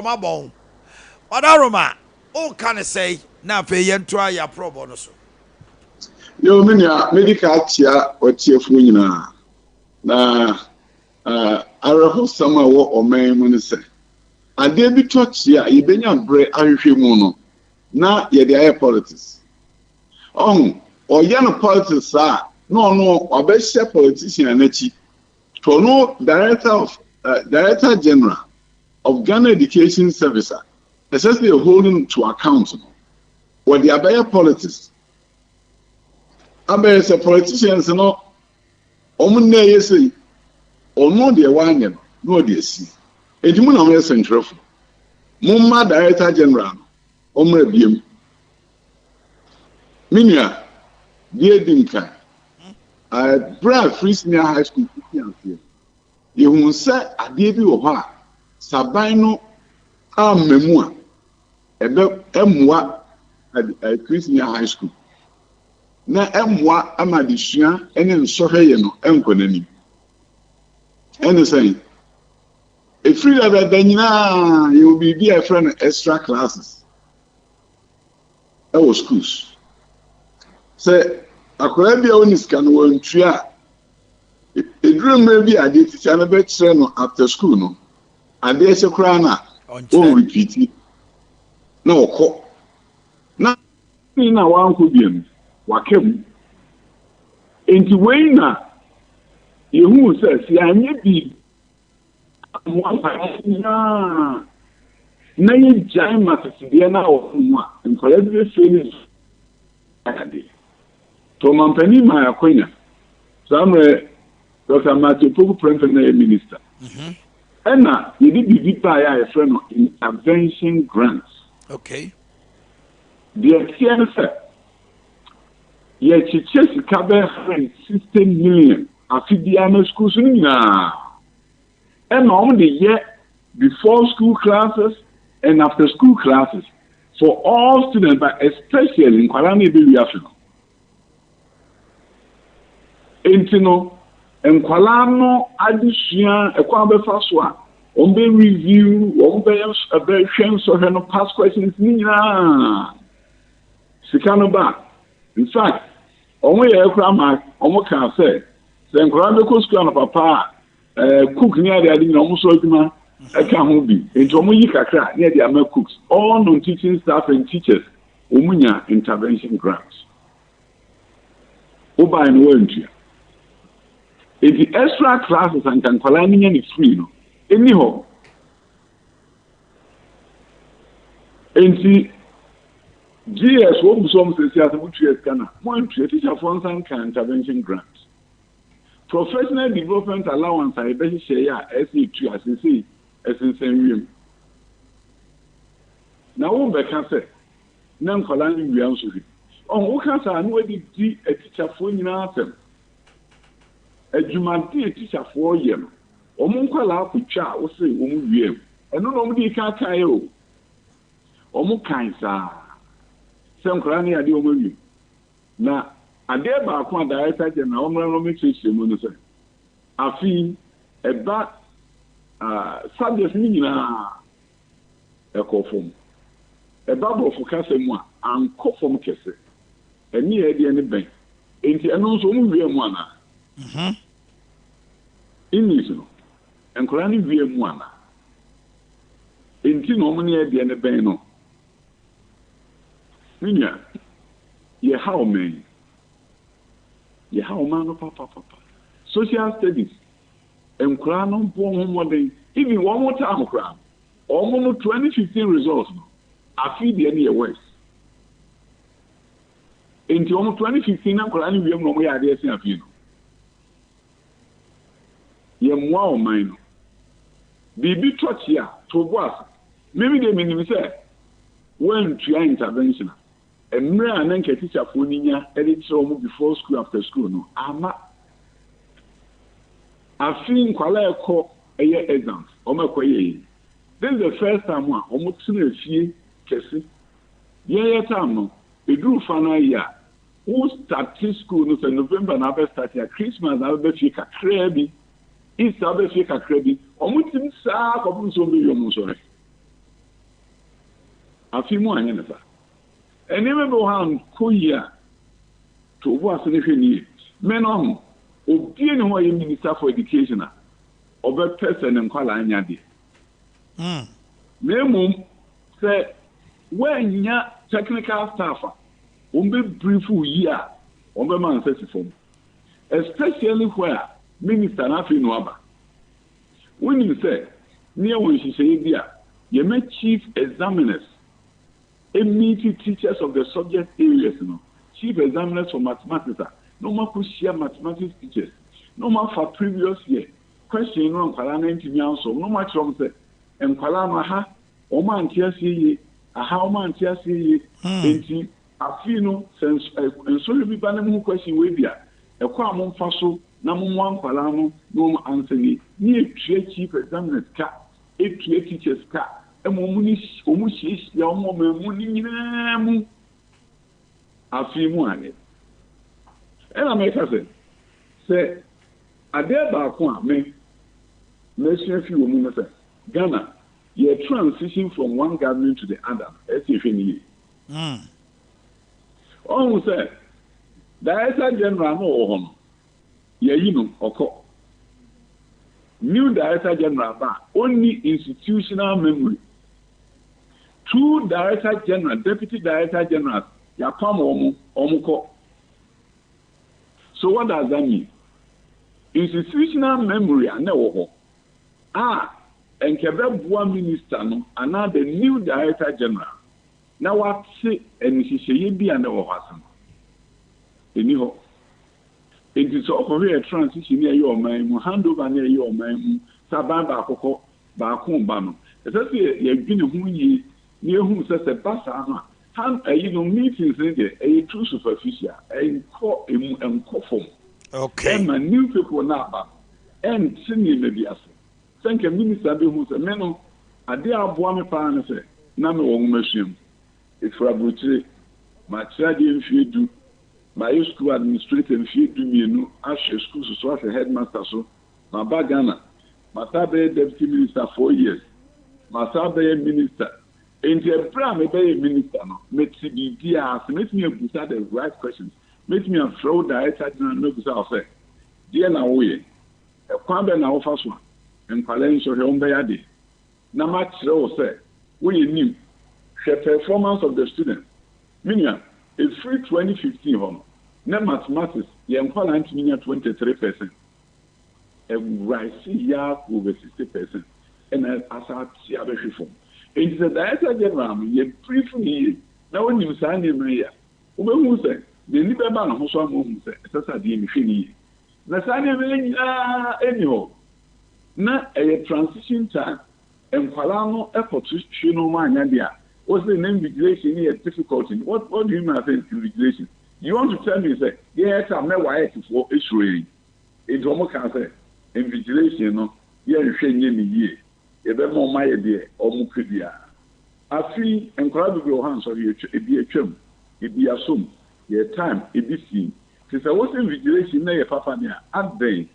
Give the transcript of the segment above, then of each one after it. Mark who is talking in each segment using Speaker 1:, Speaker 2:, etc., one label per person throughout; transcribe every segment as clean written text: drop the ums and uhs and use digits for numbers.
Speaker 1: Abɔn. Ɔdaroma, woka ne sɛe na afei yɛntoa yɛ aprɔbɔ no so.
Speaker 2: Yo, me nua, medi ka akyia ɔtiefoɔ nyinaa. Na awerɛhosɛm a ɛwɔ ɔman yi mu ne sɛ, adeɛ bi tɔ kyea a yɛbɛnya berɛ ahwehwɛ mu no, na yɛde ayɛ politics. Ɔho, ɔyɛ no politics saa a, na ɔno wabɛhyɛ politician n'akyi. To ɔno director of director general of Ghana Education Service a ɛsɛ sɛ yɛ holding to account no, wɔde abɛyɛ politics. Abɛyɛ sɛ politicians no, wɔn nna ɛyɛ sɛ ɔno deɛ wanyɛ no na ɔde asi. Eti mu na wɔyɛ sɛntwerɛfo. Momma director general no ɔmmra biem. Me nua, deɛ di nkan, berɛ a Free Senior High School fiti aseɛ, yɛhu sɛ adeɛ bi wɔ hɔ a saban no amma mu a ɛbɛ ɛmmoa Free Senior High School na ɛmmoa ama adesua ne nsɔhwɛ yɛ no ɛnkɔ n'anim. Ɛne sɛn, ɛfiri dadaada nyinaa yɛwɔ biribi a yɛfrɛ no extra classes ɛwɔ schools. Sɛ akwadaa bi a ɔni sika no wɔntua a, eduru mmerɛ bi a adeɛ tikya no bɛkyerɛ no after school no, adeɛ hyɛ koraa na
Speaker 1: ɔnkyerɛ.
Speaker 2: Ɔn repeat na ɔkɔ na ne na wankɔ bia no waka mu. Nti wei na yehu sɛ si anyɛ bi mmoa nyinaa na yɛgyae ma tetedeɛ no a wɔ mu a nkwadaa bi bɛfie ne adeɛ nti ɔmampanin maa akwanya saa mmerɛ Dr. Matthew Poku Prempeh na yɛ minister, ɛna yɛde biribi baeɛ a yɛfrɛ no intervention grant. Deɛ teɛ no sɛ yɛkyekyɛ sika bɛyɛ 160 million afe biara ma schools no nyinaa, ɛna wɔn de yɛ before school classes and after school classes for all students, but especially nkwadaa no ebewi afe no. Nti no nkwadaa no adesua ɛkwan bɛfa so a wɔn bɛ review, wɔn bɛ bɛhwɛ nsɔhwɛ no, past questions ne nyinaa, sika no ba. In fact, wɔn yɛ ɛkora ma wɔn kaa sɛ sɛ nkwadaa bɛkɔ sukuu anɔpa paa a, cook ne ade ade nyinaa wɔn nso adwuma ɛka ho bi, nti wɔn yi kakra ne yɛde ama cooks, all non-teaching staff and teachers, wɔn nya intervention grants. Wobae no wɔntua, nti extra classes anka nkwadaa no nya ne free no ɛni hɔ. Nti GES wɔn bu so wɔn sɛ si ase mo tua sika na mo antua teacherfoɔ nsa nka intervention grant. Professional development allowance a yɛbɛhyehyɛ yɛ a ɛsɛ etua sese ɛsensɛn wiem na wɔn bɛka sɛ na nkwadaa no wia nso hwɛ ɔn woka saa na wɔde di atikyafoɔ nyinaa asɛm. Adwumaden atikyafoɔ yɛ no, wɔn nkwadaa akotwa a wɔsɛ wɔn wie mu, ɛno na wɔn de ka kan o. Wɔn kan saa sɛ nkwadaa no yɛ adeɛ wɔn awie. Na adeɛ baako a director general wɔn mmerɛ no kyerɛkyerɛ mu no sɛ afei ɛba subject no nyinaa ɛkɔ fam, ɛba borɔfo kasa mu a ankɔ fam kɛse, ɛne yɛ deɛ ne bɛn, nti ɛno nso wɔn wie mu anaa? English no nkwadaa no wie mu anaa? Nti na wɔn ne yɛ deɛ ne bɛn no. Me nua, yɛ ha ɔman yi, yɛ ha ɔman no papapapa. Social studies nkwadaa no bɔ wɔn ho mmɔden, even wɔn mo taa koraa wɔn no 2015 results no, afi deɛ no yɛ worse. Nti wɔn 2015 na nkwadaa no wie mu na wɔn yɛ adeɛ sen afi no. Yɛ mmoa ɔman no biribi tɔkye a to bo ase. Mímí deɛ minim sɛ wɔntua intervention a mmerɛ a na nka tikyafoɔ no nya de kyerɛ wɔn before school, after school no ama. Afi nkwalaa ɛkɔ ɛyɛ exams, wɔn ɛkɔ yɛ yi, this is the first time a wɔn tena fie kɛse. Yɛn yɛ time no, eduru fa no ayi a wo start school no sɛ November na abɛ start a, Christmas na abɛbɛ fie kakraa bi, Easter abɛ fie kakraa bi, wɔn ti saa kɔpem sɛ wɔn bɛ wi wɔn nsɔre. Afe mu anyɛ no saa. Nneɛma bi wɔ hɔ a ankɔ yie a, to wo bo ase na hwɛ no yie. Me no ɔho, obi nni hɔ a ɔyɛ Minister for Education a ɔbɛpɛ sɛ ne nkwadaa nya adeɛ. Na mmom sɛ woannya technical staff a wɔbɛ brief wo yie a, wɔbɛma nsa si fam. Especially where Minister no afei na waba. Wonim sɛ ne yɛwɔ nhyehyɛeɛ bi a yɛma chief examiners meet teachers of the subject areas no, chief examiners for mathematics a na wɔn akɔhyia mathematics teachers na wɔn afa previous year question no a nkwadaa no antumi ansɔ na wɔn akyerɛ wɔn sɛ nkwadaa no aha wɔn ante aseɛ yie, aha wɔn ante aseɛ yie, enti afei no sɛ nsɔhwɛ bi ba na mohu question wei bi a, ɛkɔ a momfa so na mommoa nkwadaa no na wɔn answer nie. Ne yɛtua chief examiners ka, tua teachers ka, ma wɔn ne wɔn hyiahyia wɔn ɔman mu no nyinaa mu afei mu anyɛ. Ɛna meka sɛ, sɛ adeɛ baako a me masua fi wɔ mu ne sɛ, Ghana, yɛ transition from one government to the other no, ɛsɛ yɛhwɛ no yie. Ɔhu sɛ Director General no wɔ hɔ no, yɛayi no, ɔkɔ. New Director General ba a, ɔnni institutional memory. Two Director General, Deputy Director Generals, yɛapam wɔn, wɔn kɔ. So what does that mean? Institutional memory a na ɛwɔ hɔ a nka ɛbɛboa minister no anaa the new Director General na wate nhyehyɛeɛ bi a na ɛwɔ hɔ ase no, ɛnni hɔ. Enti sɛ wokɔhwɛ yɛ transition a ɛyɛ ɔman yi mu, handover no a ɛyɛ ɔman yi mu, sɛ aban baako kɔ, baako reba no, ɛsɛ sɛ yɛdwene ho yie na yɛhunu sɛ sɛ ɛba saa no a, hand ayi no meetings no deɛ ɛyɛ too superficial, ɛnkɔ emu, ɛnkɔ fam. Ɛma new people no aba no ɛnte nneɛma bi ase. Sɛ nka minister bɛhu sɛ me no, adeɛ a aboa me paa ne sɛ na mewɔ nwomasua mu. Ɛfiri aburokyire. Makyerɛ adeɛ mfeɛ du. Mayɛ sukuu administrator mfeɛ 12 ahwɛ schools so ahwɛ headmaster so. Maba Ghana. Masan abɛyɛ deputy minister 4 years. Masan abɛyɛ minister. Enti ɛberɛ a mebɛyɛ minister no, mete biribiara ase. Mɛtumi abusa the right questions. Mɛtumi afrɛ wo director general na mabusa wo sɛ, deɛ na woyɛ? Ɛkwan bɛn na wofa so a nkwadaa yi nsɔhwɛ wɔn bɛyɛ adeɛ? Na makyerɛ wo sɛ woyɛ new. Hwɛ performance of the students. Me nua, ɛfiri 2015 hɔ no, na mathematics yɛn nkwadaa ntumi nya 23%. Ɛrise yɛ ara kɔ over 60% ɛna asa ate abɛhwe fam. Enti sɛ Director General no yɛ brief no yie na onim saa nneɛma yi a, wobɛhu sɛ n'ani bɛba ne ho so ama wahu sɛ ɛsɛ sɛ adeɛ yi mehwɛ no yie. Na saa nneɛma yi nyinaa nni hɔ. Na ɛyɛ transition time. Nkwadaa no kɔto hwe no wɔn anya deɛ a, wose na invigilation no yɛ difficult. What do you mean by say invigilation? You want to tell me sɛ yɛn ɛta mɛ WAEC foɔ esuro yɛn. Enti wɔn kaa sɛ invigilation no yɛnhwɛ nyɛ ne yie. Yɛbɛma wɔn ayɛ deɛ wɔn pɛ biara. Afei nkwadaa bebree wɔ hɔ a nsɔhwɛ yɛtwa, ebi atwam, ebi asom, yɛ time, ebi sii. Te sɛ wose invigilation no yɛ papa deɛ a, adɛn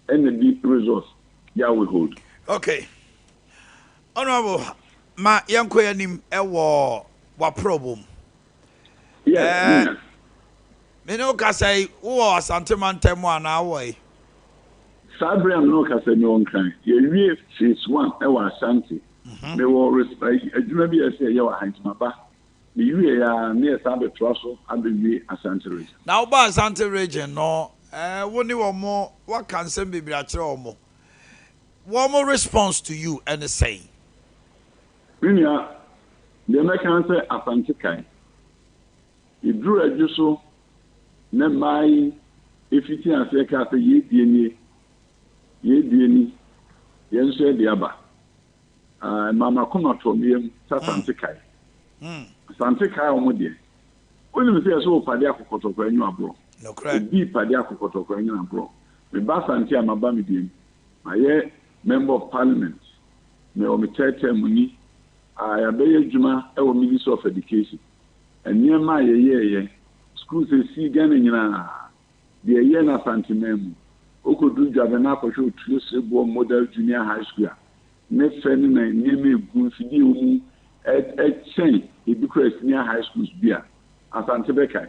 Speaker 2: ɛna bi results yɛ a withhold?
Speaker 1: Okay. Honorable, ma yɛnkɔ yɛn anim wɔ w'aprɔbɔ mu.
Speaker 2: Yes, me nua.
Speaker 1: Me ne wo kasa yi, wowɔ Asante mantam mu anaa wowɔ he?
Speaker 2: Saa bere a me ne wo kasa yi, mewɔ Nkran. Yɛawie phase one wɔ Ashanti. Mewɔ adwuma bi a ɛsɛ sɛ yɛyɛ wɔ ha nti maba. Mewiei ara na yɛsan bɛtoa so abɛwie Ashanti Region.
Speaker 1: Na wobaa Ashanti Region no, wo ne wɔn, woaka nsɛm bebree akyerɛ wɔn. Wɔn response to you ne sɛn?
Speaker 2: Me nua, deɛ mɛka ne sɛ Asante kae. Yɛduruu adwo so na mmaa yi fiti aseɛ kaa sɛ yei deɛ nie, yei deɛ ni, yɛn nso yɛde aba. Ah, ɛmaa m'akoma tɔɔ me yam sɛ Asante kae. Asante kae wɔn deɛ. Wonim sɛ yɛsɛ wɔ pade akɔkɔtɔkɔ anyu aborɔ. Obi pade akɔkɔtɔkɔ anyu aborɔ. Meba Asante a maba me deɛ mu. Mayɛ member of parliament. Mewɔ me third term ni. Ah, yɛabɛyɛ adwuma wɔ Ministry of Education. Nneɛma a yɛyɛeɛ, schools a ɛsii Ghana nyinaa, deɛ ɛyɛɛ no Asanteman mu. Wokɔduru Dwaben na akɔhwɛ Otuo Sereboɔ Model Junior High School a, ne fɛ ne na nneɛma a ɛgu, mfidie a ɛwɔ mu. Ɛkyɛn ebi koraa senior high schools bi a Asante bɛkae.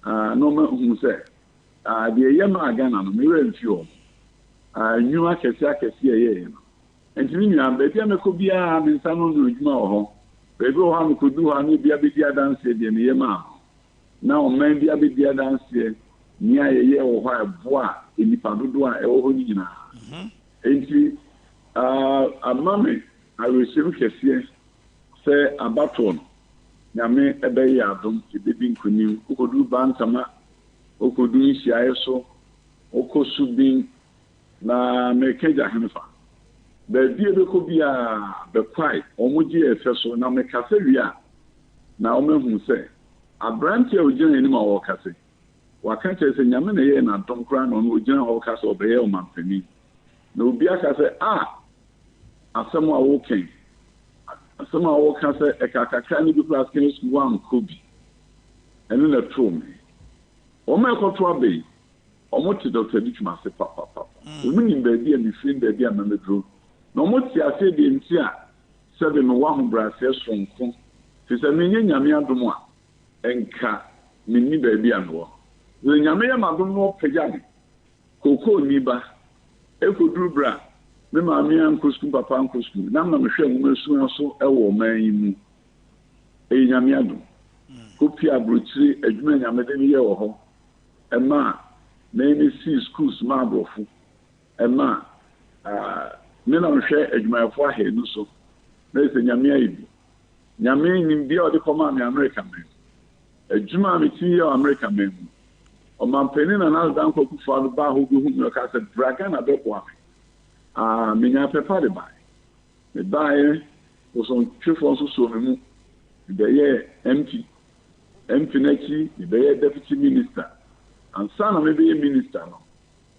Speaker 2: Na wɔahu sɛ deɛ ɛyɛ maa Ghana no, me werɛ mfi wɔn. Nnwuma akɛseɛ akɛseɛ a ɛyɛeɛ no. Nti me nua, baabi a mɛkɔ biara, me nsa no no adwuma wɔ hɔ. Baabi wɔ hɔ a mekɔduru hɔ a na obi abɛdi adanseɛ deɛ meyɛ maa no. Na ɔman bi abɛdi adanseɛ nea yɛyɛɛ wɔ hɔ a ɛboaa nnipa dodoɔ a ɛwɔ hɔ no nyinaa. Enti ama me awerɛhyɛmu kɛseɛ sɛ abatoɔ no, Nyame bɛyɛ yɛn adom, yɛbɛdi nkonim. Wokɔduru Bantama, wokɔduru nhyiaeɛ so, wokɔ Subin, na meka gya henefa? Baabi a yɛbɛkɔ biara, bɛkwae, wɔn gye yɛn fɛ so, na mekasa wie a, na wɔahu sɛ aberanteɛ a ɔgyina yɛn anim a ɔrekasa yi, waka kyerɛ sɛ Nyame na ɛyɛɛ no adom koraa na ɔno ɔgyina hɔ reka sɛ ɔbɛyɛ ɔmanpanin. Na obi aka sɛ, Ah! Asɛm a woreka yi, asɛm a woreka sɛ ɛka kakra no bi koraa secondary school woankɔ bi. Ɛno na ɛtoo me. Wɔn a ɛkɔto aba yi, wɔte Dɔkta Adutwum ase papapapa. Wɔnim baabi a mefiri ne baabi a mabɛduru. Na wɔte aseɛ deɛ nti a sɛbe mewɔ ahobrɛaseɛ soronko. Firi sɛ menyɛ Nyame adom a, nka menni baabi a mewɔ no. Sɛ Nyame yɛ m'adom na ɔpagya me, Kookoo-ni ba. Ɛkɔduru berɛ a me maame ankɔ sukuu, me papa ankɔ sukuu, na me na mehwɛ nwomasua so wɔ ɔman yi mu. Ɛyɛ Nyame adom. Kɔpie aburokyire, adwuma a Nyame de me yɛɛ wɔ hɔ, ɛmaa me me sii schools maa aborɔfo, ɛmaa me na mehwɛ adwumayɛfoɔ ahanu so. Na ɛyɛ sɛ Nyame ayɛ bi. Nyame nimdeɛ a ɔde kɔmaa me Amerika man mu. Adwuma a mitumi yɛ wɔ Amerika man mu. Ɔmampanyin Nana Addo Dankwa Akufo-Addo baa hɔ behuu me, ɔkaa sɛ, Bra Ghana bɛboa me. Ah, minyaa pɛ pa de bae. Mebaeɛ, bosomtwefoɔ nso soo me mu. Mebɛyɛɛ MP. MP no akyi, mebɛyɛɛ Deputy Minister. Ansa na mebɛyɛ Minister no,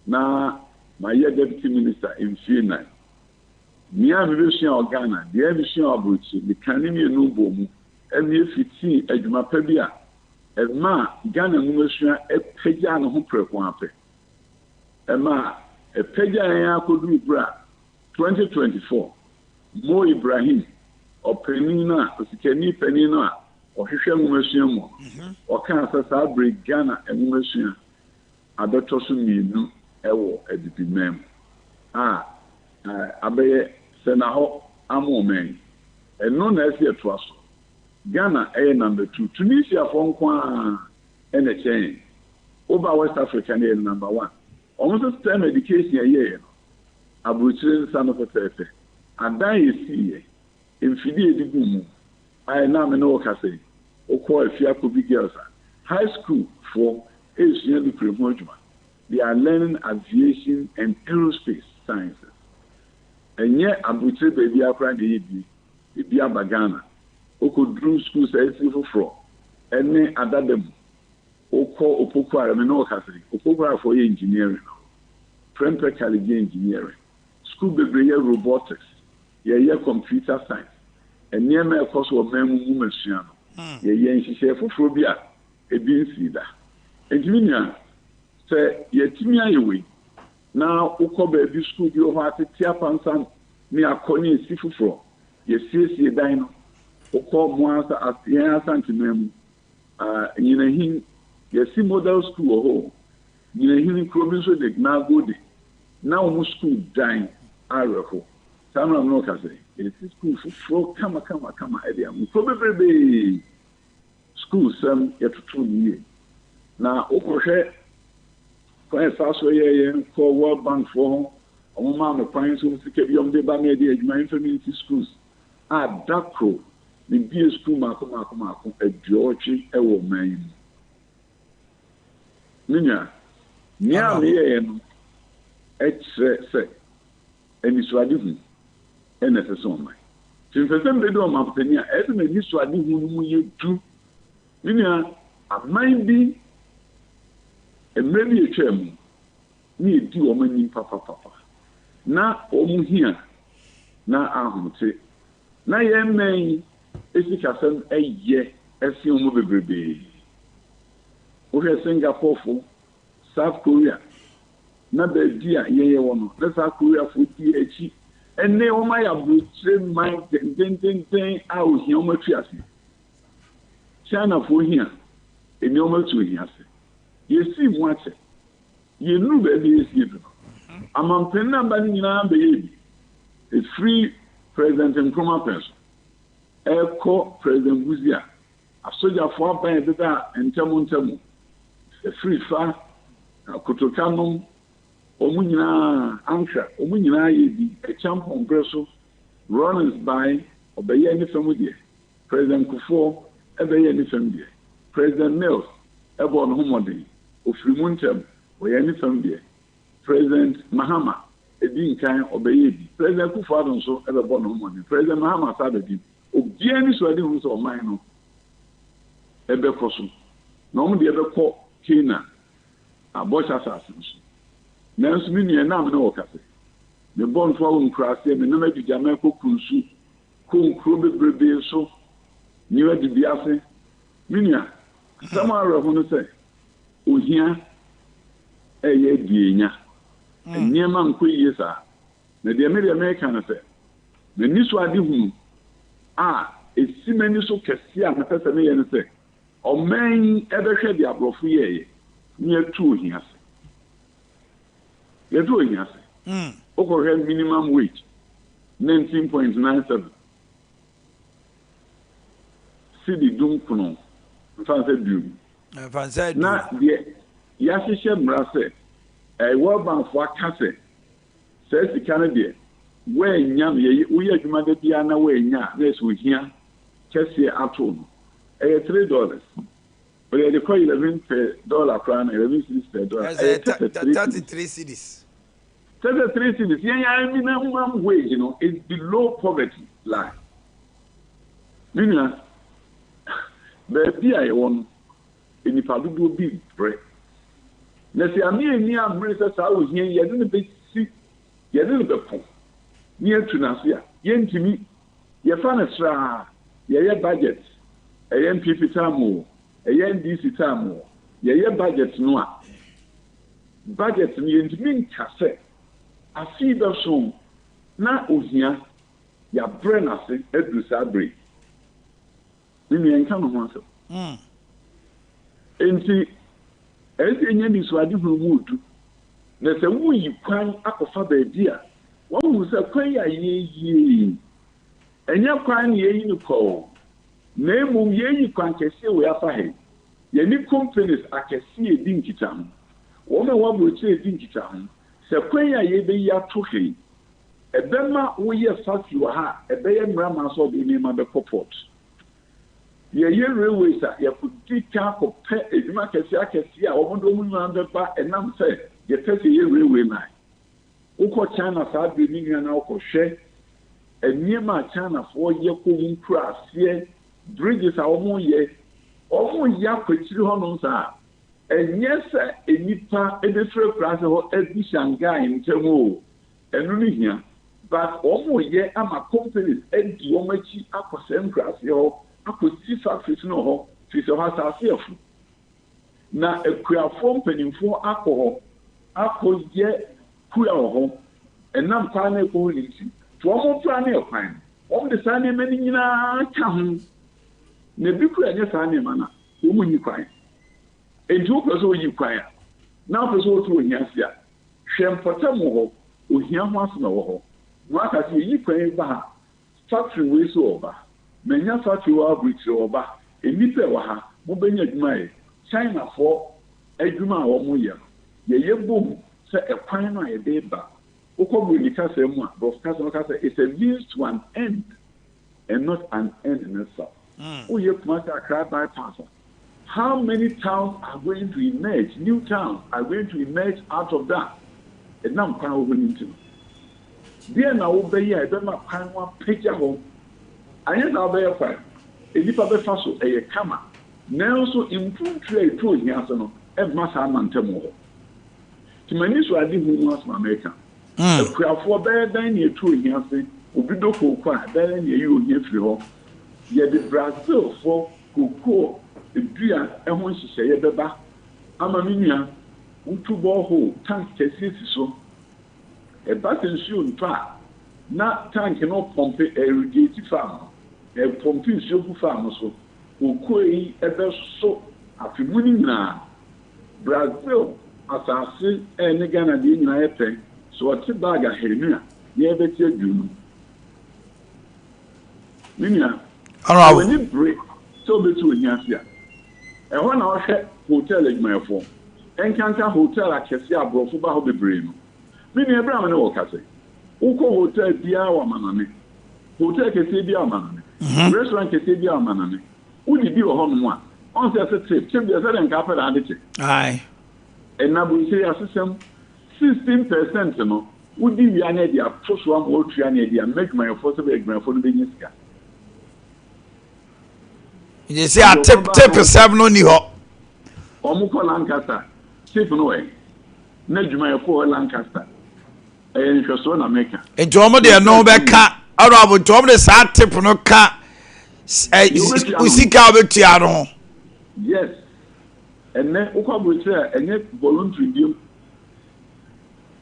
Speaker 2: na mayɛ Deputy Minister mfie nnan. Nea mibesua wɔ Ghana, deɛ mesua wɔ aburokyire, mekaa ne mmienu bɔɔ mu. Ɛnneɛ fitii adwuma pa bi a ɛmaa Ghana nwomasua pagyaa ne ho prɛko ara pɛ. Ɛmaa ɛpagyaa yɛn ara kɔduruu berɛ a 2024 Mo Ibrahim, ɔpanin no a, osikani panin no a ɔhwehwɛ nwomasua mu no, ɔkaa sɛ saa berɛ yi Ghana nwomasua abɛtɔ so mmienu wɔ Abibiman mu a abɛyɛ sɛnnahɔ ama ɔman yi. Ɛno na ɛsɛ yɛtoa so. Ghana yɛ number two. Tunisiafoɔ nko ara na ɛkyɛn yɛn. Woba West Africa no yɛyɛ number one. Wɔn nso STEM education a yɛyɛeɛ no, aburokyire nsa no pɛpɛɛpɛ. Adan a yɛsiiɛ, mfidie a yɛde guu mu, a ɛnnɛ a me ne wo rekasa yi, wokɔ Afiakobi Girls a, high school foɔ resua nuclear ho adwuma. They are learning aviation and aerospace sciences. Ɛnyɛ aburokyire baabiara koraa na ɛyɛ bi. Ebi aba Ghana. Wokɔduru schools a ɛsiri foforɔ ne adada mu. Wokɔ Opokuare, me ne wo kasa yi, Opokuarefoɔ yɛ engineering wɔ hɔ. Prempeh College yɛ engineering. School bebree yɛ robotics, yɛyɛ computer science. Nneɛma a ɛkɔ so wɔ man mu nwomasua no, yɛyɛ nhyehyɛe foforɔ bi a ebi nsii da. Enti me nua, sɛ yɛatumi ayɛ wei na wokɔ baabi sukuu bi wɔ hɔ a tete apansam ne akɔ ne asi foforɔ, yɛasiesie dan no, wokɔ mo ara yɛn Asanteman mu, ah, Nyinahin, yɛasi model school wɔ hɔ o, Nyinahin kuro bi nso de Nagode, na wɔn sukuu dan awerɛho. Saa mmerɛ a me ne wo kasa yi, yɛasi sukuu foforɔ kama kama kama de ama nkuro bebrebee. Sukuusɛm, yɛtotoo no yie. Na wokɔhwɛ kwan a yɛfaa so yɛɛ yɛn kɔɔ World Bank foɔ hɔ, wɔn maa me kwan nso wɔn sika bi a wɔde ba me de adwuma yɛmfa me nsi schools a da koro mebie sukuu mmaako mmaako mmaako aduɔwɔtwe wɔ ɔman yi mu. Me nua, nea meyɛeɛ no kyerɛ sɛ anisoadehu na ɛsɛ sɛ ɔman. Nti mepɛ sɛ mebɛdi ɔmanpanin a, ɛyɛ sɛ m'anisoadehu no mu yɛ du. Me nua, aman bi, mmerɛ bi a atwaa mu, na yɛdi wɔn anim papapapa. Na wɔn hia na ahomte. Na yɛn man yi sikasɛm yɛ sen wɔn bebrebee. Wohwɛ Singaporefo, South Korea, na baabi a yɛn yɛwɔ no, na South Koreafoɔ di yɛn akyi. Ɛnnɛ wɔayɛ aburokyire man dendendenden a ohia wɔn atu ase. Chinafoɔ hia ɛnni wɔn atu ohia ase. Yɛsii mu akyɛ. Yɛnnuru baabi a yɛsi adu no. Amampanin aba no nyinaa bɛyɛɛ bi. Ɛfiri President Nkrumah pɛn so ɛrekɔ President Busia, asogyafoɔ aban a ɛbɛba ntɛm ntɛm, ɛfiri fa, Kotoka nom, Wɔn nyinaa, Ankrah, wɔn nyinaa yɛɛ bi, Acheampong berɛ so, Rawlings bae, ɔbɛyɛɛ ne fa mu deɛ, President Kufuor bɛyɛɛ ne fam deɛ, President Mills bɔɔ ne ho mmɔden, ɔfiri mu ntɛm, ɔyɛɛ ne fam deɛ, President Mahama dii nkan, ɔbɛyɛɛ bi, President Akufo-Addo nso bɛbɔɔ ne ho mmɔden, President Mahama san bɛdi. Obiara anisoadehunu sɛ ɔman no bɛkɔ so, na wɔn deɛ bɛkɔ Canaan. Na bɔhyɛ asase no so. Nanso me nua, na me ne wo kasa yi. Mebɔ ntoa wɔ nkuraaseɛ, menam adugyama kɔ kunsu, kɔ nkuro bebrebee so, ne adidi ase. Me nua, asɛm a awerɛho ne sɛ, ohia reyɛ adi anya. Nneɛma nkɔ yie saa. Na deɛ me deɛ mereka ne sɛ, m'anisoadehunu a ɛsi m'ani so kɛseɛ a mepɛ sɛ meyɛ ne sɛ, Ɔman yi bɛhwɛ deɛ aborɔfo yɛɛyɛ ne yɛtu ohia ase. Yɛtu ohia ase. Wokɔhwɛ minimum wage 19.97 cedi dunkono mfa nsɛ duonu.
Speaker 1: Mfa nsɛ
Speaker 2: Na deɛ yɛahyehyɛ mmara sɛ ɛɛ World Bank foɔ aka sɛ saa sika no deɛ woannya no yɛyɛ woyɛ adwuma da biara na woannya a na ɛsɛ ohia kɛseɛ ato no. Ɛyɛ $3. Ɔde yɛde kɔ 11 per dollar koraa na 11 cedis per dollar. Ɛyɛ 33
Speaker 1: cedis. 33 cedis.
Speaker 2: 33 cedis. Yɛn yɛn minimum wage no is below poverty line. Me nua, baabi a yɛwɔ no, nnipa dodoɔ bi brɛ. Na sɛ ame ani ammere sɛ saa ohia yi yɛde no bɛsi, yɛde no bɛko ne yɛatu no ase a, yɛntumi. Yɛfa no sraa, yɛyɛ budget, ɛyɛ NPP time o, ɛyɛ NDC time o, yɛyɛ budget no a, budget no yɛntumi nka sɛ afe yi bɛso na ohia, yɛabrɛ no ase aduru saa berɛ yi. Me nua, nka me ho asɛm. Enti, ɛsɛ sɛ yɛnya anisoadehunu mu du, na sɛ woreyi kwan akɔfa baabi a, woahu sɛ kwan yi a yɛreyi yi, ɛnyɛ kwan na yɛreyi no kwa o, na mmom yɛreyi kwan kɛseɛ wei afa ha yi. Yɛne companies akɛseɛ redi nkitaho, wɔn a ɛwɔ aburokyire redi nkitaho sɛ kwan yi a yɛrebɛyi ato ha yi, ɛbɛma woyɛ factory wɔ ha a, ɛbɛyɛ mmara ma sɛ wɔde wo nneɛma bɛkɔ port. Yɛyɛ railways a, yɛkɔdi kan kɔpɛ adwuma akɛseɛ akɛseɛ a wɔde wɔn nnwuma bɛba ɛnam sɛ yɛpɛ sɛ yɛyɛ railway line. Wokɔ China saa berɛ me nua na wokɔhwɛ nneɛma a Chinafoɔ yɛ kɔ wɔn nkuraaseɛ, bridges a wɔyɛ, wɔyɛ akɔ akyiri hɔnom saa. Ɛnyɛ sɛ nnipa bɛfiri akuraase hɔ adu Shanghai ntɛm o, Ɛno no hia but wɔn reyɛ ama companies adi wɔn akyi akɔ saa nkuraaseɛ hɔ akɔ si factories no wɔ hɔ firi sɛ hɔ asaase yɛ fo na akuafoɔ mpanimfoɔ akɔ hɔ akɔ yɛ kua wɔ hɔ ɛnam kwan no ɛkɔ hɔ no nti nti wɔn pra ne ɛkwan no wɔn de saa nneɛma no nyinaa ka ho na ebi kura ɛnyɛ saa nneɛma no a wɔn nyi kwan nti wopɛ sɛ woyi kwan a na wopɛ sɛ wotu ohia ase a Hwɛ mpɔtam wɔ hɔ, ohia ho asɛm ɛwɔ hɔ. Wɔaka sɛ yɛyi kwan yi ba ha, factory wei so ɔba, manya factory wɔ aburokyire ɔba, nnipa ɛwɔ ha, mobɛnya adwuma ayɛ. Chinafoɔ adwuma a wɔyɛ no, yɛyɛ bom sɛ ɛkwan no a yɛde reba. Wokɔ buroni kasa mu a, borɔfo kasa mu wɔka sɛ it's a means to an end and not an end in itself. Woyɛ Kumasi Accra bypass a, How many towns are going to emerge, new towns are going to emerge out of that? Ɛnam kwan wɔ hɔ no nti no. Deɛn na wobɛyɛ a ɛbɛma kwan no apagya hɔ? Anyɛ saa wobɛyɛ kwan no, nnipa bɛfa so, ɛyɛ kama. Nanso mpuntuo a ɛtu ohia ase no, ɛmma saa mantam wɔ hɔ. Nti m'anisoadehunu mu asɛm a mereka. Akuafoɔ, bɛyɛ dɛn na yɛtu ohia ase? Obi dɔ kooko a, ɛbɛyɛ dɛn na yɛyi ohia firi hɔ? Yɛde Brazilfoɔ kookoo dua ho nhyehyɛeɛ bɛba ama me nua, wotu borehole, tank kɛseɛ si so. Ɛba sɛ nsuo ntɔ a, Na tank no pɔmpe, ɛirrigate farm no, ɛpɔmpe nsuo gu farm no so. Kookoo yi bɛso afe mu no nyinaa. Brazil asase ne Ghana deɛ nyinaa yɛ pɛ. Sɛ wɔte bag ahanu a, yɛn bɛte aduonum. Me nua, sɛ w'ani bere sɛ wobɛtu ohia ase a, ɛhɔ na wohwɛ hotel adwumayɛfoɔ, ɛnkanka hotel akɛseɛ a aborɔfo ba hɔ bebree no. Me nua, berɛ a me ne wo rekasa yi, wokɔ hotel biara wɔ amanɔne, hotel kɛseɛ biara wɔ amanɔne, restaurant kɛseɛ biara wɔ amanɔne, wodidi wɔ hɔnom a, ɔn sɛ ɛsɛ tip, tip deɛ sɛdeɛ nka apɛ na ade kyɛ. Ɛnna aburokyire asesɛm, 16% no, wodi wie a na yɛde ato so ama wɔatua na yɛde ama adwumayɛfoɔ sɛ bɛyɛ adwumayɛfoɔ no bɛnya sika.
Speaker 1: Nti sɛ a tip tip sɛm no ni hɔ.
Speaker 2: Wɔn kɔ Lancaster, tip no wɔ he? Na adwumayɛfoɔ wɔ Lancaster. Ɛyɛ nhwɛsoɔ na meka.
Speaker 1: Nti wɔn deɛ no bɛka honorable nti wɔn de saa tip no ka ɛ sika a wɔbɛtua no ho.
Speaker 2: Yes, ɛnɛ wokɔ aburokyire a ɛnyɛ voluntary biom.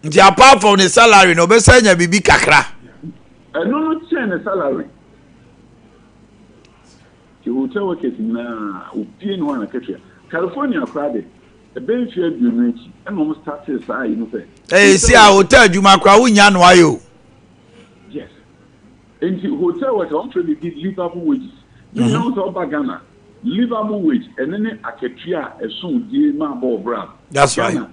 Speaker 1: Nti apart from ne salary no ɔbɛsan anya biribi kakra.
Speaker 2: Ɛno no kyɛn ne salary. Nti hotel workers nyinaa obie ne hɔ a n'akatua. California koraa de ɛbɛyɛ mfeɛ aduonu akyi ɛna wɔn startee saa ayi no sɛ.
Speaker 1: Ɛyɛ si a hotel adwuma koraa wonnya no ayɛ o.
Speaker 2: Yes. Nti hotel worker wɔn frɛ biribi livable wages. Ne nyinaa wɔn sɛ ɔba Ghana livable wage ɛne ne akatua a ɛso die ma abɔ ɔbra.
Speaker 1: That's right.
Speaker 2: Ghana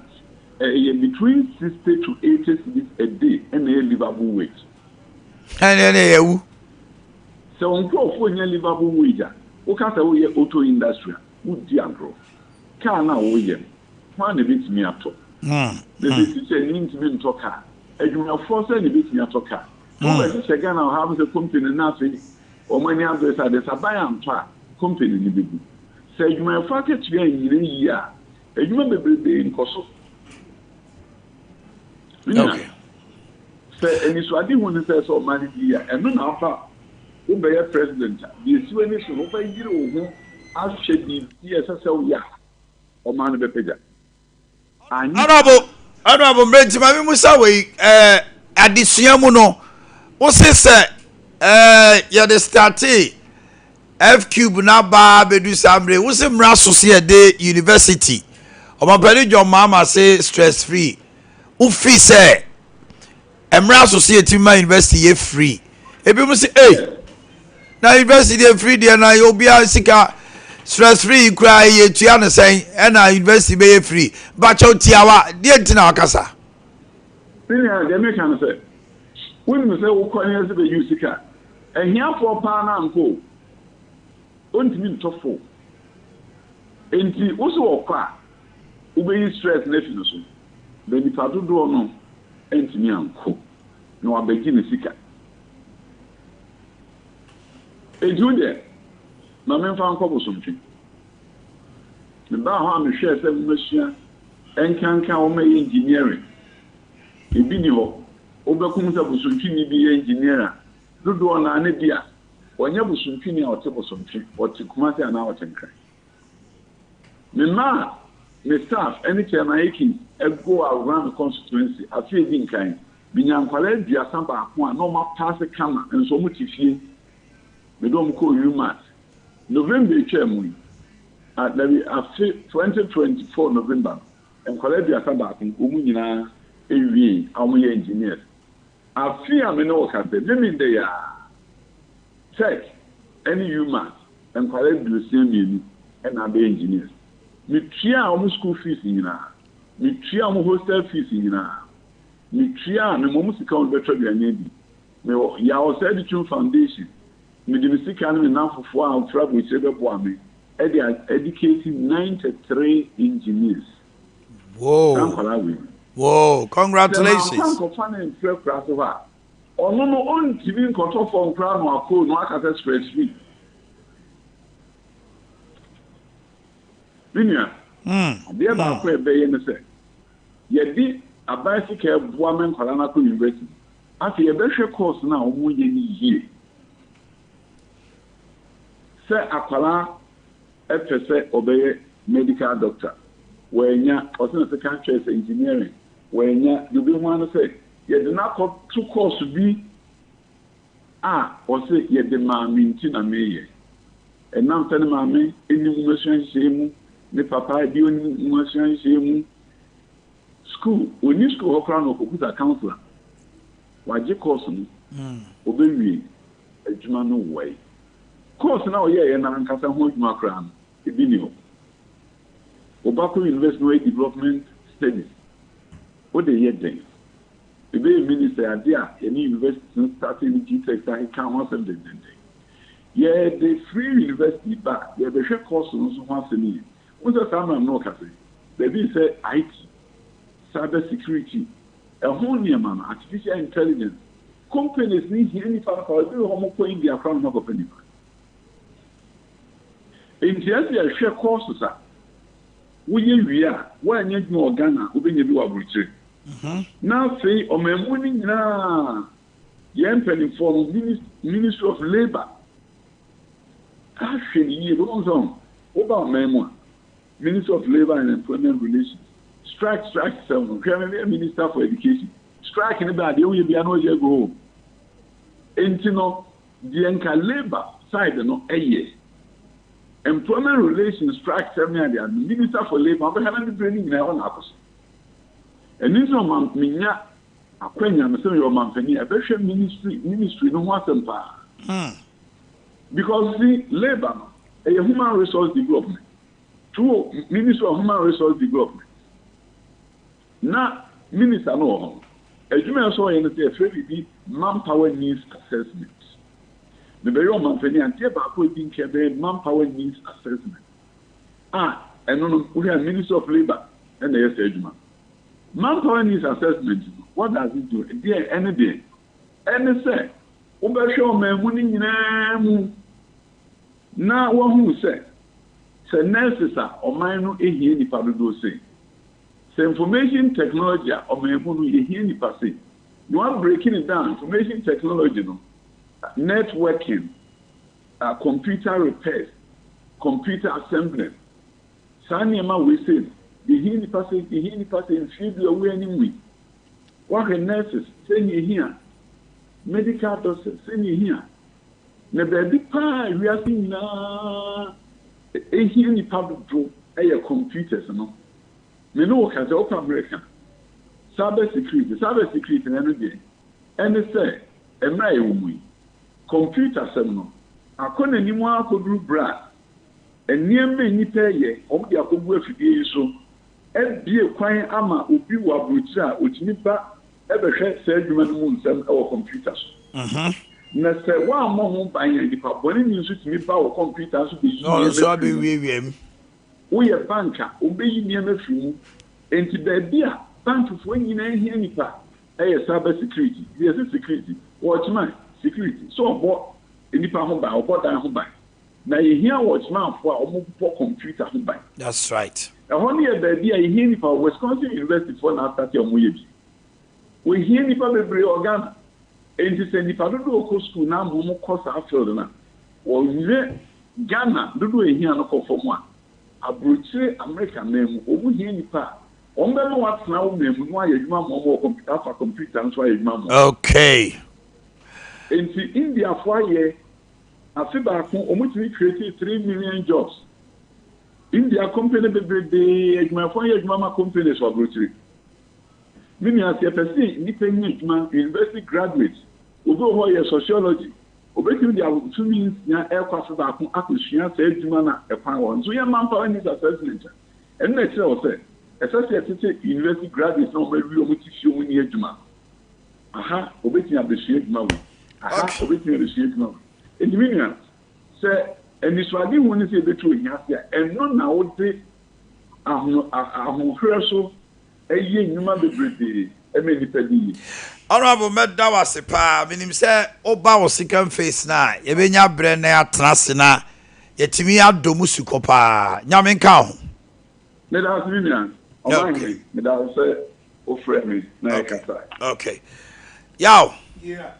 Speaker 2: Ɛyɛ between 60 to 80 cedis a day na ɛyɛ livable wage.
Speaker 1: Ɛnneɛ na yɛawu.
Speaker 2: Sɛ wo nkurɔfoɔ nnya livable wage a, woka sɛ woyɛ auto industry a, wodi agorɔ. Car no a woyɛ no, hwan na ɛbɛtumi atɔ? Na sɛ tikyani ntumi ntɔ car, adwumayɛfoɔ sɛn na ɛbɛtumi atɔ car? Wobɛhyehyɛ Ghana wɔ ha sɛ company no afei wɔn ani abere sɛ adeɛ, sɛ aban antɔ a, company no bɛgu. Sɛ adwumayɛfoɔ akatua annyina yie a, Adwuma bebrebe nkɔ so. Me nua, sɛ anisoadehu ne sɛ sɛ ɔman no di yie a, ɛno na aba a wobɛyɛ president a, deɛ ɛsi w'ani so no, wobɛyere wo ho ahwɛ biribi a ɛsɛ sɛ woyɛ a ɔman no bɛpagya.
Speaker 1: Anyɛ Honorable, Honorable mmerɛ nti ma me musa wei ɛɛ adesua mu no, wose sɛ ɛɛ yɛde startee F cube no aba abɛdu saa mmerɛ yi, wo se mmra so se yɛde university. Ɔmampanin John Mahama se stress free. Wo fi sɛ mmra so se yɛtumi ma university yɛ free. Ebi mo se ei, na university deɛ free deɛ na obiara sika stress free yi koraa yɛtua no sɛn ɛna university bɛyɛ free. Bakyɛw tiawa, deɛ nti na wakasa?
Speaker 2: Senior, deɛ meka no sɛ, wonim sɛ wokɔ ne yɛsɛ bɛyi sika Ahiafoɔ paa no ankɔ o, ɔntumi ntɔ phone. Enti wo se ɔkɔ a, wobɛyi stress no afi no so. But nipa dodoɔ no antumi ankɔ na wabɛgye ne sika. Enti wo deɛ, ma memfa nkɔ Bosomtwe. Mebaa hɔ a mehwɛɛ sɛ nwomasua nkanka wɔn a ɛyɛ engineering, ebi nni hɔ. Wobɛko sɛ bosontweni bi yɛ engineer a, dodoɔ no ara no bi a, ɔnyɛ bosontweni a ɔte Bosomtwe, ɔte Kumasi anaa ɔte Nkran. Memaa me staff ne Chairman Akins go around me constituency afe a ɛdi nkan. Menyaa nkwadaa 31 a na wɔapaase kama nso wɔte fie. Mede wɔn kɔɔ UMass. November a ɛtwaa mu yi, ah, dabi, afe 2024 November no, Nkwadaa 31 no, wɔn nyinaa wiei a wɔyɛ engineers. Afe a me ne wo kasa yi, Memenda yi ara, Tech ne UMass nkwadaa 62 na abɛyɛ engineers. Metuaa wɔn school fees nyinaa, metuaa wɔn hostel fees nyinaa, metuaa, mema wɔn sika a wɔde bɛtɔ aduane adi. Mewɔ Yaw Osei Adutwum Foundation, mede me sika ne me nnamfofoɔ a wɔfiri aburokyire bɛboa me de a educate 93 engineers.
Speaker 1: Whoa.
Speaker 2: Saa nkwadaa wei.
Speaker 1: Whoa, congratulations.
Speaker 2: Sɛ mamfa nkɔfa no mfiri akuraase hɔ a, ɔno no ɔntumi nkɔtɔ fam koraa na wakɔ na waka sɛ stress free. Me nua, adeɛ baako a ɛbɛyɛ ne sɛ yɛde aban sika ɛboa ma nkwadaa no akɔ university. Afei yɛbɛhwɛ course no a wɔyɛ no yie. Sɛ akwadaa pɛ sɛ ɔbɛyɛ medical doctor, wannya, ɔsɛ ne second choice engineering, wannya, deɛ ɔbɛhu ara ne sɛ yɛde no akɔto course bi. A ɔse yɛde maa me nti na meyɛ. Ɛnam sɛ ne maame nnim nwomasua nhyehyɛeɛ mu, ne papa deɛ ɔnim nwomasua nhyehyɛeɛ mu. Sukuu, ɔnni sukuu hɔ koraa na ɔkɔbisa councillor. Wagye course no, ɔbɛwie adwuma no wai. Course no a ɔyɛeɛ no ankasa ho adwuma koraa no, ebi nni hɔ. Wo ba kɔ university na ɔyɛ development studies, wode yɛ dɛn? Mebɛyɛ minister yi, adeɛ a yɛne universities no startee ne GTEC akeka ho asɛm dendenden. Yɛde free university ba a, yɛrebɛhwɛ course no nso ho asɛm yie. Wohu sɛ saa mmerɛ a me ne wo kasa yi, baabi te sɛ IT, cyber security, ɛho nneɛma no, artificial intelligence, companies no hia nnipa no paa. Ebi wɔ hɔ wɔkɔ India koraa na wɔakɔpɛ nnipa. Enti ɛsɛ yɛhwɛ courses a woyɛ wie a, woanyɛ adwuma wɔ Ghana a, wobɛnya bi wɔ aburokyire. Na afei ɔman mu no nyinaa, yɛn mpanimfoɔ no, Ministry of Labour ahwɛ no yie. Wobɛhu sɛ woba ɔman mu a, Ministry of Labour and Employment Relations, strike strike sɛm no, hwɛ me Minister for Education, strike no bɛ adeɛ woyɛ bia na wɔyɛ agu hɔ. Enti no, deɛ nka labour side no yɛ, employment relations strike sɛm ne adeade no, Minister for Labour, wobɛhwɛ na ne berɛ no nyinaa ɛhɔ na akɔ so. Ɛno nti na ɔma menya akwanya no sɛ meyɛ ɔmanpanin a ɛbɛhwɛ ministry ministry no ho asɛm paa. Because see, labour no, ɛyɛ human resource development. Through Ministry of Human Resource Development, na minister no wɔ hɔ no, adwuma a ɛsɛ ɔyɛ no sɛ yɛfrɛ biribi manpower needs assessment. Mebɛyɛ ɔmanpanin a, adeɛ baako a ɛdi nkan bɛyɛ manpower needs assessment. A ɛno no, wohwɛ a Ministry of Labour na ɛyɛ saa adwuma no. Manpower needs assessment no, what does it do? Deɛ ɛne deɛ? Ɛne sɛ wobɛhwɛ ɔman mu no nyinaa mu na woahunu sɛ, sɛ nurses a, ɔman no hia nnipa dodoɔ sei. Sɛ information technology a, ɔman mu no yɛhia nnipa sei. Na woabreki no down, information technology no, networking, computer repairs, computer assembling, saa nneɛma wei sei no, yɛhia nnipa sei, yɛhia nnipa sei, mfeɛ du a ɛwɔ anim yi. Woahwɛ nurses sɛnea ehia, medical doctors sɛnea ehia, na baabi paa a wiase nyinaa ehia nnipa dodow yɛ computers no. Me ne wo ka sɛ wokɔ Amerika, cyber security, cyber security no ɛno deɛ, ɛne sɛ mmerɛ a yɛwɔ mu yi, kɔmputasɛm no akɔ n'anim ara kɔduru berɛ a nneɛma a nnipa reyɛ, wɔde akɔgu afidie yi so abue kwan ama obi wɔ aburokyire a ɔtumi ba bɛhwɛ saa adwuma no mu nsɛm wɔ kɔmputa so. Na sɛ woammɔ ho ban a, nipa bɔneni nso tumi ba wo kɔmputa so bɛyi
Speaker 1: Na ɔno nso
Speaker 2: nneɛma firi mu.
Speaker 1: abɛwiawia mu.
Speaker 2: Woyɛ bank a, wɔbɛyi nneɛma firi mu. Enti baabi a bankfoɔ nyinaa hia nipa yɛ cyber security. Yɛse security, watchman security, sɛ ɔbɔ nnipa ho ban, ɔbɔ dan ho ban. Na yɛhia watchmanfoɔ a wɔbɔ computer ho ban.
Speaker 1: That's right.
Speaker 2: Ɛhɔ no yɛ baabi a yɛhia nnipa wɔ. Wisconsin University foɔ na astate a wɔyɛ bi. Wɔhia nnipa bebree wɔ Ghana. Enti sɛ nnipa dodoɔ kɔ sukuu na ama wɔkɔ saa field no a, wɔnyɛ Ghana dodoɔ a ɛhia no kɔ fam a, aburokyire America man mu, wɔhia nnipa a wɔbɛma wɔatena wo man mu na wɔayɛ adwuma ama wɔn wɔ computer, afa computer nso ayɛ adwuma ama wɔn.
Speaker 1: Okay.
Speaker 2: Enti Indiafoɔ ayɛ Afe baako wɔn tumi create 3 million jobs. India company bebrebee adwumayɛfoɔ yɛ adwuma ma companies wɔ aburokyire. Me nua sɛ yɛpɛ sɛ nnipa nya adwuma, university graduates, obi wɔ hɔ yɛ sociology, obetumi de abosome 6 ɛrekɔ afe baako akɔsua saa adwuma no a ɛkwan wɔ hɔ. Nso yɛ manpower needs assessment a, ɛno na ɛkyerɛ wɔ sɛ ɛsɛ sɛ yɛtete university graduates na wɔn awie wɔn ti fie wɔn ni adwuma no. Aha obetumi abɛsua adwuma wei. Aha obetumi abɛsua adwuma wei. Enti me nua, sɛ anisoadehu ne sɛ yɛbɛtu ohia ase a, ɛno na wode ahono ahoɔherɛ so yɛ nnwuma bebrebee ma nnipa di yie.
Speaker 1: Honourable mɛda wo ase paa, menim sɛ woba wo second phase no a yɛbɛnya berɛ na yɛatena ase na yɛatumi adɔ mu sukɔ paa. Nyame nka wo ho.
Speaker 2: Meda ase me nua. Ɔman hene, meda wo sɛ wofrɛ me na yɛkasa.
Speaker 1: Okay. Yaw. Yeah.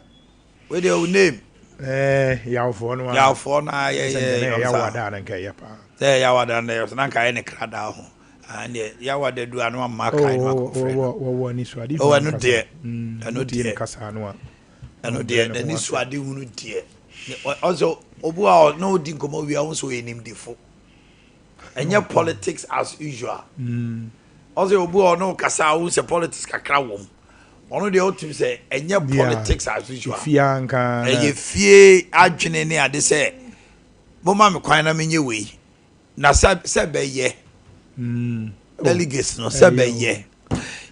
Speaker 1: Wei deɛ wo name.
Speaker 3: Eh, yawfoɔ no a.
Speaker 1: Yawfoɔ no a yɛ yɛ.
Speaker 3: Sɛ yawada na nka ɛyɛ paa.
Speaker 1: Sɛ yawada na ɛyɛ na nka ayɛ ne kradaa ho. Ah, deɛ yawada du ano amma kae no akɔfrɛ no.
Speaker 3: Wɔwɔ anisoade.
Speaker 1: Oh, ɛno deɛ. Ɛno deɛ.
Speaker 3: Kasa no a.
Speaker 1: Ɛno deɛ n'ani so ade hunu deɛ ɔsɛ obi a na ɔdi nkɔmɔ wia ɔho sɛ ɔyɛ nimdefo. Ɛnyɛ politics as usual. Ɔsɛ obi a ɔne ɔkasa a ɔho sɛ politics kakra wɔ mu. Ɔno deɛ ɔtum sɛ ɛnyɛ politics as usual. Ɛyɛ fie adwene ne ade sɛ moma me kwan na menyɛ wei na sɛ sɛ bɛyɛ delegates no sɛ bɛyɛ.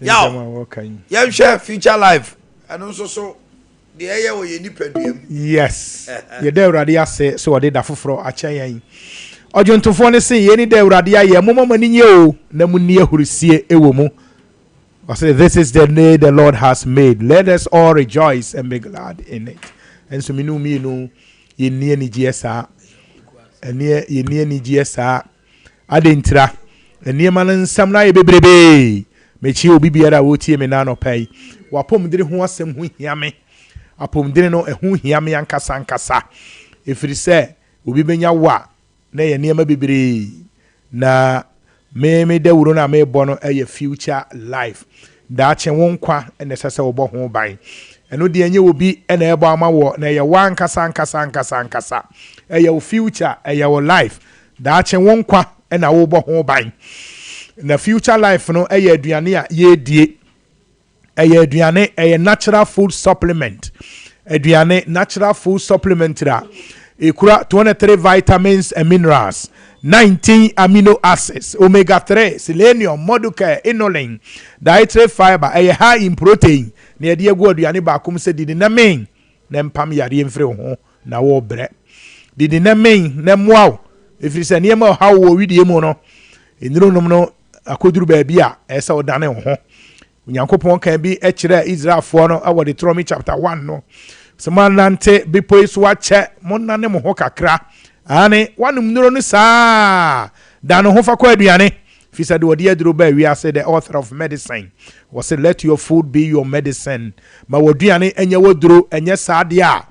Speaker 1: Yaw, yɛnhwɛ future life ɛno nso so deɛ ɛyɛ wɔ yɛn nipadua mu.
Speaker 3: Yes, yɛda Awurade ase sɛ ɔde da foforɔ akyɛ yɛn. Ɔdwontofoɔ no se, yei ne da Awurade ayɛ, momma mo ani nye o, na monni ahurisie wɔ mu. Ɔse, this is the day the Lord has made, let us all rejoice and be glad in it. Ɛnso me ne wo mmienu yɛnni anigyeɛ saa. Ɛneɛ yɛnni anigyeɛ saa. Adɛn ntira? Nneɛma no nsɛm no ayɛ bebrebee. Mekyia obi biara a ɔretie me nnɛ anɔpa yi. W'apɔmudene ho asɛm ho hia me. Apɔmudene no, ɛho hia me ankasa ankasa. Ɛfiri sɛ, obi bɛnya wo a, na ɛyɛ nneɛma bebree. Na me me dawuro no a merebɔ no yɛ future life. Daakye wo nkwa na ɛsɛ sɛ wobɔ ho ban. Ɛno deɛ ɛnyɛ obi na ɛrebɔ ama woɔ, na ɛyɛ wo ankasa ankasa ankasa ankasa. Ɛyɛ wo future, ɛyɛ wo life. Daakye wo nkwa na wobɔ ho ban. Na future life no yɛ aduane a yɛredie. Ɛyɛ aduane, ɛyɛ natural food supplement. Aduane, natural food supplement a ɛkura 23 vitamins and minerals, 19 amino acids, omega 3, selenium, moducare, inulin, dietary fiber, ɛyɛ high in protein, na yɛde agu aduane baako mu sɛ didi na men na mpam yareɛ mfiri wo ho na worebrɛ. Didi na men na mmoa wo, ɛfiri sɛ nneɛma ɔhaw wɔ widie mu no, nnuro nom no akɔduru baabi a ɛsɛ sɛ wodane wo ho. Onyankopɔn kan bi kyerɛɛ Israelfoɔ no wɔ Deuteronomy chapter 1 no sɛ moanante bepɔ yi so akyɛ, monnane mo ho kakra. Aane, woanom nnuro no saa, da ne ho fa kɔ aduane, firi sɛ deɛ ɔde aduro baa wiase, the author of medicine, wɔse let your food be your medicine, ma w'aduane nyɛ w'aduro, ɛnyɛ saa deɛ a,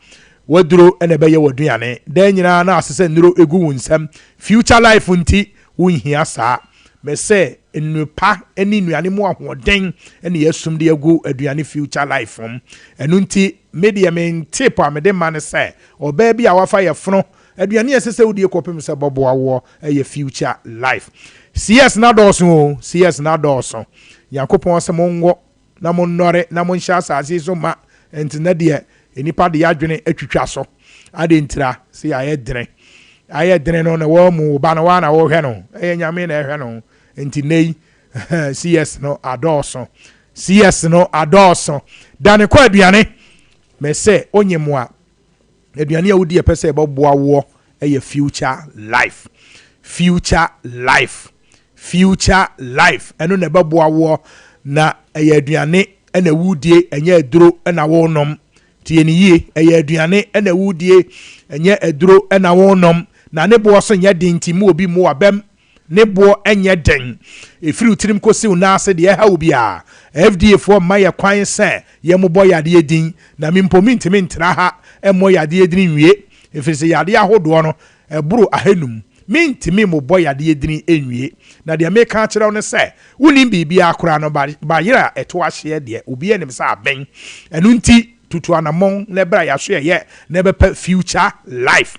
Speaker 3: w'aduro na ɛbɛyɛ w'aduane. Daa nyinaa na ase sɛ nnuro gu wo nsam. Future life nti, wonhia saa. Mese nnupa ne nnuane mu ahoɔden na yɛasum de agu aduane future life mu. Ɛno nti, me deɛ me tip a mede ma ne sɛ, ɔbaa bi a wafa yɛfono, aduane a ɛsɛ sɛ wodie kɔpem sɛ bɔboa woɔ yɛ future life. CS no adɔɔso o, CS no adɔɔso. Nyankopɔn se monwo na monnɔre na monhyɛ asase yi so ma, nti nnɛ deɛ nnipa de yɛadwene atwitwa so. Adɛn ntira sɛ yɛayɛ dene? Ayɛ dene no na wɔamu wo ba no, woa na wohwɛ no, ɛyɛ Nyame na ɛhwɛ no. Nti nnɛ yi CS no adɔɔso, CS no adɔɔso. Dane kɔ aduane, mese wonye mmoa. Aduane a wodi a ɛpɛ sɛ ɛbɛboa woɔ yɛ future life. Future life. Future life. Ɛno na ɛbɛboa woɔ na ɛyɛ aduane na wodie, ɛnyɛ aduro na wonom. Tie no yie, ɛyɛ aduane na wodie, ɛnyɛ aduro na wonom. Na ne boɔ so nyɛ den nti mma obi mmu w'abam. Ne boɔ nyɛ den. Ɛfiri wo tirim kɔsi wo nan ase deɛ ɛha wo biara, FDA foɔ mma yɛ kwan sɛ yɛmmobɔ yadeɛ din, na me mpo mentumi ntra ha mmɔ yadeɛ dini nwie, ɛfiri sɛ yadeɛ ahodoɔ no ɛboro ahanum. Mentumi mmobɔ yadeɛ dini nwie. Na deɛ meka akyerɛ wo ne sɛ, wonnim biribiara koraa no, bayerɛ a ɛto ahyeɛ deɛ, obiara nim sɛ aben. Ɛno nti, tutu anammɔn na bra yɛasoɛeɛ na bɛpɛ future life.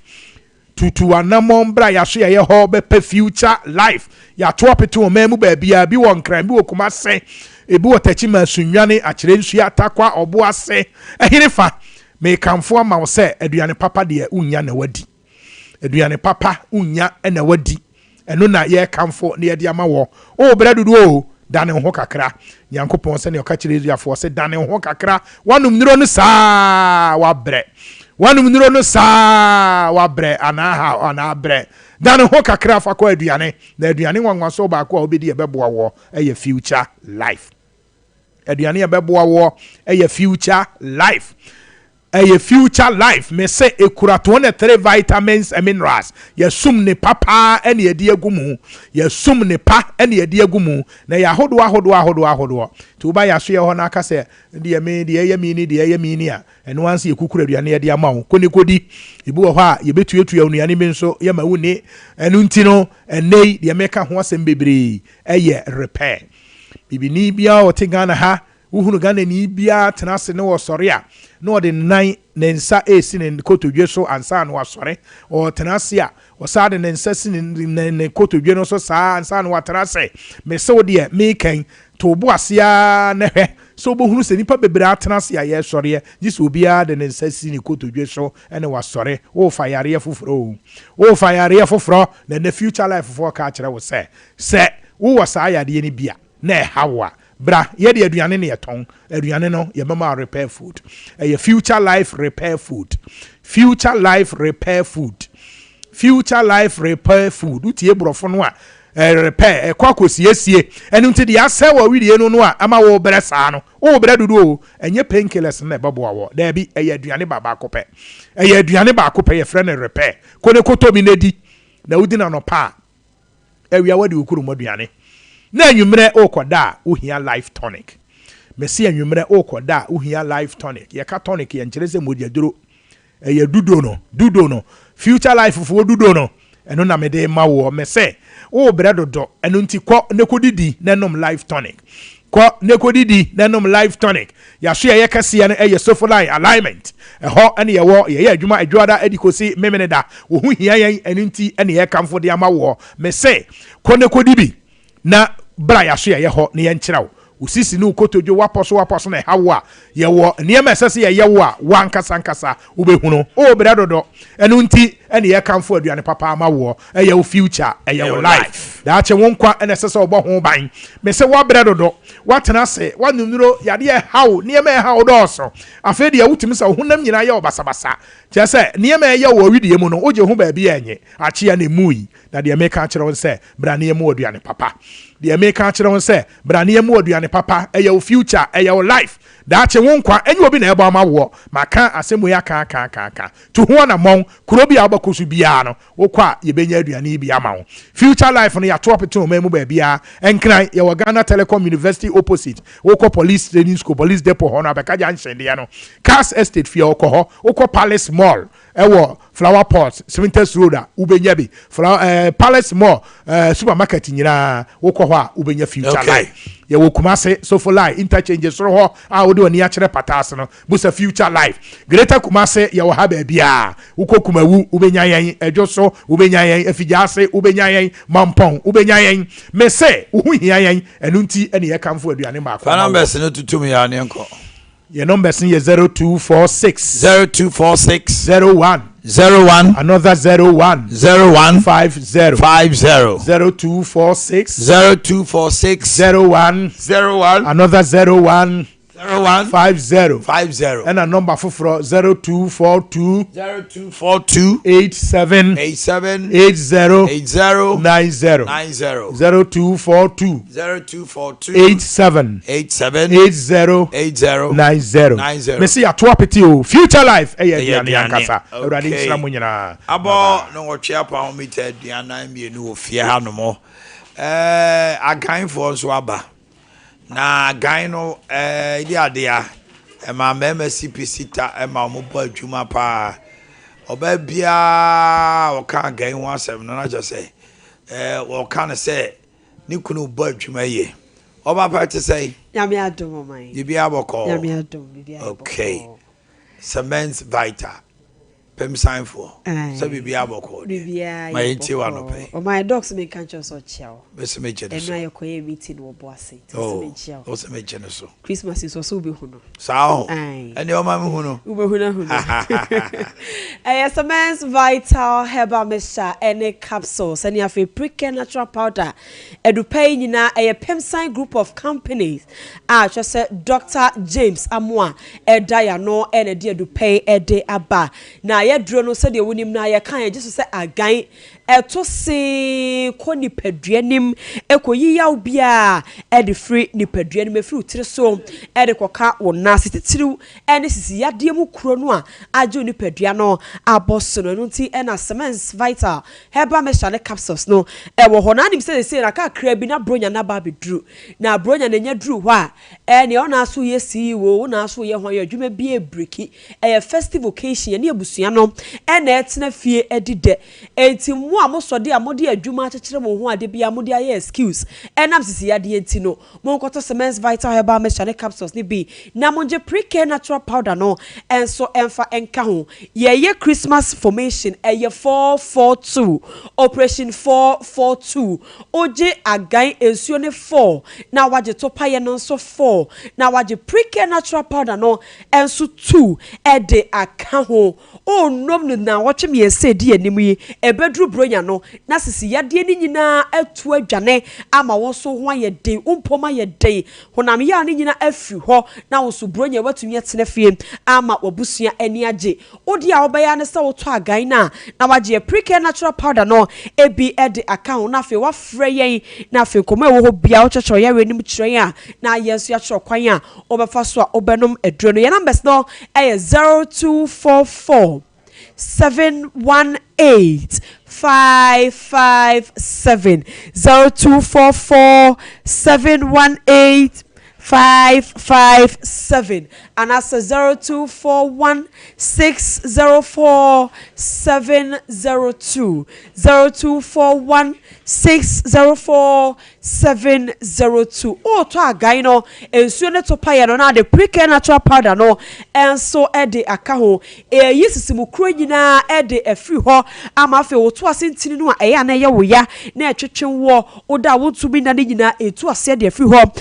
Speaker 3: Tutu anamɔn bra yaso yɛyɛ hɔ bɛpɛ future life. Yato apete ɔman mu baabiara, ebi wɔ Nkran, ebi wɔ Kumase, ebi wɔ Techiman, Sunyani, Akyerɛnsua, Tarkwa, Ɔboase, ɛhene fa. Mekamfo ama wo sɛ aduane papa deɛ wonnya na wadi. Aduane papa wonnya na wadi. Ɛno na yɛrekamfo na yɛde ama wɔ. O brɛ dodoɔ o, dane wo ho kakra. Nyankopɔn sɛnea ɔka kyerɛ Israelfoɔ sɛ dane wo ho kakra, woanom nnuro no saa wabrɛ. Woanom nnuro no saa wabrɛ anaa ha anaa brɛ. Dane ho kakra fa kɔ aduane. Na aduane nwanwasoɔ baako a wobɛdi ɛbɛboa woɔ ɛyɛ future life. Aduane a ɛbɛboa woɔ ɛyɛ future life. Ɛyɛ future life me se ekura 23 vitamins and minerals yɛsum ne pa paa ɛna yɛde agu mu yɛsum ne pa ɛna yɛde agu mu na ɛyɛ ahodoɔ ahodoɔ ahodoɔ ahodoɔ nti woba yɛasoyɛ hɔ na aka sɛ deɛ me deɛ ɛyɛ me ni deɛ ɛyɛ me ni a ɛno ara nso yɛkukuru aduane yɛde ama wo kɔ ne kɔdi ebi wɔ hɔ a yɛbɛtuatua nnuane bi nso yɛma wo ni ɛno nti no ɛnnɛ yi deɛ meka ho asɛm bebree ɛyɛ repair bibini biara ɔte Ghana ha. Wohunu Ghanani biara tena ase na ɔsɔre a, na ɔde ne nan, ne nsa resi ne kotodwe so ansa na wasɔre. Ɔretena ase a, ɔsan de ne nsa si ne ne ne kotodwe no so saa ansa na watena ase. Mese wo deɛ meka yi, to wo bo ase ara na hwɛ sɛ wobɛhunu sɛ nnipa bebree atena ase a yɛresɔreɛ, gye sɛ obiara de ne nsa si ne kotodwe so na wasɔre. Worefa yareɛ foforɔ o. Worefa yareɛ foforɔ, na ɛnnɛ Future Life foɔ ka akyerɛ wo sɛ, sɛ wowɔ saa yareɛ no bi a, na ɛha wo a, bra, yɛde aduane na yɛtɔn, aduane no yɛbɛma wo repair food. Ɛyɛ Future Life Repair Food. Future Life Repair Food. Future Life Repair Food. Wotie borɔfo no a, repair, ɛkɔ akɔsiesie. Ɛno nti deɛ asɛe wɔ awidie no no a ama wobrɛ saa no, wobrɛ dodo o, ɛnyɛ painkillers no na ɛbɛboa wɔ. Daabi, ɛyɛ aduane ba baako pɛ. Ɛyɛ aduane baako pɛ, yɛfrɛ no repair. Kɔ ne kɔtɔ bi na di, na wodi no anɔpa a, Awia wadi wo kurom aduane na anwummerɛ worekɔda a wohia life tonic. Mese anwummerɛ worekɔda a wohia life tonic. Yɛka tonic yɛnkyerɛ sɛ mogyaduro. Ɛyɛ dudo no, dudo no, future life foɔ dudo no, ɛno na mede ma woɔ. Mese worebrɛ dodo, ɛno nti kɔ na kɔdidi na nom life tonic. Kɔ na kɔdidi na nom life tonic. Yɛaso yɛyɛ kɛseɛ no yɛ Sofoline alignment. Ɛhɔ ne yɛwɔ, yɛyɛ adwuma Adwoada de kɔsi Memeneda. Wo ho hia yɛn, ɛno nti na yɛrekamfo de ama woɔ. Mese, kɔ na kɔdi bi, na bra yɛaso yɛyɛ hɔ na yɛnkyerɛ wo. Wo sisi ne wo kotodwe, woapɔ so woapɔ so na ɛha wo a, yɛwɔ nneɛma a ɛsɛ sɛ yɛyɛ wo a, wo ankasa ankasa wobɛhunu. Oo, brɛ dodo. Ɛno nti na yɛrekamfo aduane papa ama woɔ. Ɛyɛ wo future, ɛyɛ wo life. Daakye wo nkwa na ɛsɛ sɛ wobɔ ho ban. Mese woabrɛ dodo, woatena ase, woanom nnuro, yadeɛ ɛha wo, nneɛma a ɛha wo dɔɔso. Afei deɛ wotumi sɛ wo honam nyinaa yɛ wo basabasa. Kyerɛ sɛ nneɛma a ɛyɛ wo wɔ wedeɛ mu no, wogye ho baabi a ɛnye. Akyea na ɛmu yi. Na deɛ meka akyerɛ wo ne sɛ, bra na yɛmmu aduane papa. Deɛ meka akyerɛ wo ne sɛ, bra na yɛmmu aduane papa. Ɛyɛ wo future, ɛyɛ wo life. Daakye wo nkwa, ɛnyɛ obi na ɛbɔ ama woɔ. Maka asɛm wei aka aka aka aka. Tu ho anammɔn. Kuro bi a wobɛkɔ so biara no, wokɔ a, yɛbɛnya aduane yi bi ama wo. Future life no, yɛato apete ɔman mu baabiara. Nkran, yɛwɔ Ghana Telecom University opposite. Wokɔ Police Training School, Police Depot hɔ no, Abɛka Junction deɛ no, Cars Estate fie, wokɔ hɔ. Wokɔ Palace Mall, ɛwɔ Flower Pot, Spintex Road a, wobɛnya bi. Flower, eh, Palace Mall, eh, supermarket nyinaa, wokɔ hɔ a, wobɛnya Future okay. Life. Yɛwɔ Kumase, Sofolai, interchange soro hɔ a wode w'ani akyerɛ pata ase no, busa Future Life. Greater Kumase, yɛwɔ ha baabiara. Wokɔ Kumawu, wobɛnya yɛn. Ɛdwo so, wobɛnya yɛn. Afigya ase, wobɛnya yɛn. Mampɔn, wobɛnya yɛn. Mese, wo ho hia yɛn, ɛno nti ɛne yɛkamfo aduane mmaako
Speaker 1: ama
Speaker 3: wo.
Speaker 1: Fa numbers no tutum yɛ aneɛ nkɔ.
Speaker 3: Yɛn numbers no yɛ 0246.
Speaker 1: 0246.
Speaker 3: 01.
Speaker 1: 01.
Speaker 3: Another 01.
Speaker 1: 01.
Speaker 3: 50.
Speaker 1: 50.
Speaker 3: 0246.
Speaker 1: 0246.
Speaker 3: 01.
Speaker 1: 01.
Speaker 3: Another 01.
Speaker 1: 01.
Speaker 3: 50.
Speaker 1: 50.
Speaker 3: Ɛna number foforɔ 0242.
Speaker 1: 0242.
Speaker 3: 87.
Speaker 1: 87.
Speaker 3: 80.
Speaker 1: 80.
Speaker 3: 90.
Speaker 1: 90.
Speaker 3: 0242.
Speaker 1: 0242.
Speaker 3: 87.
Speaker 1: 87.
Speaker 3: 80.
Speaker 1: 80.
Speaker 3: 90.
Speaker 1: 90.
Speaker 3: Mese yɛato apete o. Future life ɛyɛ
Speaker 1: Ɛyɛ
Speaker 3: aduane
Speaker 1: aduane.
Speaker 3: ankasa. Awurade
Speaker 1: Okay.
Speaker 3: nhyira mo nyinaa.
Speaker 1: Abɔ no nwɔtwe apa ho mita 42 wɔ fie ha nom. Ɛɛ aganfoɔ nso aba. Na agan no ɛɛ di adeɛ a ɛma mmarima si pi sita ɛma wɔn bɔ adwuma paa. Ɔbaa biara ɔka agan ho asɛm no na kyerɛ sɛ ɛɛ wɔka no sɛ ne kunu bɔ adwuma yie. Ɔba pa te sɛ
Speaker 4: Nyame adom ɔman.
Speaker 1: biribiara bɔkɔɔ.
Speaker 4: Nyame adom biribiara
Speaker 1: Okay.
Speaker 4: bɔkɔɔ.
Speaker 1: Cement Vita pemsanfoɔ
Speaker 4: Aye.
Speaker 1: sɛ biribiara bɔkɔɔ deɛ.
Speaker 4: Biribiara
Speaker 1: Ma
Speaker 4: yɛ
Speaker 1: yɛntie wɔ anɔpa yi.
Speaker 4: bɔkɔɔ. Ɔman docs mi nka nkyɛn sɛ ɔkyia wo.
Speaker 1: Mese megye ne
Speaker 4: Ɛno
Speaker 1: so.
Speaker 4: a yɛkɔyɛ meeting wɔ Boase nti ɔsɛ
Speaker 1: Oh,
Speaker 4: menkyia wo.
Speaker 1: ɔsɛ megye ne so.
Speaker 4: Christmas nso ɔsɛ wobɛhu no.
Speaker 1: Saa ho.
Speaker 4: Aye.
Speaker 1: Ɛne ɔma me hu no.
Speaker 4: Wobɛhu no ahu no. Ɛyɛ Cements Vital Herbal Mixture ɛne capsules ɛne afei Precare Natural Powder. Adupa yi nyinaa ɛyɛ Pemsan Group of Companies a kyerɛ sɛ Dr. James Amoah ɛda yano ɛna ɛde adupa yi ɛde aba. Na yɛduro no sɛdeɛ wonim na yɛka yɛgye so sɛ agan ɛto see kɔ nipadua nim ɛkɔyi yaw biara ɛde firi nipadua nim ɛfiri wo tiri so ɛde kɔka wo nan ase titiriw ɛne sisi yadeɛ mu kuro no a agye wo nipadua no abɔ so no. Ɛno nti ɛna Cements Vital Herbal Mixture ne capsules no ɛwɔ hɔ. Na anim sɛ sɛsei na kakra bi na bronya no aba abɛduru. Na bronya no anya duru hɔ a ɛneɛ ɔna so yɛ CEO, wona so yɛ hɔ yɛ adwuma bi ebiriki. Ɛyɛ festive occasion yɛne abusua abusua no na ɛtena fie adi dɛ. Enti mo a mosɔ de a mode adwuma akyekyere mo ho a da biara mode ayɛ excuse ɛnam sisi yadeɛ nti no, monkɔtɔ Semens Vital Herbal Mixture ne Capsules no bi na mongye Pre-K Natural Powder no nso mfa nka ho. Yɛreyɛ Christmas formation, ɛyɛ 442, Operation 442. Wogye agan nsuo no 4 na wagye topaeɛ no nso 4 na wagye Pre-K Natural Powder no nso 2 de aka ho. Worenom no nnawɔtwe mmiɛnsa a ɛdi anim yi, ɛbɛduru Buronya no, na sisi yadeɛ no nyinaa atu adwane ama wo nso wo ho ayɛ den, wo mpom ayɛ den, honam yaw no nyinaa afiri hɔ, na wo nso Buronya woatumi atena fie ama w'abusua ani agye. Wo deɛ a wobɛyɛ ara ne sɛ wotɔ agan no a, na woagye Apricare Natural Powder no bi de aka ho, na afei woafrɛ yɛn, na afei nkɔmmɔ a ɛwɔ hɔ biara wokyerɛkyerɛ wo yareɛ no mu kyerɛ yɛn a, na yɛn nso yɛakyerɛ kwan a wobɛfa so a wobɛnom aduro no. Yɛn numbers no yɛ 0244 718 557, 0244 718 557 anaasɛ 0241 604 702, 0241 604 702. Woretɔ agan no, nsuo no to paeɛ no na ade Precare Natural Powder no nso de aka ho. Ɛreyi sisimu kuro nyinaa de afiri hɔ ama afei woto ase ntini no a ɛyɛ a na ɛyɛ wo ya na ɛtwetwe woɔ, woda a wontumi nna no nyinaa ɛretu aseɛ de afiri hɔ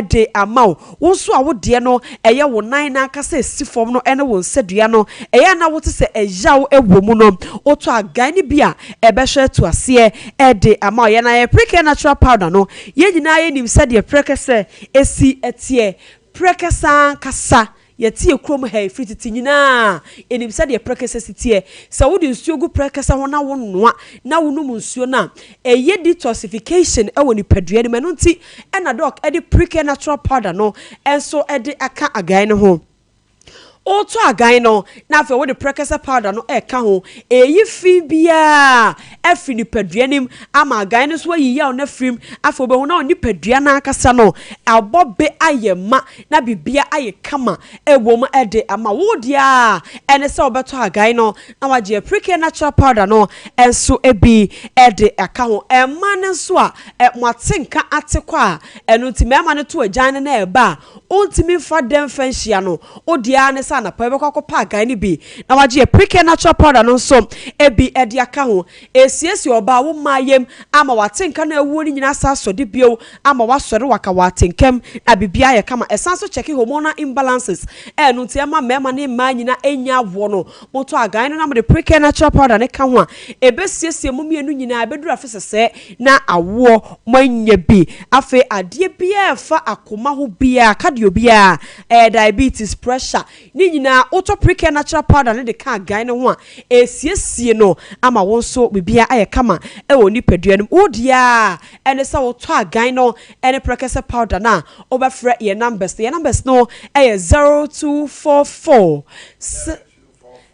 Speaker 4: de ama wo. Wo nso a wo deɛ no ɛyɛ wo nan no ankasa a ɛsi fam no ne wo nsadua no, ɛyɛ a na wote sɛ ɛyaw wɔ mu no, wotɔ agan no bi a, ɛbɛhwɛ atu aseɛ de ama wo. Yɛn ayɛ Prekɛ Natural Powder no, yɛn nyinaa yɛnim sɛdeɛ prɛkɛsɛ si teɛ. Prɛkɛsɛ ankasa Yɛte yɛn kurom ha yi firi tete nyinaa, yɛnim sɛdeɛ prɛkɛsɛ si teɛ. Sɛ wode nsuo gu prɛkɛsɛ ho na wonoa na wonom nsuo no a, ɛyɛ detoxification wɔ nipadua no mu. Ɛno nti na Doc de Precare Natural Powder no nso de aka agan no ho. Woretɔ agan no na afei wode prɛkɛsɛ powder no reka ho. Ɛreyi fi biara afiri nipadua no mu ama agan no nso ayi yaw no afiri mu. Afei wobɛhu na wo nipadua no ankasa no abɔ be ayɛ ma na biribiara ayɛ kama wɔ mu de ama wo. Wo deɛ ara ne sɛ wobɛtɔ agan no na woagye Apricare Natural Powder no nso bi de aka ho. Mmaa no nso a moate nka ate kɔ a, ɛno nti mmarima no to agyan no na ɛba a, wontumi mfa dɛm mfa nhyia no. Wo deɛ ara ne sɛ anapa yi wobɛkɔ akɔpɛ agan no bi na woagye Apricare Natural Powder no nso bi de aka ho. Ɛresiesie ɔbaa wo mmaa yam ama wate nka na awuo no nyinaa asan asɔ de bio ama wasɔre waka wɔ atenka mu na biribiara ayɛ kama. Ɛsan nso kyɛke hormonal imbalances a ɛno nti ɛma mmarima ne mmaa nyinaa nnya awoɔ no. Motɔ agan no na mode Precare Natural Powder no ka ho a, ɛbɛsiesie mo mmienu nyinaa, ɛbɛduru afe sɛsɛɛ na awoɔ moanya bi. Afei adeɛ biara a ɛfa akoma ho biara, cardio biara, ɛyɛ diabetes, pressure, Ne nyinaa, wotɔ Precare Natural Powder no de ka agan no ho a, ɛresiesie no ama wo nso biribiara ayɛ kama wɔ wo nipadua no mu. Wo deɛ ara ne sɛ wotɔ agan no ne prɛkɛsɛ powder no a, wobɛfrɛ yɛn numbers no. Yɛn numbers no yɛ 0244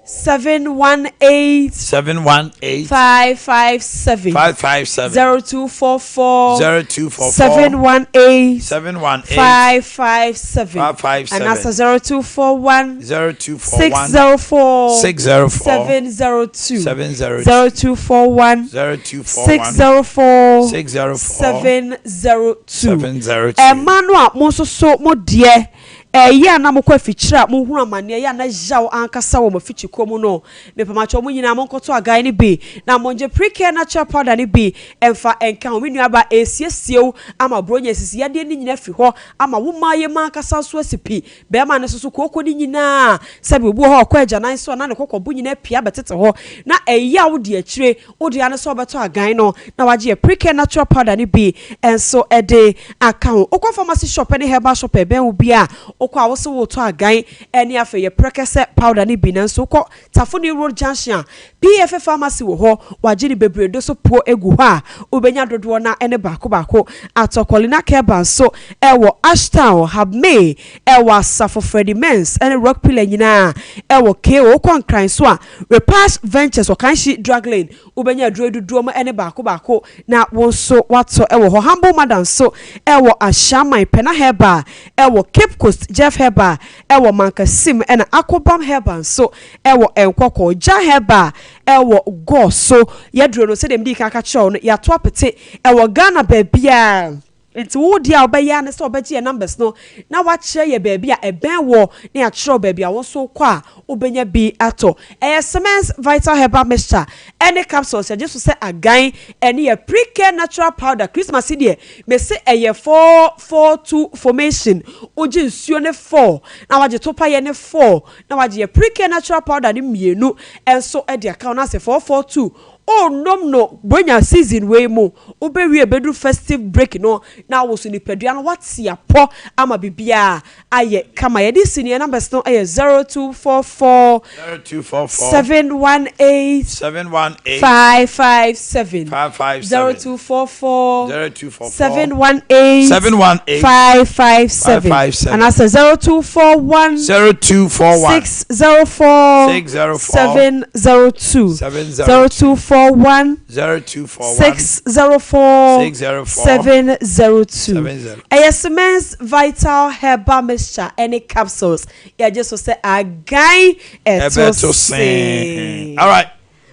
Speaker 4: 718
Speaker 1: 718
Speaker 4: 557
Speaker 1: 557
Speaker 4: 0244
Speaker 1: 0244
Speaker 4: 718
Speaker 1: 718
Speaker 4: 557
Speaker 1: 557
Speaker 4: anaasɛ 0241
Speaker 1: 0241
Speaker 4: 604
Speaker 1: 604
Speaker 4: 702
Speaker 1: 702
Speaker 4: 0241
Speaker 1: 0241
Speaker 4: 604
Speaker 1: 604
Speaker 4: 702
Speaker 1: 702
Speaker 4: Ɛma no a mo nso so mo deɛ Ɛyɛ a na mokɔ afikyiri a mohunu amaneɛ, ɛyɛ a na yaw ankasa wɔ mo afikyikɔ mu no. Mepamakyɛw mo nyinaa monkɔtɔ agan no bi na mongye Precare Natural Powder no bi mfa nka ho. Me nuabaa, ɛresiesie wo ama Buronya asisi yadeɛ no nyinaa afi hɔ ama wo mmaa yam ankasa nso asi pi. Barima no nso so kooko no nyinaa, sɛbe obi wɔ hɔ a ɔkɔ agyanan so a na ne kɔkɔbo nyinaa apue abɛtete hɔ na ɛyaw di akyire. Wo dea ne sɛ wobɛtɔ agan no na wagye Precare Natural Powder no bi nso de aka ho. Wokɔ pharmacy shop ne herbal shop a ɛbɛn wo biara a, wokɔ a wose woretɔ agan ne afei yɛ prɛkɛsɛ powder no bi. Nanso wokɔ Tafo New Road Junction a, PFA Pharmacy wɔ hɔ, wɔagye no bebree do so puo egu hɔ a wobenya dodoɔ no ara ne baako baako atɔ. Colina Kerber nso wɔ Ashtown, Habmay wɔ Asafo, Freddie Mens ne Rock Pillar nyinaa wɔ KO. Wokɔ Nkran nso a, Repash Ventures wɔ Kanshi Drug Lane, wobenya aduro yi dodoɔ mu ne baako baako na wo nso woatɔ wɔ hɔ. Humble Mother nso wɔ Ashaiman, Pena Herbal wɔ Cape Coast, Jeff Herbal wɔ Mankasim ɛna Akobam Herbal nso wɔ Nkɔkɔ. Gya Herbal wɔ Gɔɔ so. Yɛaduro no sɛdeɛ medii kan aka kyerɛɛ wo no, yɛato apete wɔ Ghana baabiara. Nti wo deɛ a wobɛyɛ ara ne sɛ wobɛgye yɛn numbers no na woakyerɛ yɛn baabi a ɛbɛn woɔ na yɛakyerɛ wo baabi a wo nso wokɔ a wobɛnya bi atɔ. Ɛyɛ Semens Vital Herbal Mixture ɛne capsules, yɛgye so sɛ agan ɛne yɛ Pre-Care Natural Powder. Christmas yi deɛ Mese ɛyɛ 442 formation, wogye nsuo no four na wagye topayɛ no four na wagye yɛ pre-care natural powder no mmienu nso de aka ho na asɛ 442 wonom no Buronya season wei mu wobɛwie bɛduru festive break no na wo so nipadua no wate apɔ ama biribiara ayɛ kama. Yɛde si no yɛn numbers no yɛ 0244
Speaker 1: 0244
Speaker 4: 718
Speaker 1: 718
Speaker 4: 557
Speaker 1: 557
Speaker 4: 0244
Speaker 1: 0244
Speaker 4: 718
Speaker 1: 718
Speaker 4: 557
Speaker 1: 557
Speaker 4: anaasɛ 0241
Speaker 1: 0241
Speaker 4: 604
Speaker 1: 604
Speaker 4: 702
Speaker 1: 702
Speaker 4: 0241
Speaker 1: 0241
Speaker 4: 604
Speaker 1: 604
Speaker 4: 702
Speaker 1: 70.
Speaker 4: Ɛyɛ Semens Vital Herbal Mixture ɛne capsules. Yɛgye so sɛ agan ɛto
Speaker 1: Ɛbɛto
Speaker 4: see.
Speaker 1: see. All right.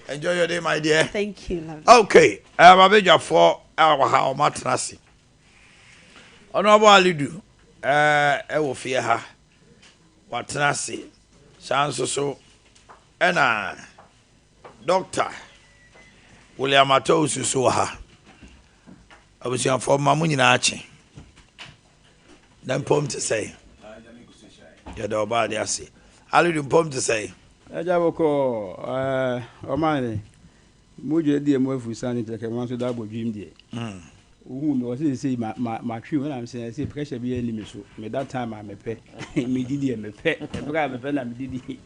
Speaker 1: Enjoy your day, my dear.
Speaker 4: Thank you, love.
Speaker 1: Okay. Mabedwafoɔ a wɔ ha wɔn atena ase. Honorable Alidu ɛwɔ fie ha. Watena ase. Saa nso so ɛna Doctor William Atowusu so wɔ ha. Abusuafoɔ ma mo nyinaa kye. Na mpom te sɛ yɛda ɔbaa de ase. Alidu mpom te sɛ.
Speaker 5: Agya bɔkɔɔ ɛɛ ɔman ne mogya deɛ mu afu sane kyerɛ kɛma nso da abɔ dwim deɛ. Wohu me ɔsɛ sɛ ma ma matwe wo na mesɛ sɛ pressure bi ani me so. Me da time a mepɛ. Medi deɛ mepɛ. Ɛberɛ a mepɛ na medidi.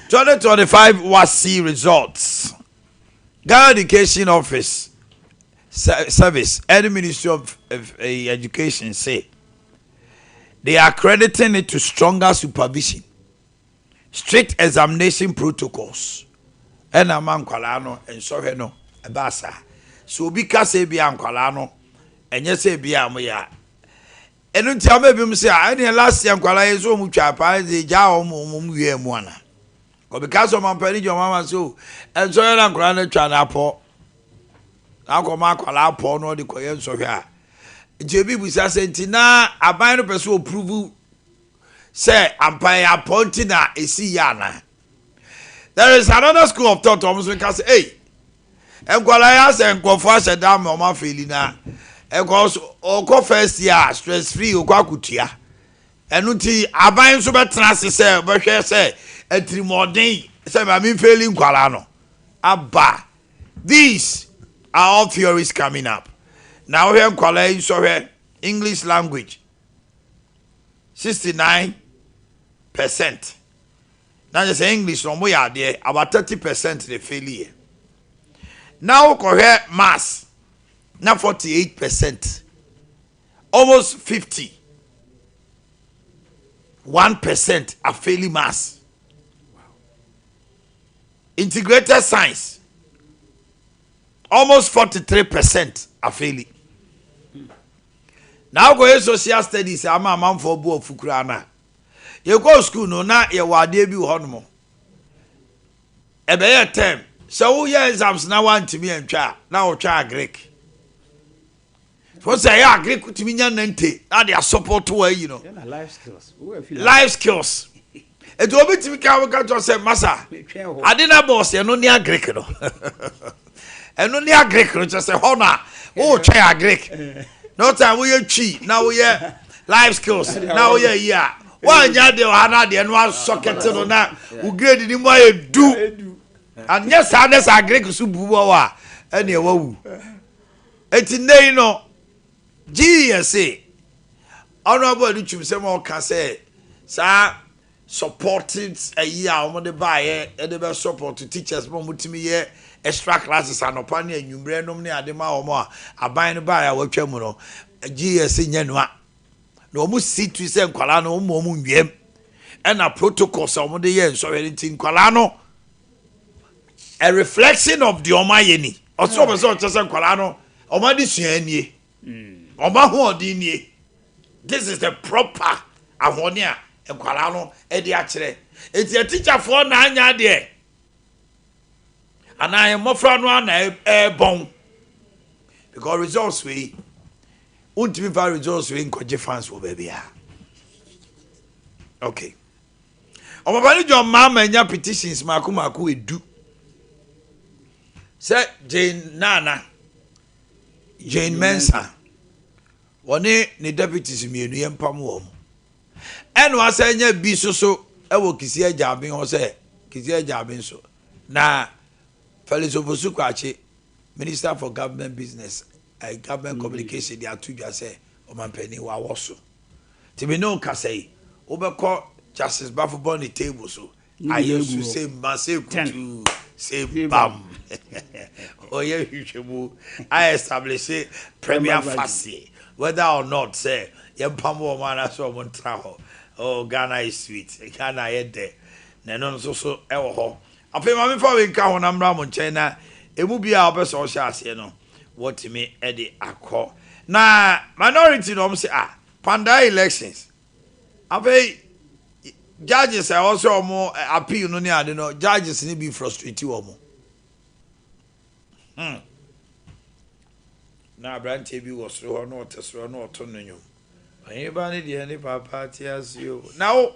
Speaker 1: 2025 WASSCE results. Ghana Education Office Service and Ministry of Education say they are crediting it to stronger supervision, strict examination protocols. Ɛna ama nkwalaa no nsɔhwɛ no ɛba saa. So obi ka sɛ ebi a nkwalaa no ɛnyɛ sɛ ebi a wɔyɛ a ɛno nti ama ebinom sɛ a ɛneɛ last year nkwalaa yɛ sɛ wɔn twa paa ɛsɛ gya wɔn wɔn wie mu ana. Kɔbi sɛ ɔman panin John Mahama sɛ o nsɔhwɛ na nkwalaa no twa no apɔ na akɔma akwalaa apɔ na ɔde kɔyɛ nsɔhwɛ a nti ebi busa sɛ nti na aban no pɛ sɛ ɔprove sɛ ampa yɛ apɔ nti na esi yɛ ana. There is another school of thought wɔn nso ka sɛ ei nkwalaa yɛ asɛ nkurɔfoɔ ahyɛ dan ma wɔn afail na ɛkɔ so ɔkɔ first year stress free ɔkɔ akutua ɛno nti aban nso bɛtena ase sɛ ɔbɛhwɛ sɛ atirimɔden sɛ maame nfail nkwalaa no aba. These are all theories coming up. Na wohwɛ nkwalaa yi nsɔhwɛ English language 69%, na kyerɛ sɛ English na ɔmo yɛ adeɛ about 30% na fail yɛ. Na wokɔhwɛ maths na 48%, almost 51% afail maths. Integrated science, almost 43% afail. Na wokɔyɛ social studies ama amanfoɔ bu afu koraa no a yɛkɔɔ school no na yɛwɔ adeɛ bi wɔ hɔnom ɛbɛyɛ term sɛ woyɛ exams na woantumi antwa a na wotwa agric fo sɛ ɛyɛ agric tumi nya 90 na de asupport wɔ ayi no.
Speaker 5: Ɛna life skills. Wo afi
Speaker 1: life skills nti obi tumi ka woka kyerɛ sɛ masa
Speaker 5: Metwɛn hɔ.
Speaker 1: Ade na bɔs ɛno ne agric no, ɛno ne agric no kyerɛ sɛ hɔ na wotwɛn agric na ɔta woyɛ twi na woyɛ life skills na woyɛ yi a woanyɛ adeɛ wɔ ha na adeɛ no asɔ kɛte no na wo grade ni mu ayɛ du.
Speaker 5: Edu.
Speaker 1: Anyɛ saa ne sɛ agric so bu wɔ hɔ a ɛneɛ wawu. Enti nnɛ yi no GES ɔno abɔ ade twum sɛ ma ɔka sɛ saa. Supporting ayi a wɔde baeɛ de bɛ support teachers ma wɔtumi yɛ extra classes anɔpa ne anwummerɛ nom ne ade ma wɔn a aban no baeɛ a wɔatwa mu no, GES nyɛ noa. Na wɔn si tiri sɛ nkwadaa no wɔn wɔn nwiam ɛna protocols a wɔde yɛ nsɔhwɛ no nti nkwadaa no a reflection of deɛ wɔn ayɛ ni. Ɔsɛ wɔn sɛ ɔkyɛ sɛ nkwadaa no wɔn adesua nie, wɔn ahoɔden nie. This is the proper ahoɔden a nkwadaa no de akyerɛ. Eti atikyafoɔ na anya adeɛ anaa mmɔfra no ara na ɛrebɔn because results wei wontumi fa results wei nkɔgye fans wɔ baabi a. Okay. Ɔmapani John Mahama anya petitions mako mako edu sɛ Jane Nana Jane Mensah Wɔne ne deputies mmienu yɛmpam wɔn. Ɛna wasan anya bi nso so wɔ Kissi Agyabeng hɔ sɛ Kissi Agyabeng nso na Felix Ofosu Kwakye, Minister for Government Business, eh, Government Communication de ato dwa sɛ ɔmampanin wawɔ so. Nti me ne wo kasa yi, wobɛkɔ Justice Baffoe-Bonnie table so Ayɛ su sɛ mma sɛ kutuu sɛ bam. Ɔyɛ nhwehwɛmu a establish premier facie whether or not sɛ yɛmpam wɔn anaasɛ wɔn ntra hɔ. Oh, Ghana is sweet. Ghana yɛ dɛ. Na ɛno nso so ɛwɔ hɔ. Afei ma mefa wei nka ho na mmra mo nkyɛn na emu bi a wɔpɛ sɛ ɔhyɛ aseɛ no wɔtumi de akɔ. Na minority na wɔn sɛ ah Kpandaa elections. Afei judges a ɛwɔ sɛ wɔn appeal no ne ade no judges no bi frustrate wɔn. Hmm. Na aberanteɛ bi wɔ soro hɔ na ɔte soro na ɔto no nnwom. Ɔhene ba ne deɛ ne papa te ase o. Na wo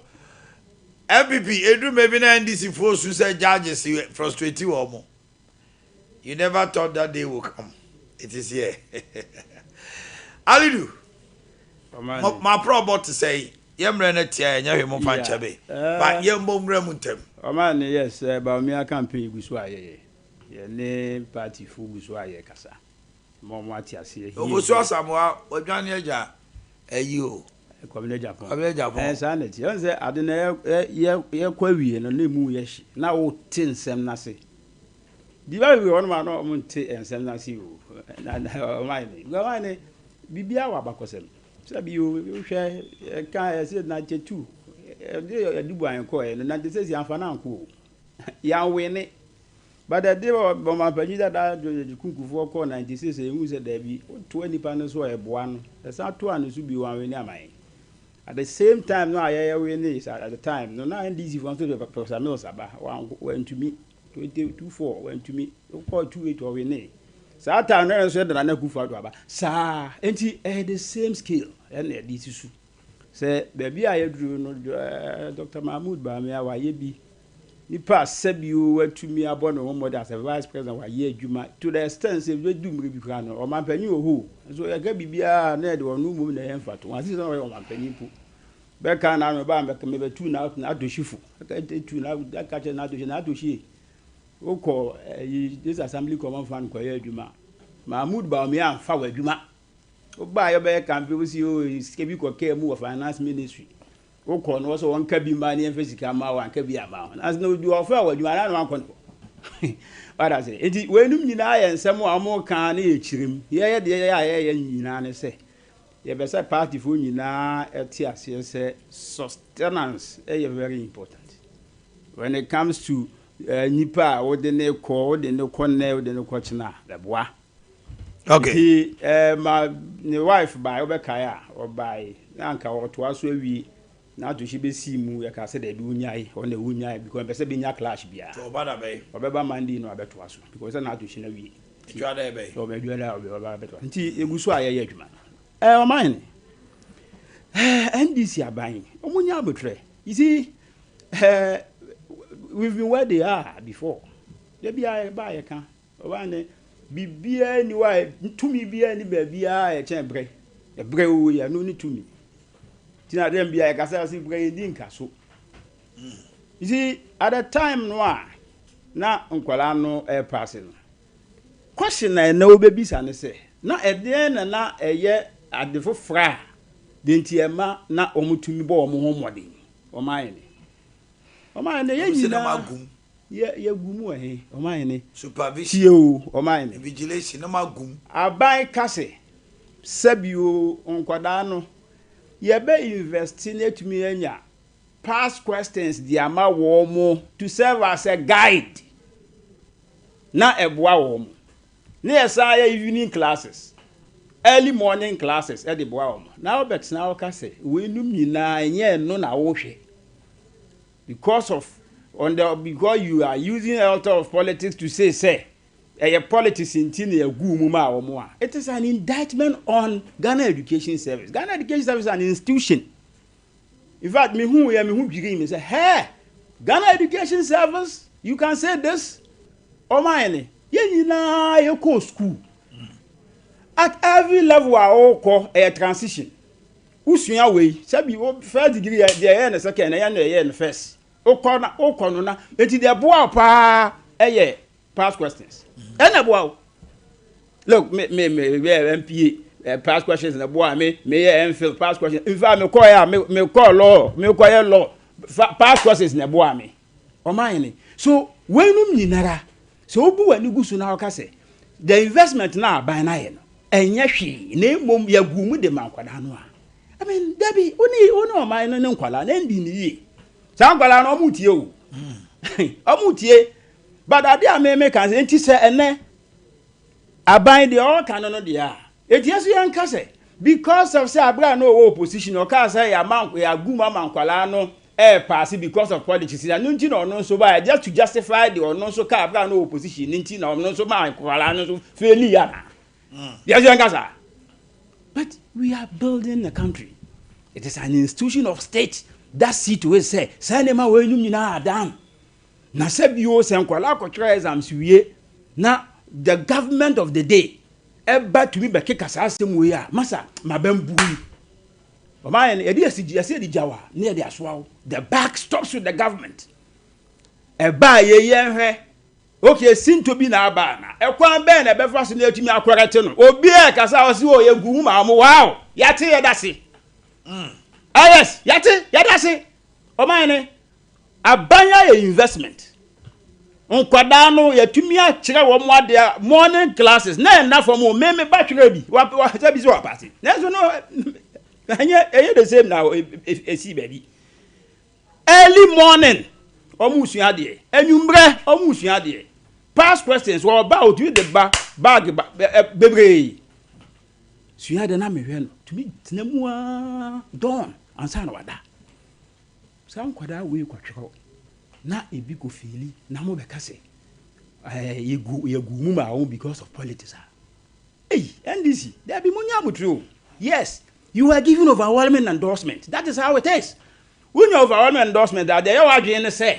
Speaker 1: NPP eduru baabi na NDC foɔ su sɛ judges frustrate wɔn. You never thought that day will come. It is here. Alidu, maprɔbɔ te sɛ yi. Yɛ mmerɛ no tia ɛnyɛ hwee momfa nkyɛ me. Ba yɛmmɔ nwura mu ntɛm.
Speaker 5: Ɔman no yes, Bawumia campaign gu so a yɛyɛ. Yɛne party fo gu so a yɛkasa. Ma wɔn ate aseɛ.
Speaker 1: Ofosu Asamoah wadwane agya ayi o.
Speaker 5: Kwabena Agyapong. Kwabena Agyapong. Ɛɛ saa na ɛteɛ. Ɔn sɛ ade no yɛ yɛkɔ awie no na emu yɛ hye na wote nsɛm no ase. Nnipa bebree wɔ hɔnom a na wɔnte nsɛm no ase o. Na na wɔn ayɛ ne. Because wɔn ayɛ ne biribiara wɔ abakɔsɛm. Sɛ bi o wohwɛ ɛka ɛsɛ 92 ɛde ɛde bu ayɛn kɔɛ no 96 yɛn afa no anko o. Yɛn wene. But ɛde ɔmanpanyin dada George Kunkufoɔ kɔɔ 96 yɛhu sɛ daabi wotoa nipa no so a ɛboa no. Ɛsan toa no so bio wɔn wene ama yɛn. At the same time no a yɛyɛ wene at the time no na NDC foɔ nso de Professor Mills aba wɔantumi. 2024 wantumi, wokɔɔ 28 ɔwenee. Saa time no nso yɛde Nana Akufo Addo aba. Saa nti ɛyɛ the same scale ɛna ɛde susu. Sɛ baabi a yɛduru no Dr. Mahmood Bawumia wayɛ bi. Nipa a sɛbio watumi abɔ ne ho mmɔden as a vice president wayɛ adwuma to the extent sɛ bɛdu mmerɛ bi koraa no ɔmanpanyin wɔ hɔ o. Nso yɛka biribiara na yɛde ɔno mmom na ɛyɛ mfatoho. Ase sɛ ɔyɛ ɔmanpanyin mpo. Bɛka na no ba mebɛtu na atohyifo. Ɛtu na aka kyerɛ n'atohye na atohye wokɔ ɛyi this assembly common fund kɔyɛ adwuma. Mahmood Bawumia amfa wɔ adwuma. Wobaa yɛ bɛyɛ campaign wosi o sika bi kɔ kaa mu wɔ finance ministry. Wokɔ no wɔsɛ wɔn ka bi ma ne yɛmfa sika ma wɔn anka bi ama wɔn. Nanso na odi ɔfɛ wɔ adwuma na no ankɔ no hɔ. Wada sɛ enti weinom nyinaa yɛ nsɛm a wɔn ka ne yɛ kyerɛm. Yɛyɛ deɛ yɛyɛ a yɛyɛ nyinaa ne sɛ Yɛpɛ sɛ partyfoɔ nyinaa te aseɛ sɛ sustenance yɛ very important when it comes to nipa a wode ne kɔ, wode ne kɔ nnɛ, wode ne kɔ kyena a, ɛboa.
Speaker 1: Okay.
Speaker 5: Nti eh, ma ne wife bae, wobɛkae a, ɔbae na anka ɔtoa so awie na atohye bɛsii mu, yɛkaa sɛ daabi wonyae, ɔno na wonyae because mpɛ sɛ bɛnya clash biara.
Speaker 1: So ɔba da bɛn?
Speaker 5: Ɔbɛba Monday na wabɛtoa so because sɛ na atohye no awie.
Speaker 1: Adwuma dɛ bɛn?
Speaker 5: Ɔbɛ adwuma dɛ ɔbɛ ɔbɛ abɛtɔ. Nti egu so a yɛyɛ adwuma no. Ɛɛ ɔman hene. Ɛɛ NDC aban ɔmo nya abotrɛ. You see ɛɛ we've been where they are before. Da bi a yɛba a yɛka ɔman hene biribiara ni hɔ a tumi biara ni baabiara a ɛkyɛn brɛ. Ɛbrɛ o yɛ ɛno ne tumi. Nti na dɛm bi a yɛkasa ase brɛ yɛn di nka so. You see at the time no a na nkwadaa no ɛrepaase no. Question a ɛnnɛ wobɛbisa ne sɛ, na ɛdeɛn na na ɛyɛ ade foforɔ a deɛ nti ɛma na wɔtumi bɔ wɔn ho mmɔden? Wɔn ayɛ ne. Ɔmanhene, yɛn
Speaker 1: Ɔmo sɛ na
Speaker 5: nyinaa
Speaker 1: moagum.
Speaker 5: yɛ yɛgu mu wɔ he? Ɔmanhene,
Speaker 1: Supervision.
Speaker 5: tie o, ɔmanhene.
Speaker 1: Invigilation, na moagum.
Speaker 5: Aban ka se, sɛbi o, nkwadaa no, yɛbɛ invest na yɛatumi anya past questions de ama wɔn to serve as a guide na ɛboa wɔn. Ne yɛsan yɛ evening classes, early morning classes de boa wɔn. Na wobɛtena hɔ ka sɛ weinom nyinaa ɛnyɛ ɛno na wohwɛ because of on the because you are using altar of politics to say sɛ ɛyɛ politics nti na yɛguu mu maa wɔn a, it is an indictment on Ghana Education Service. Ghana Education Service is an institution. In fact, me hu yɛ me ho dwirii me sɛ, hɛ, Ghana Education Service, you can say this? Ɔman ne, yɛn nyinaa yɛkɔɔ school. At every level a wokɔ, ɛyɛ transition. Wosua wei, sɛbi wo first degree yɛ deɛ ɛyɛ ne second, ɛyɛ no ɛyɛ no first. Wokɔ na wokɔ no na, eti deɛ ɛboa wo paa ɛyɛ past questions. Ɛna ɛboa wo. Look, me me me yɛ MPA eh, past questions na ɛboa me, me yɛ MPhil past questions. In fact, me kɔ yɛ a me me kɔ law, me kɔ yɛ law, past questions na ɛboa me. Ɔman ne. So weinom nyinara, sɛ wobu w'ani gu so na woka sɛ the investment na aban no ayɛ no ɛnyɛ hwee na mmom yɛgu mu de ma nkwadaa no a, I mean, dabi, wo ne wo ne ɔman no ne nkwadaa no ɛndi ne yie. Saa nkwadaa no ɔmo tie o. Ɔmo tie. But ade a me me ka sɛ nti sɛ ɛnɛ aban deɛ ɔreka no no deɛ a, eti ɛso yɛn ka sɛ because of sɛ abira no ɔwɔ opposition ɔkaa sɛ yɛama yɛagu mu ama nkwadaa no ɛɛpaase because of politics na no nti na ɔno nso baa just to justify deɛ ɔno nso kaa abira no wɔ opposition ne nti na ɔno nso maa nkwadaa no nso faili ana. Deɛ ɛso yɛn ka saa. But we are building a country. It is an institution of state that see to it sɛ saa nneɛma wɔ enum nyinaa are done. Na sɛ bio sɛ nkwadaa akɔtwerɛ exams wie na the government of the day ɛba tumi bɛkeka saa asɛm wei a masa mabɛn bui. Ɔman yɛn yɛde yɛsi yɛsi yɛde gya wa ne yɛde asoa wo. The buck stops with the government. Ɛbaa yɛ yɛn hwɛ. Okay, sinto bi na aba ana? Ɛkwan bɛn na ɛbɛfa so na yɛatumi akɔrɛte no? Obi a ɛkasa a ɔsi o yɛ gu maa mo wow yɛate yɛda se. Ah yes yɛate yɛda se. Ɔman ne aban ayɛ investment. Nkwadaa no yɛtumi akyerɛ wɔn adeɛ morning classes na ɛna fam o me me ba twerɛ bi wa wa sɛ bi sɛ wapase nanso no ɛnyɛ ɛyɛ the same na esi baabi early morning wɔn resua adeɛ anwummerɛ wɔn resua adeɛ past questions wɔba otumi de ba bag ba bebree sua adeɛ na mehwɛ no tumi tena mu aa dawn ansa na wada. Saa nkwadaa wei kɔtwerɛ na ebi kɔ feeli na mo bɛka sɛ ɛɛ yɛgu yɛgu mu maa wɔn because of politics a. Ei NDC dabi mo nya abotire o. Yes you are given overwhelming endorsement that is how it is. Wonya overwhelming endorsement a deɛ ɛyɛ w'adwene ne sɛ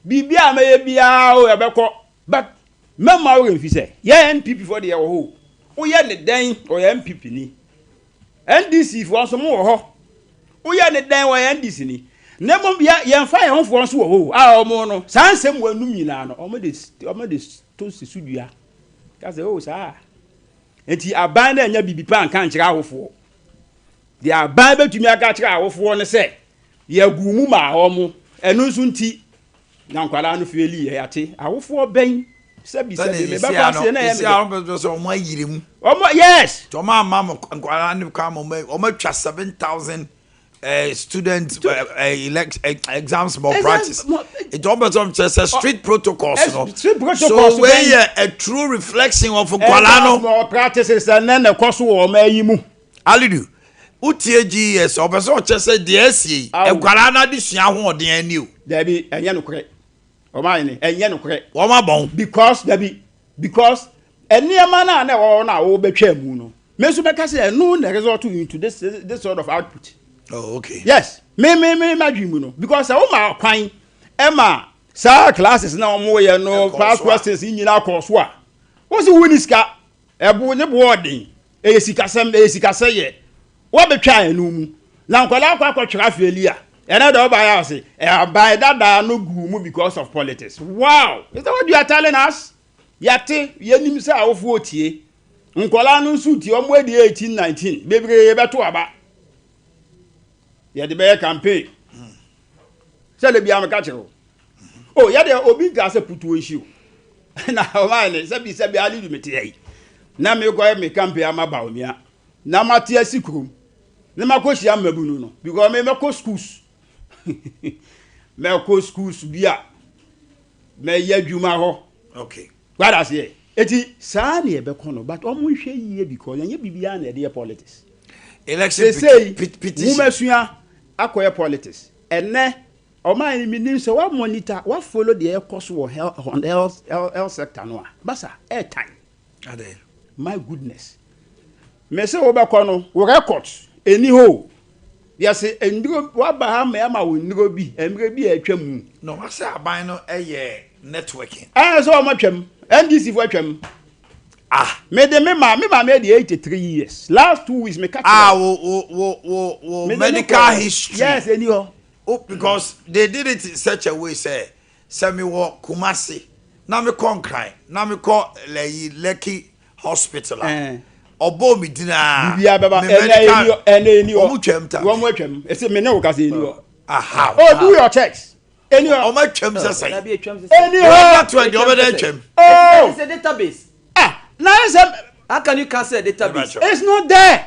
Speaker 5: biribi a mɛyɛ biara o ɛbɛkɔ but mɛmma wo werɛ mfi sɛ yɛ NPP foɔ deɛ yɛwɔ hɔ o. Woyɛ ne dɛn ɔyɛ NPP ni. NDC foɔ nso mo wɔ hɔ. Woyɛ ne dɛn wɔyɛ NDC ni. Na mmom yɛ yɛnfa yɛn ho foɔ nso wɔ hɔ a wɔn no saa nsɛm wɔ anum nyinaa no wɔn de wɔn de to si so dua. Ka sɛ oh saa. Nti aban na ɛnya biribi pa nka nkyerɛ awofoɔ. Deɛ aban bɛtumi aka akyerɛ awofoɔ no sɛ yɛgu mu maa wɔn. Ɛno nso nti Na nkwadaa no feeli yɛ yate awofoɔ bɛn sɛbi sɛbi me bɛkɔ aseɛ na ɛyɛ me dɛ.
Speaker 1: Sɛ sɛ wɔn ayiri mu.
Speaker 5: Wɔn yes.
Speaker 1: Tí wɔn ama mo nkwadaa no kwan mo wɔn atwa 7,000 eh, student eh, eh, elect eh, exams malpractice. Nti wɔn bɛ sɛ wɔn kyerɛ sɛ street protocols no.
Speaker 5: Street protocols
Speaker 1: so wei yɛ a true reflection of nkwadaa no.
Speaker 5: Exams malpractices ɛnɛ na ɛkɔ so wɔ wɔn ayi mu.
Speaker 1: Alidu, wotie GES a, ɔpɛ sɛ ɔkyɛ sɛ deɛ asie yi, nkwadaa no adesua ahoɔden ani o.
Speaker 5: Dabi, ɛnyɛ nokorɛ. Wɔn ayɛ ne, ɛnyɛ nokorɛ.
Speaker 1: Wɔn abɔn.
Speaker 5: Because, dabi, because nneɛma no a na ɛwɔ hɔ no a wɔbɛtwa mu no, me nso mɛka sɛ ɛno na result into this sort of output.
Speaker 1: Oh, okay.
Speaker 5: Yes, me me me madwene mu no, because sɛ woma kwan ɛma saa classes na wɔn yɛ no, past questions nyinaa kɔɔ so a, wɔn sɛ wɔn ni sika. Ɛbo ne boɔ ɔden. Ɛyɛ sikasɛm, ɛyɛ sikasɛyɛ. Woabɛtwa ɛno mu. Na nkwadaa akɔ akɔtwerɛ afeeli a, ɛnɛ deɛ wobaeɛ a ɔse, aban dadaa no guu mu because of politics. Wow! Is that what you are telling us? Yɛate, yɛnim sɛ awofoɔ tie. Nkwadaa no nso tie, wɔn adi 18, 19, bebree bɛto aba. Yɛde bɛyɛ campaign. Sɛ da biara meka kyerɛ wo. Oh, yɛ deɛ obi nka sɛ putuo nhyi o. Na ɔman ne sɛbi sɛbi alidu mete ha yi. Na mekɔyɛ me campaign ama Bawumia. Na mate asi kurom. Na makɔhyia mmabunu no because me mɛkɔ schools. Mɛkɔ schools bi a mɛyɛ adwuma hɔ.
Speaker 1: Okay.
Speaker 5: Wada aseɛ. Eti saa na yɛbɛkɔ no but ɔmo nhwɛ yie because ɛnyɛ biribiara na yɛde yɛ politics.
Speaker 1: Election
Speaker 5: Sesei
Speaker 1: petition.
Speaker 5: nwomasua akɔyɛ politics. Ɛnɛ ɔman yi menim sɛ wa monitor wa follow deɛ ɛkɔ so wɔ health on health health sector no a basa ɛɛtan.
Speaker 1: Adɛn?
Speaker 5: My goodness. Mese wobɛkɔ no wo records ɛni hɔ o. Yɛse nnuro waba ha ma yɛama wo nnuro bi mmerɛ bi a atwa mu.
Speaker 1: No wasɛ aban no ɛyɛ networking.
Speaker 5: Ɛɛ sɛ wɔn atwam NDC fo atwam.
Speaker 1: Ah.
Speaker 5: Me de me ma me maame adi 83 years last 2 weeks me ka kyerɛ.
Speaker 1: Ah wo wo wo wo wo medical history.
Speaker 5: Yes ɛni hɔ.
Speaker 1: Oh because they did it in such a way sɛ sɛ me wɔ Kumasi na me kɔ Nkran na me kɔ lɛyi Lekki hospital a ɔbɔɔ me din a
Speaker 5: Biribiara bɛba
Speaker 1: me
Speaker 5: ɛnɛ
Speaker 1: medical
Speaker 5: ɛni hɔ ɛnɛ ɛni hɔ.
Speaker 1: Wɔn twam ta.
Speaker 5: Wɔn atwam ɛsɛ me ne wo kasa ɛni hɔ.
Speaker 1: Aha.
Speaker 5: Oh do your checks. Ɛni hɔ.
Speaker 1: Wɔn atwam sɛ sɛn.
Speaker 5: Ɛni hɔ.
Speaker 1: Network deɛ ɔbɛda atwam.
Speaker 5: Oh.
Speaker 6: It's a database.
Speaker 5: Ah na ayɛ sɛ.
Speaker 6: How can you cancel a database?
Speaker 5: It's not there.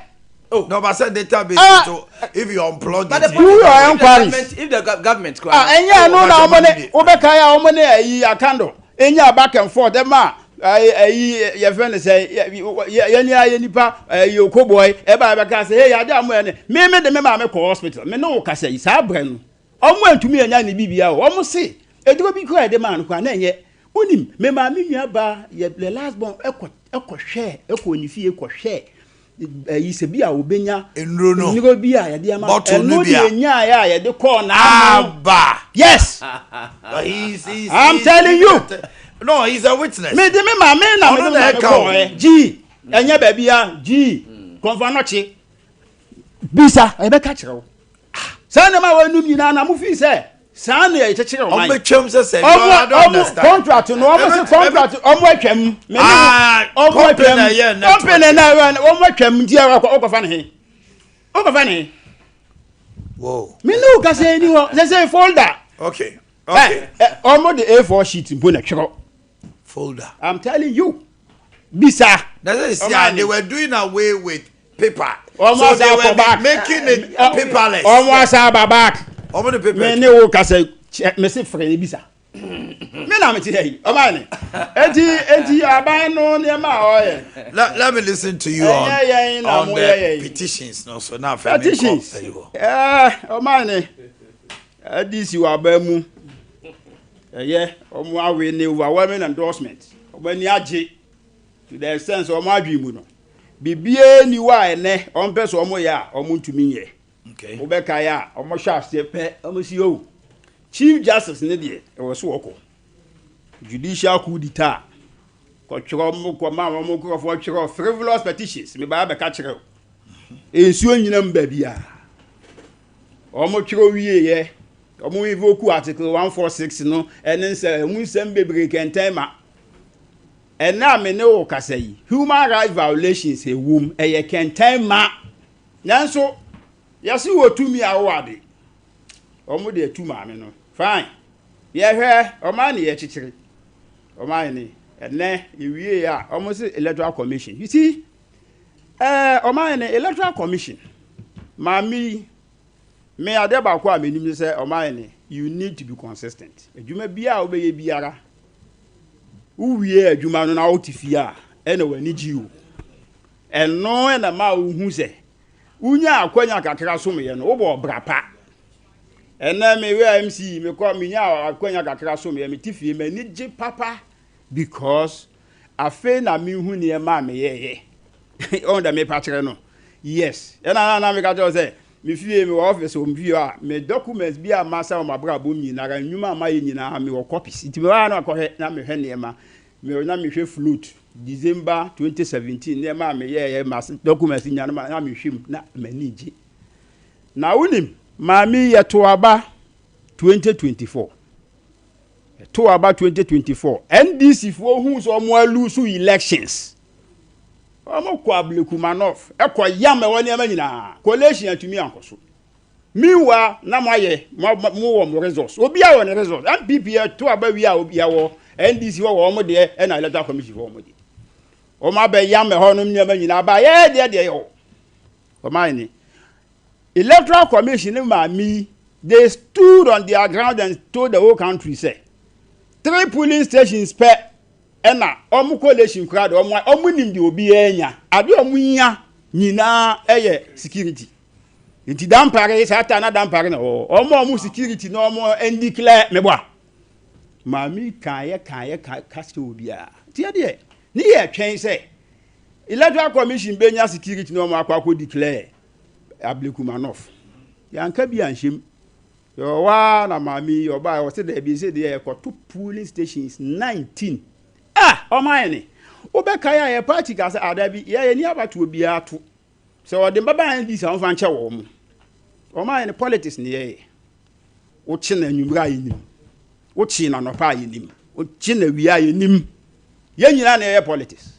Speaker 6: Oh.
Speaker 1: No, but said database.
Speaker 5: Ah.
Speaker 1: So if you unplug
Speaker 6: but
Speaker 1: it,
Speaker 6: the
Speaker 5: do your enquiries.
Speaker 6: If the government.
Speaker 5: Ah, ɛnyɛ ɛno na wɔn ne wobɛka yɛ a wɔn ne ɛyi akando enya back and forth ɛma ɛyi yɛfɛ ne sɛ yɛn ni ayɛ nipa ɛyi okoboy ɛba ɛbɛka sɛ hey ade a mo yɛ ne me me de me maame kɔ hospital me ne wo kasa yi saa brɛ no wɔn antumi anya ne bibia o wɔn se eduro bi kura yɛde maa no kora na ɛnyɛ wonim me maame nua ba yɛ the last born ɛkɔ ɛkɔ hwɛ ɛkɔ ne fie kɔ hwɛ ɛyi sɛ bi a obenya
Speaker 1: nnuro no
Speaker 5: nnuro bi a yɛde ama
Speaker 1: bottle no
Speaker 5: ɛno
Speaker 1: bi a
Speaker 5: deɛ nyaayɛ a yɛde kɔɔ n'ano
Speaker 1: aba
Speaker 5: yes
Speaker 1: But he's, he's,
Speaker 5: I'm
Speaker 1: he's,
Speaker 5: telling you.
Speaker 1: No, he's a witness.
Speaker 5: Me de me maame na me
Speaker 1: Ɔno
Speaker 5: de
Speaker 1: na
Speaker 5: maame
Speaker 1: ɛka o.
Speaker 5: kɔɔ ɛ gyi ɛnyɛ baabi a gyi kɔnfa nɔkye bisa ɛbɛka kyerɛ wo saa nneɛma a wɔnum nyinaa na mo fi sɛ saa na yɛkyekyere
Speaker 1: Ɔmo
Speaker 5: ɔman
Speaker 1: bɛtwam sɛ sɛ.
Speaker 5: ɔmo
Speaker 1: No, I don't
Speaker 5: ɔmo
Speaker 1: understand.
Speaker 5: contract no ɔmo se contract ɔmo atwam me ne
Speaker 1: Ah,
Speaker 5: ɔmo
Speaker 1: company
Speaker 5: atwam
Speaker 1: na ɛyɛ network.
Speaker 5: company na ɛyɛ ɔmo atwam nti ɔkɔ ɔkɔfa ne he ɔkɔfa ne he
Speaker 1: Whoa.
Speaker 5: me ne wo kasa ni hɔ sɛ sɛ folder
Speaker 1: Okay. Okay.
Speaker 5: ɛ ɛ ɔmo de A4 sheet mpo na twerɛ
Speaker 1: Folder.
Speaker 5: I'm telling you bisa.
Speaker 1: That's it. See, ah, they were doing away with paper.
Speaker 5: Ɔmo
Speaker 1: So they
Speaker 5: asa
Speaker 1: were
Speaker 5: akɔ back.
Speaker 1: making it paperless.
Speaker 5: Ɔmo asa aba back.
Speaker 1: Ɔmo de paper.
Speaker 5: Me ne wo kasa kyɛ me se frɛ bisa. Me na me te ha yi. Ɔmo ne. Eti eti aban no nneɛma a ɔyɛ.
Speaker 1: Let me listen to you
Speaker 5: Ɛnyɛ yɛn na
Speaker 1: on
Speaker 5: mo
Speaker 1: the
Speaker 5: yɛ yɛn.
Speaker 1: petitions. No, so now Femi
Speaker 5: Petitions. Ɛɛ ɔmo ne. NDC wɔ aban mu. Ɛyɛ ɔmo awe ne overwhelming endorsement. Ɔmo ani agye to the extent sɛ ɔmo adwene mu no. Biribiara ni hɔ a ɛnɛ ɔmo pɛ sɛ ɔmo yɛ a ɔmo ntumi nyɛ.
Speaker 1: Okay.
Speaker 5: Wobɛkae a ɔmo hyɛ aseɛ pɛ ɔmo si o Chief Justice ne deɛ ɛwɔ so wɔkɔ judicial coup d'etat kɔtwerɛ ɔmo kɔma ɔmo nkurɔfoɔ twerɛ frivolous petitions mebaa bɛka kyerɛ o nsuo nyina mu baabi a ɔmo twerɛ wieɛ ɔmo invoke article 146 no ɛne nsɛ ɛmu nsɛm bebree kɛntɛn ma ɛnna a me ne wo kasa yi human rights violations ɛwom ɛyɛ kɛntɛn ma nanso yɛsi wɔ tumi a wɔ ade ɔmo de atu maame no fine yɛhwɛ ɔman ne yɛkyekyere ɔman ne ɛnɛ ewie a ɔmo si electoral commission you see ɛɛ ɔman ne electoral commission maame yi me adeɛ baako a menim ne sɛ ɔman ne you need to be consistent adwuma biara a wobɛyɛ biara wowie adwuma no na wote fie a ɛna w'ani gye o ɛno ɛna ma wohu sɛ wonya akwanya kakra somyɛ no wobɔ ɔbra pa ɛnɛ mewɛ MC mekɔ menya akwanya kakra somyɛ mete fie m'ani gye papa because afei na mehu nneɛma a meyɛyɛ ɔn dɛ mepa kyerɛ no yes ɛna na na meka kyerɛ wo sɛ me fie mewɔ office wɔ me fie a me documents bi a masa wɔ m'abrabɔ mu nyinara nnwuma a mayɛ nyinaa mewɔ copies nti mewɔ a na akɔhwɛ na mehwɛ nneɛma me na mehwɛ float December 2017 nneɛma a meyɛɛyɛ mas documents nyinaa na na mehwɛ mu na m'ani gye na wonim maame yɛto aba 2024 yɛto aba 2024 NDC foɔ hu sɛ ɔmo alose elections ɔmo kɔ Ablekuma North ɛkɔ yam ɛwɔ nneɛma nyinaa collation atumi ankɔ so. Meanwhile na mo ayɛ mo mo wɔ mo results. Obiara wɔ ne results. NPP ɛto aba wie a obiara wɔ NDC wɔ wɔn deɛ ɛna electoral commission wɔ wɔn deɛ. Wɔn abɛyam ɛhɔ nom nneɛma nyinaa ba yɛ deɛ deɛ yɛ hɔ. Wɔn ayɛ ne electoral commission ne maame yi they stood on their ground and told the whole country sɛ three polling stations pɛ Ɛna wɔn collation koraa deɛ wɔn wɔn nim deɛ obiara nya. Adeɛ a wɔn nya nyinaa yɛ security. Nti dampare saa taa na dampare na ɛwɔ hɔ. Wɔn a wɔn security na wɔn ndeclare meboa. Maame kan yɛ kan yɛ kan ka kyerɛ obiara. Nti yɛ deɛ ne yɛ twɛn sɛ electoral commission benya security na wɔn akɔ akɔ declare Ablekuma North. Yɛanka bi anhyɛm. Yɛwɔ hɔ ara na maame yi ɔbaeɛ ɔse daabi ɛsɛ deɛ yɛkɔto polling stations 19 ah ɔman ne wobɛkae a yɛ party ka sɛ ah daabi yɛ yɛni abatoɔ biara to sɛ ɔde mbaba NDC a wɔmfa nkyɛ wɔn mo ɔman ne politics ne yɛyɛ wokye na anwummerɛ a yɛnim wokye na anɔpa a yɛnim wokye na awia a yɛnim yɛn nyinaa na yɛyɛ politics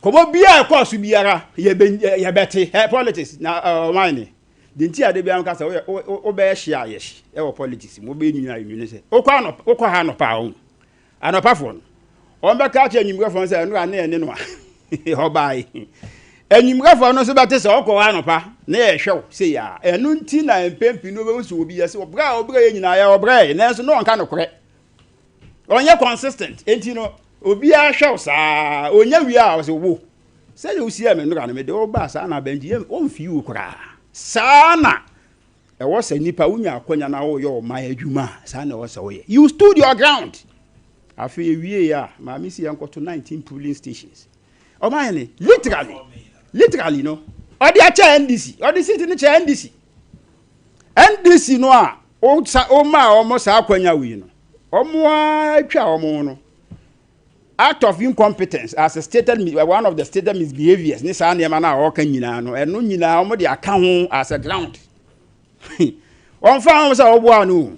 Speaker 5: kɔmɔ biara ɛkɔɔ so biara yɛbɛte politics na ɔman ne Deɛ nti a da biara meka sɛ woyɛ wobɛyɛ hye a yɛ hye wɔ politics mu wobɛyɛ nwini a yɛ nwini sɛ wokɔ anɔpa wokɔ ha anɔpa a wɔn anɔpafoɔ no wɔn bɛka akyerɛ anwummerɛfoɔ no sɛ ɛno a ne ɛne no a ɔbaae anwummerɛfoɔ no nso bɛte sɛ ɔkɔ hɔ anɔpa na yɛhwɛ wo sɛ yɛ a ɛno nti na mpɛn pii no wobɛhu sɛ obi yɛ sɛ ɔbrɛ a ɔbrɛ yɛ nyinaa yɛ ɔbrɛ nanso na ɔnka nokorɛ ɔnyɛ consistent enti no obiara hwɛ wo saa ɔnya wie a ɔsɛ wo Sɛdeɛ wosiaa me nnora no, mede wo baa saa na aba nti, wɔmfii wo koraa. Saa na ɛwɔ sɛ nipa wonya akwanya na woyɛ ɔman adwuma a, saa na ɛwɔ sɛ woyɛ. You stood your ground. Afei ewiei a, maame si yɛn kɔto 19 polling stations. Ɔman ne literally, literally no, ɔde akyɛ NDC, ɔde seat no kyɛ NDC. NDC no a womaa wɔn saa akwanya wei no, wɔn ara atwa wɔn ho no. Act of incompetence as stated one of the stated misbehaviours ne saa nneɛma no a ɔreka nyinaa no ɛno nyinaa wɔn de aka ho as a ground wɔn fa ho sɛ ɔboa no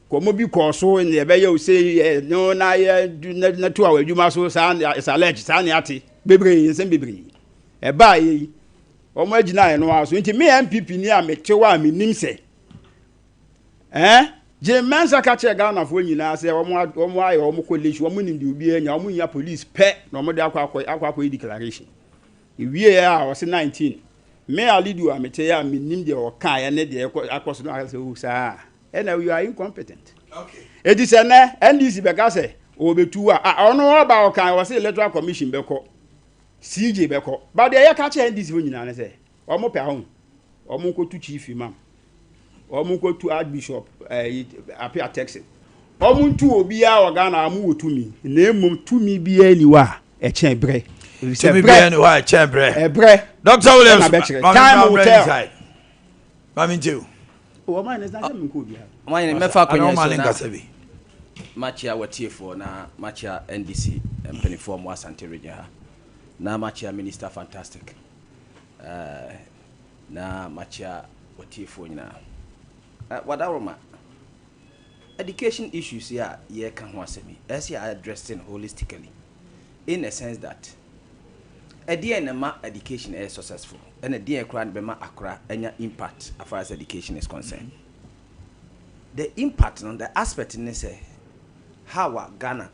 Speaker 5: kɔmɔ bi kɔɔ so na ɛbɛyɛ o sɛ no na yɛ na to awɔ adwuma so saa it's alleged saa ne ate bebree nsɛm bebree ɛbaa yɛ yi wɔn agyina ɛno ara so nti me NPP ni a mete hɔ a menim sɛ Eh? Jane Mensah ka kyerɛɛ Ghanafoɔ nyinaa sɛ wɔn wɔn ayɛ wɔn collation, wɔn nim deɛ obiara anya, wɔn nya police pɛ na wɔn de akɔ akɔ akɔ akɔyɛ declaration. Ewie a ɔse 19. Me Alidu a mete a menim deɛ ɔkaeɛ ne deɛ ɛkɔ akɔ so no aka sɛ oh saa ɛna you are incompetent. Okay. Eti sɛ nɛ NDC bɛka sɛ ɔbɛtu a, a ɔno ɔba ɔkan ɔse electoral commission bɛkɔ, CJ bɛkɔ. Ba deɛ yɛka kyerɛ NDC fo nyinaa ne sɛ wɔn pɛ ahom, wɔn nkɔtu chief imam. Wɔn nkɔtu Archbishop ɛyi eh, Appiah Turkson. Wɔn ntu obiara wɔ Ghana a wɔn wɔ tumi. Na mmom tumi biara ni hɔ a ɛkyɛn brɛ.
Speaker 1: Tumi biara ni hɔ a ɛkyɛn brɛ.
Speaker 5: Ɛbrɛ.
Speaker 1: Dr. Williams,
Speaker 5: ɛna bɛkyerɛ. Time will tell.
Speaker 1: Maame nti o.
Speaker 5: Wɔn ayɛ ne sɛ mi nkɔ obiara.
Speaker 6: Wɔn ayɛ ne mɛfa akɔnya so na makyia wɔtiefoɔ na makyia NDC mpanimfoɔ mo Asante region ha na makyia Minister Fantastic. Uh, Na makyea w'atiefoɔ nyinaa. Eh, Wadaworoma, education issues yi a yɛreka ho asɛm yi, ɛsɛ sɛ yɛ address no holistically in a sense that ɛdeɛn na ɛma education ɛyɛ successful ɛna ɛdeɛn koraa na ɛbɛma akora anya impact as far as education is concerned. The impact no, the aspect ne sɛ how a Ghana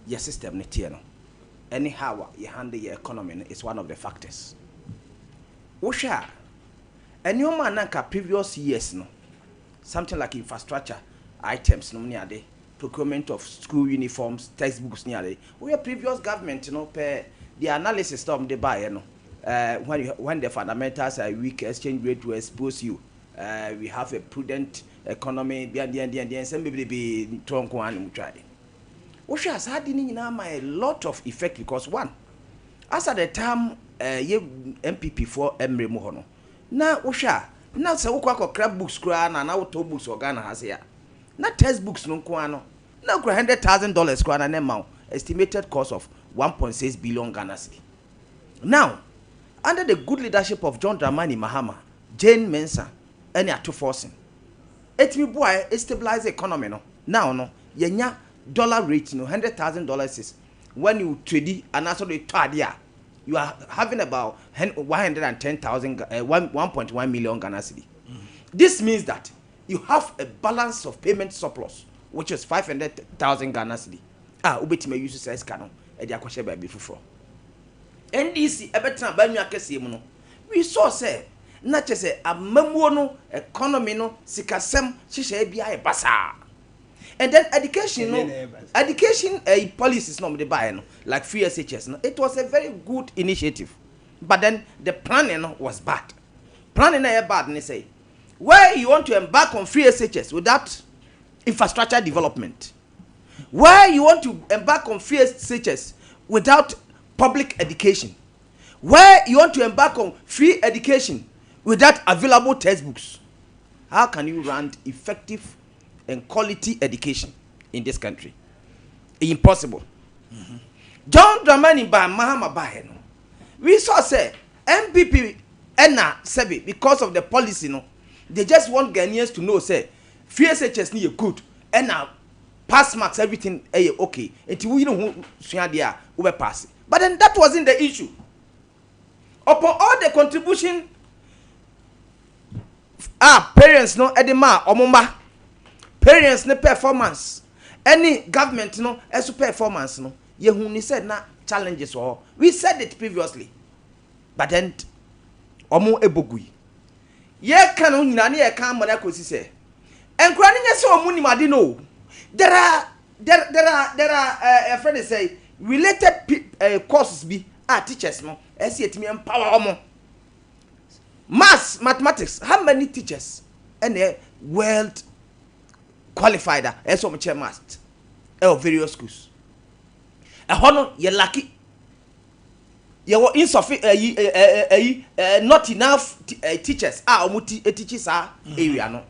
Speaker 6: yɛ system no teɛ no ɛne how a yɛ handle yɛ economy no is one of the factors. Wohwɛ a, nneɛma a na anka previous years no, something like infrastructure items nom ne ade, procurement of school uniforms, textbooks ne ade, wohwɛ previous government no pɛ their analysis na wɔde baeɛ no, eh, when, you, when the fundamentals are weak, exchange rate will expose you, eh, we have a prudent economy, deɛn deɛn deɛn deɛn, nsɛm bebrebe ntorɔ nko ara na wɔtwaeɛ. Wohwɛ a saa ade no nyinaa ma a lot of effect because one, as at the time eh, yɛ NPP foɔ mmerɛ mu hɔ no, na wohwɛ a, na sɛ wokɔ akɔkra books koraa na na wotɔ books wɔ Ghana ha sei a, na text books no nko ara no, na wokura $100,000 koraa na na ɛma wo estimated cost of 1.6 billion Ghana cedi. Now, under the good leadership of John Dramani Mahama, Jane Mensah, ɛne Ato Forson, ɛtumi boaeɛ stabilize economy no, now no, yɛnya dollar rate no, $100,000 is when you trade anaasɛ wode tɔ adeɛ a, you are having about 110,000, 1.1 million Ghana cedi. This means that you have a balance of payment surplus which is 500,000 Ghana cedi. A wobɛtumi ayi so saa sika no ɛde akɔhyɛ baabi foforɔ. NDC ɛbɛtena abannwa kɛseɛ mu no, we saw sɛ na kyɛ sɛ amamuo no, economy no, sikasɛm hyehyɛeɛ bi ayɛ basaa. And then education no, education policies na wɔde baeɛ no, like free SHS no, it was a very good initiative, but then the planning no was bad. Planning na ɛyɛ bad ne sɛ where you want to embark on free SHS without infrastructure development, where you want to embark on free SHS without public education, where you want to embark on free education without available textbooks. How can you run effective and quality education in this country? Impossible. John Dramani ba Mahama baeɛ no, we saw sɛ NPP ɛna sɛbi, because of the policy no, they just want Ghanaians to know sɛ free SHS ni yɛ good, ɛna pass marks, everything ɛyɛ okay, nti woyere ho sua adeɛ a, wobɛ pass. But then that wasn't the issue. Upon all the contribution a parents no ɛde ma ɔmo mma, parents ne performance ɛne government no ɛso performance no, yehu ni sɛ na challenges wɔ hɔ. We said it previously, but then ɔmo ebo gu yi, yɛka no nyinaa ne yɛka ama no akɔsi sɛ nkura no nyɛ sɛ ɔmo nim ade no. There are ɛfrɛ ne sɛ related courses bi a teachers no ɛsɛ yɛtumi empower ɔmo. Maths, mathematics, how many teachers ɛna well qualified a ɛsɛ ɔmo kyerɛ maths ɛwɔ various schools? Ɛhɔ no yɛ lack, yɛwɔ insufficient ɛyi ɛɛ ɛyi ɛɛ not enough teachers a ɔmo ti teach saa area no.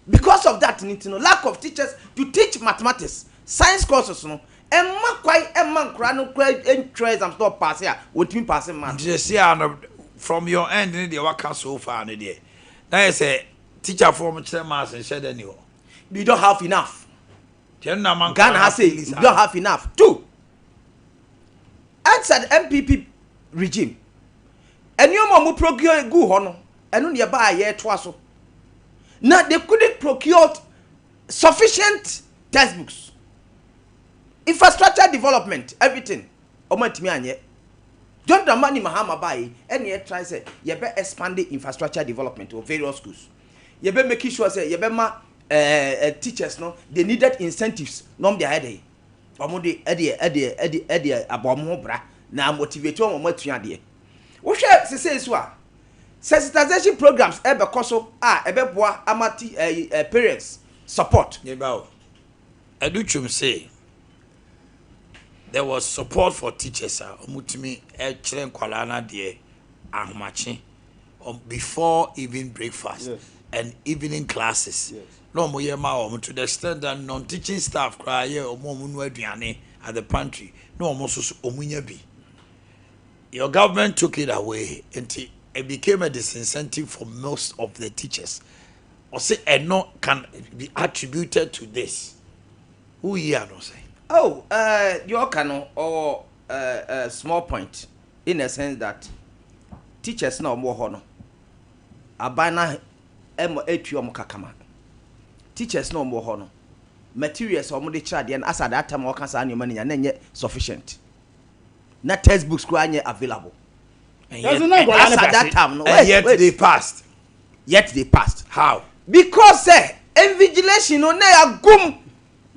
Speaker 6: Because of that ni ti no, lack of teachers to teach mathematics, science courses no, ɛmma kwan ɛmma nkora no kora ntwerɛ exams na ɔpass a, wɔntumi pass maths.
Speaker 1: Nti sɛ a no, from your end ne deɛ waka so far ne deɛ na yɛ sɛ teacher foɔ mo kyerɛ maths nhyɛ dɛ ni hɔ.
Speaker 6: We don't have enough.
Speaker 1: Kyɛn na man.
Speaker 6: Ghana ha say we don't have enough. Two, outside NPP regime, nneɛma a wɔn procure gu hɔ no, ɛno ne ɛbaa a yɛretoa so na they couldn't procure sufficient textbooks, infrastructure development, everything wɔn antumi anyɛ. John Dramani Mahama baa yi, ɛna yɛ try sɛ yɛbɛ expand the infrastructure development wɔ various schools, yɛbɛ make sure sɛ yɛbɛ ma teachers no they needed incentives na wɔn de ayɛ dɛ wɔn de ɛde ɛde ɛde ɛde abɔ wɔn ho bra na motivate wɔn, wɔn atua adeɛ. Wohwɛ sese so a, sensitization programs ɛbɛkɔ so a ɛbɛboa ama ti ɛɛ ɛɛ parents support.
Speaker 1: Yɛba o, Adutwum say there was support for teachers a wɔtumi ɛkyerɛ nkwadaa n'adeɛ ahomakye before even breakfast and evening classes na wɔn yɛ ma wɔn, to the extent that non-teaching staff koraa yɛ wɔn a wɔn nu aduane at the pantry na wɔn nso so wɔn nya bi. Your government took it away nti it became a disincentive for most of the teachers. Ɔsɛ ɛno can be attributed to this. Woyi ano sɛ.
Speaker 6: Oh, deɛ ɔka no ɔwɔ small point in the sense that teachers na wɔn wɔ hɔ no, aban na ɛma etua wɔn kakama. Teachers na wɔn wɔ hɔ no, materials a wɔn de kyerɛ adeɛ no, asa that time a wɔka saa nneɛma no nya na nyɛ sufficient, na textbooks koraa nyɛ available.
Speaker 1: And yet,
Speaker 5: That's not what
Speaker 6: As at that time no,
Speaker 1: and
Speaker 6: wait,
Speaker 1: yet
Speaker 6: wait.
Speaker 1: They passed.
Speaker 6: Yet they passed.
Speaker 1: How?
Speaker 6: Because sɛ invigilation no na yɛ agum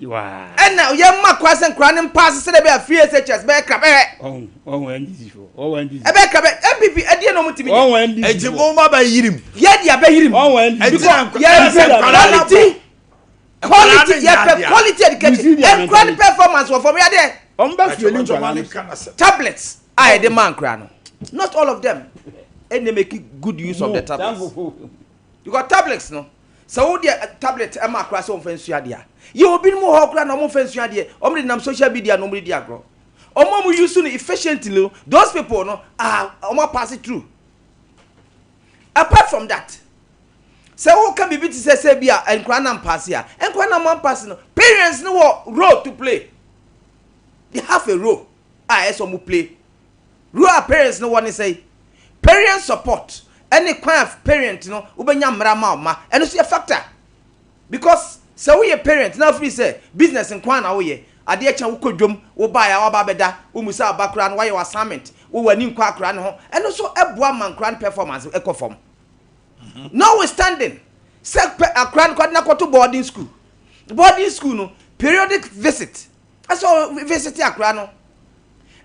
Speaker 5: Waa.
Speaker 6: ɛna yɛn mma kwan sɛ nkora ne mpaase sɛ ɛbɛyɛ free SHS bɛyɛ krabɛhɛ.
Speaker 5: Ɔhun ɔhun NDC fo ɔhun NDC.
Speaker 6: Ɛbɛyɛ krabɛ. NPP ɛdeɛ na ɔmo timi yɛ.
Speaker 5: Ɔhun NDC
Speaker 1: Eti
Speaker 5: fo.
Speaker 1: mo ma bɛ yirim.
Speaker 6: Yɛ de abɛyiri mu.
Speaker 5: Ɔhun NDC
Speaker 1: Eti
Speaker 5: fo.
Speaker 1: na
Speaker 6: yɛ
Speaker 1: sɛ
Speaker 6: pɛ
Speaker 1: nkwadaa no
Speaker 6: quality quality, yɛ pɛ quality
Speaker 5: You
Speaker 6: education.
Speaker 5: see their
Speaker 6: Nkora ne
Speaker 5: mentality.
Speaker 6: performance wɔ fam yɛ deɛ.
Speaker 5: Ɔmo bɛ fuel nkwadaa no.
Speaker 6: Tablets a yɛde ma nkora no, not all of them ɛna make good use of the tablets, because tablets no, sɛ wo deɛ tablet ɛma akora sɛ ɔmfa nsua adeɛ a, yɛ obinom wɔ hɔ koraa na ɔmfa nsua adeɛ, ɔmo de nam social media na ɔmo de di agorɔ. Ɔmo a ɔmo use no efficiently no, those people no ah, ɔmo pass it through. Apart from that, sɛ woka biribi te sɛ bi a nkora nam pass a, nkora nam ampass no, parents no wɔ role to play. They have a role a ɛsɛ ɔmo play.
Speaker 7: Role a parents no wɔ ne sɛn? Parent support ɛne kwan a parent no wobɛnya mmara ama wo mma ɛno nso yɛ factor. Because sɛ woyɛ parent na wofiri sɛ business nko ara na woyɛ, adeɛ kye a wokɔ dwam, wobaeɛ a woaba abɛda, wommisa wo ba koraa no woayɛ wo assignment, wo w'ani nkɔ akwadaa no ho, ɛno nso boa ma nkwadaa no performance kɔ fam. Notwithstanding sɛ pɛ akwadaa no kɔde no akɔto boarding school, boarding school no periodic visit, ɛsɛ ɔ visit akwadaa no.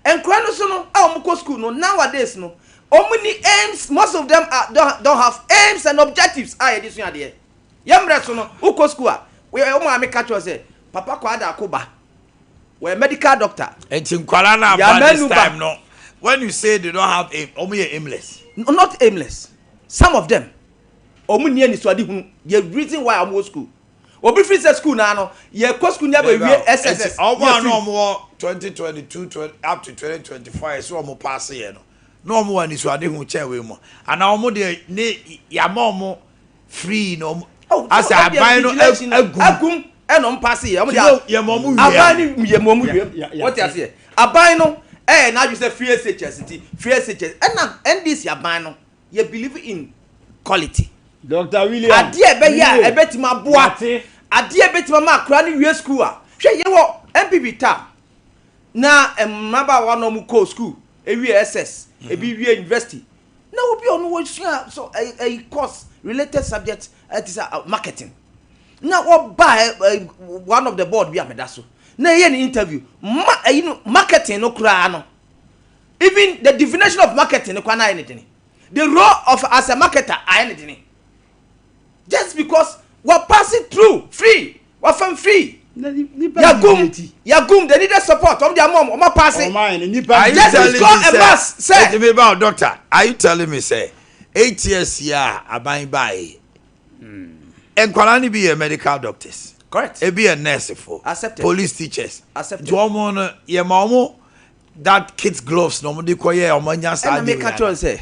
Speaker 7: Nkwadaa no nso no a wɔkɔ school no nowadays no, wɔn ni aims, most of them are, don't, don't have aims and objectives a yɛde sua adeɛ. Yɛn mmerɛ so no, wokɔ sukuu a, wo maame ka kyerɛ wo sɛ, Papa Kwaa Darko ba, wɔyɛ medical doctor.
Speaker 1: Nti nkwadaa no aba this time no, when you say they don't have aim, wɔn yɛ aimless?
Speaker 7: Not aimless. Some of them, wɔn nni anisoadehunu, the reason why wɔn wɔ sukuu. Obi firi sɛ sukuu naa no, yɛkɔ sukuu ne abɛwie SSS.
Speaker 1: Nti wɔn a na wɔn wɔ 2022 up to 2024 a yɛsɛ wɔn paase yɛ no, na wɔn wɔ anisoadehu kyɛn wei mu? Anaa wɔn deɛ ne yɛama wɔn free na ɔmo
Speaker 7: oh,
Speaker 1: asɛ aban no agum
Speaker 7: agum ɛna ɔmo paase yɛ ɔmo de
Speaker 1: yɛ ma ɔmo wie
Speaker 7: aban no yɛ ma ɔmo wie wɔte aseɛ aban no ɛyɛ n'adwi sɛ free SHS nti free SHS ɛna NDC aban no yɛ believe in quality.
Speaker 5: Dr. William
Speaker 7: adeɛ ɛbɛyɛ a ɛbɛtumi aboa adeɛ ɛbɛtumi ama akora no wie school a hwɛ yɛ wɔ NPP ta na mmabaawa na ɔmo kɔ school ewie SS ebi wie university Na obi a ɔno wasua so ɛyi course related subject ɛte sɛ marketing na ɔba ɛ one of the board bi a meda so na ɛyɛ ne interview ma ɛyi no marketing no koraa no even the definition of marketing no koraa na ayɛ ne dene the role of as a marketer ayɛ ne dene just because wa pass it through free wafam free yagum yagum they needed support wɔn de ama wɔn wɔn apaase
Speaker 1: just because a mass sɛ. Eti mi ba o doctor are you telling me sɛ 8 years yi a aban baa yi nkwadaa ni bi yɛ medical doctors
Speaker 7: correct
Speaker 1: ebi yɛ nurse fo
Speaker 7: accepted
Speaker 1: police teachers
Speaker 7: accepted
Speaker 1: nti wɔn no yɛ ma wɔn that kit gloves na wɔn de kɔ yɛ wɔn anya saa
Speaker 7: ɛna mi ka kyerɛ sɛ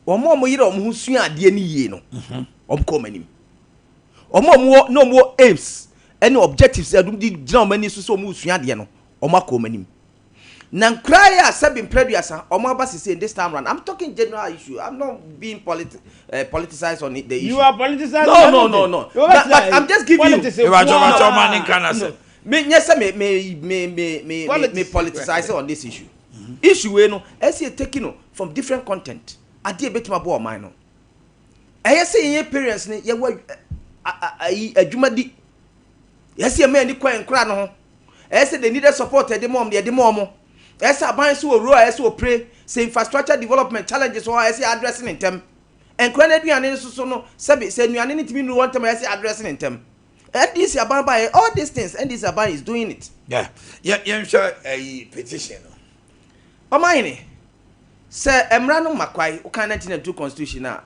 Speaker 7: wɔn a wɔn yere wɔn ho sua adeɛ ni yie no wɔn kɔ wɔn anim wɔn a wɔwɔ na wɔn wɔ aims ɛne objectives a wɔde gyina wɔn ani so sɛ wɔn resua adeɛ no wɔn akɔ wɔn anim na nkura yi a sɛbi mprɛduasa wɔn aba sise this time round i'm talking general issue i'm not being politicized on the issue.
Speaker 5: You are politicized.
Speaker 7: No, but i'm just giving you.
Speaker 1: Ìbàjọ́ ọmọ ní nǹkan náà sẹ.
Speaker 7: Me nyɛ sɛ me me me me me me politicize on this issue. Issue wei no ɛsɛ yɛ taking no from different content adeɛ ebetumi abɔ ɔman no ɛyɛ sɛ yɛn parents no yɛwɔ ayi adwuma di yɛsɛ yɛn mma yɛn kwan nkora no ho ɛyɛ sɛ they needed support ɛde ma wɔn yɛde ma wɔn ɛyɛ sɛ aban so wɔ role a ɛyɛ sɛ ɔpre sɛ infrastructure development challenges wɔ hɔ a ɛyɛ sɛ address ne ntɛm nkora no aduane no soso no sɛbi sɛ nnuane no ntumi nuru wɔn ntɛm a ɛyɛ sɛ address ne ntɛm. NDC aban ba yɛ all these things NDC aban is doing it.
Speaker 1: Yeah, yɛn yɛn hwɛ ɛyi petition
Speaker 7: no. Ɔman sɛ mmara no ma kwae wokan 1992 constitution a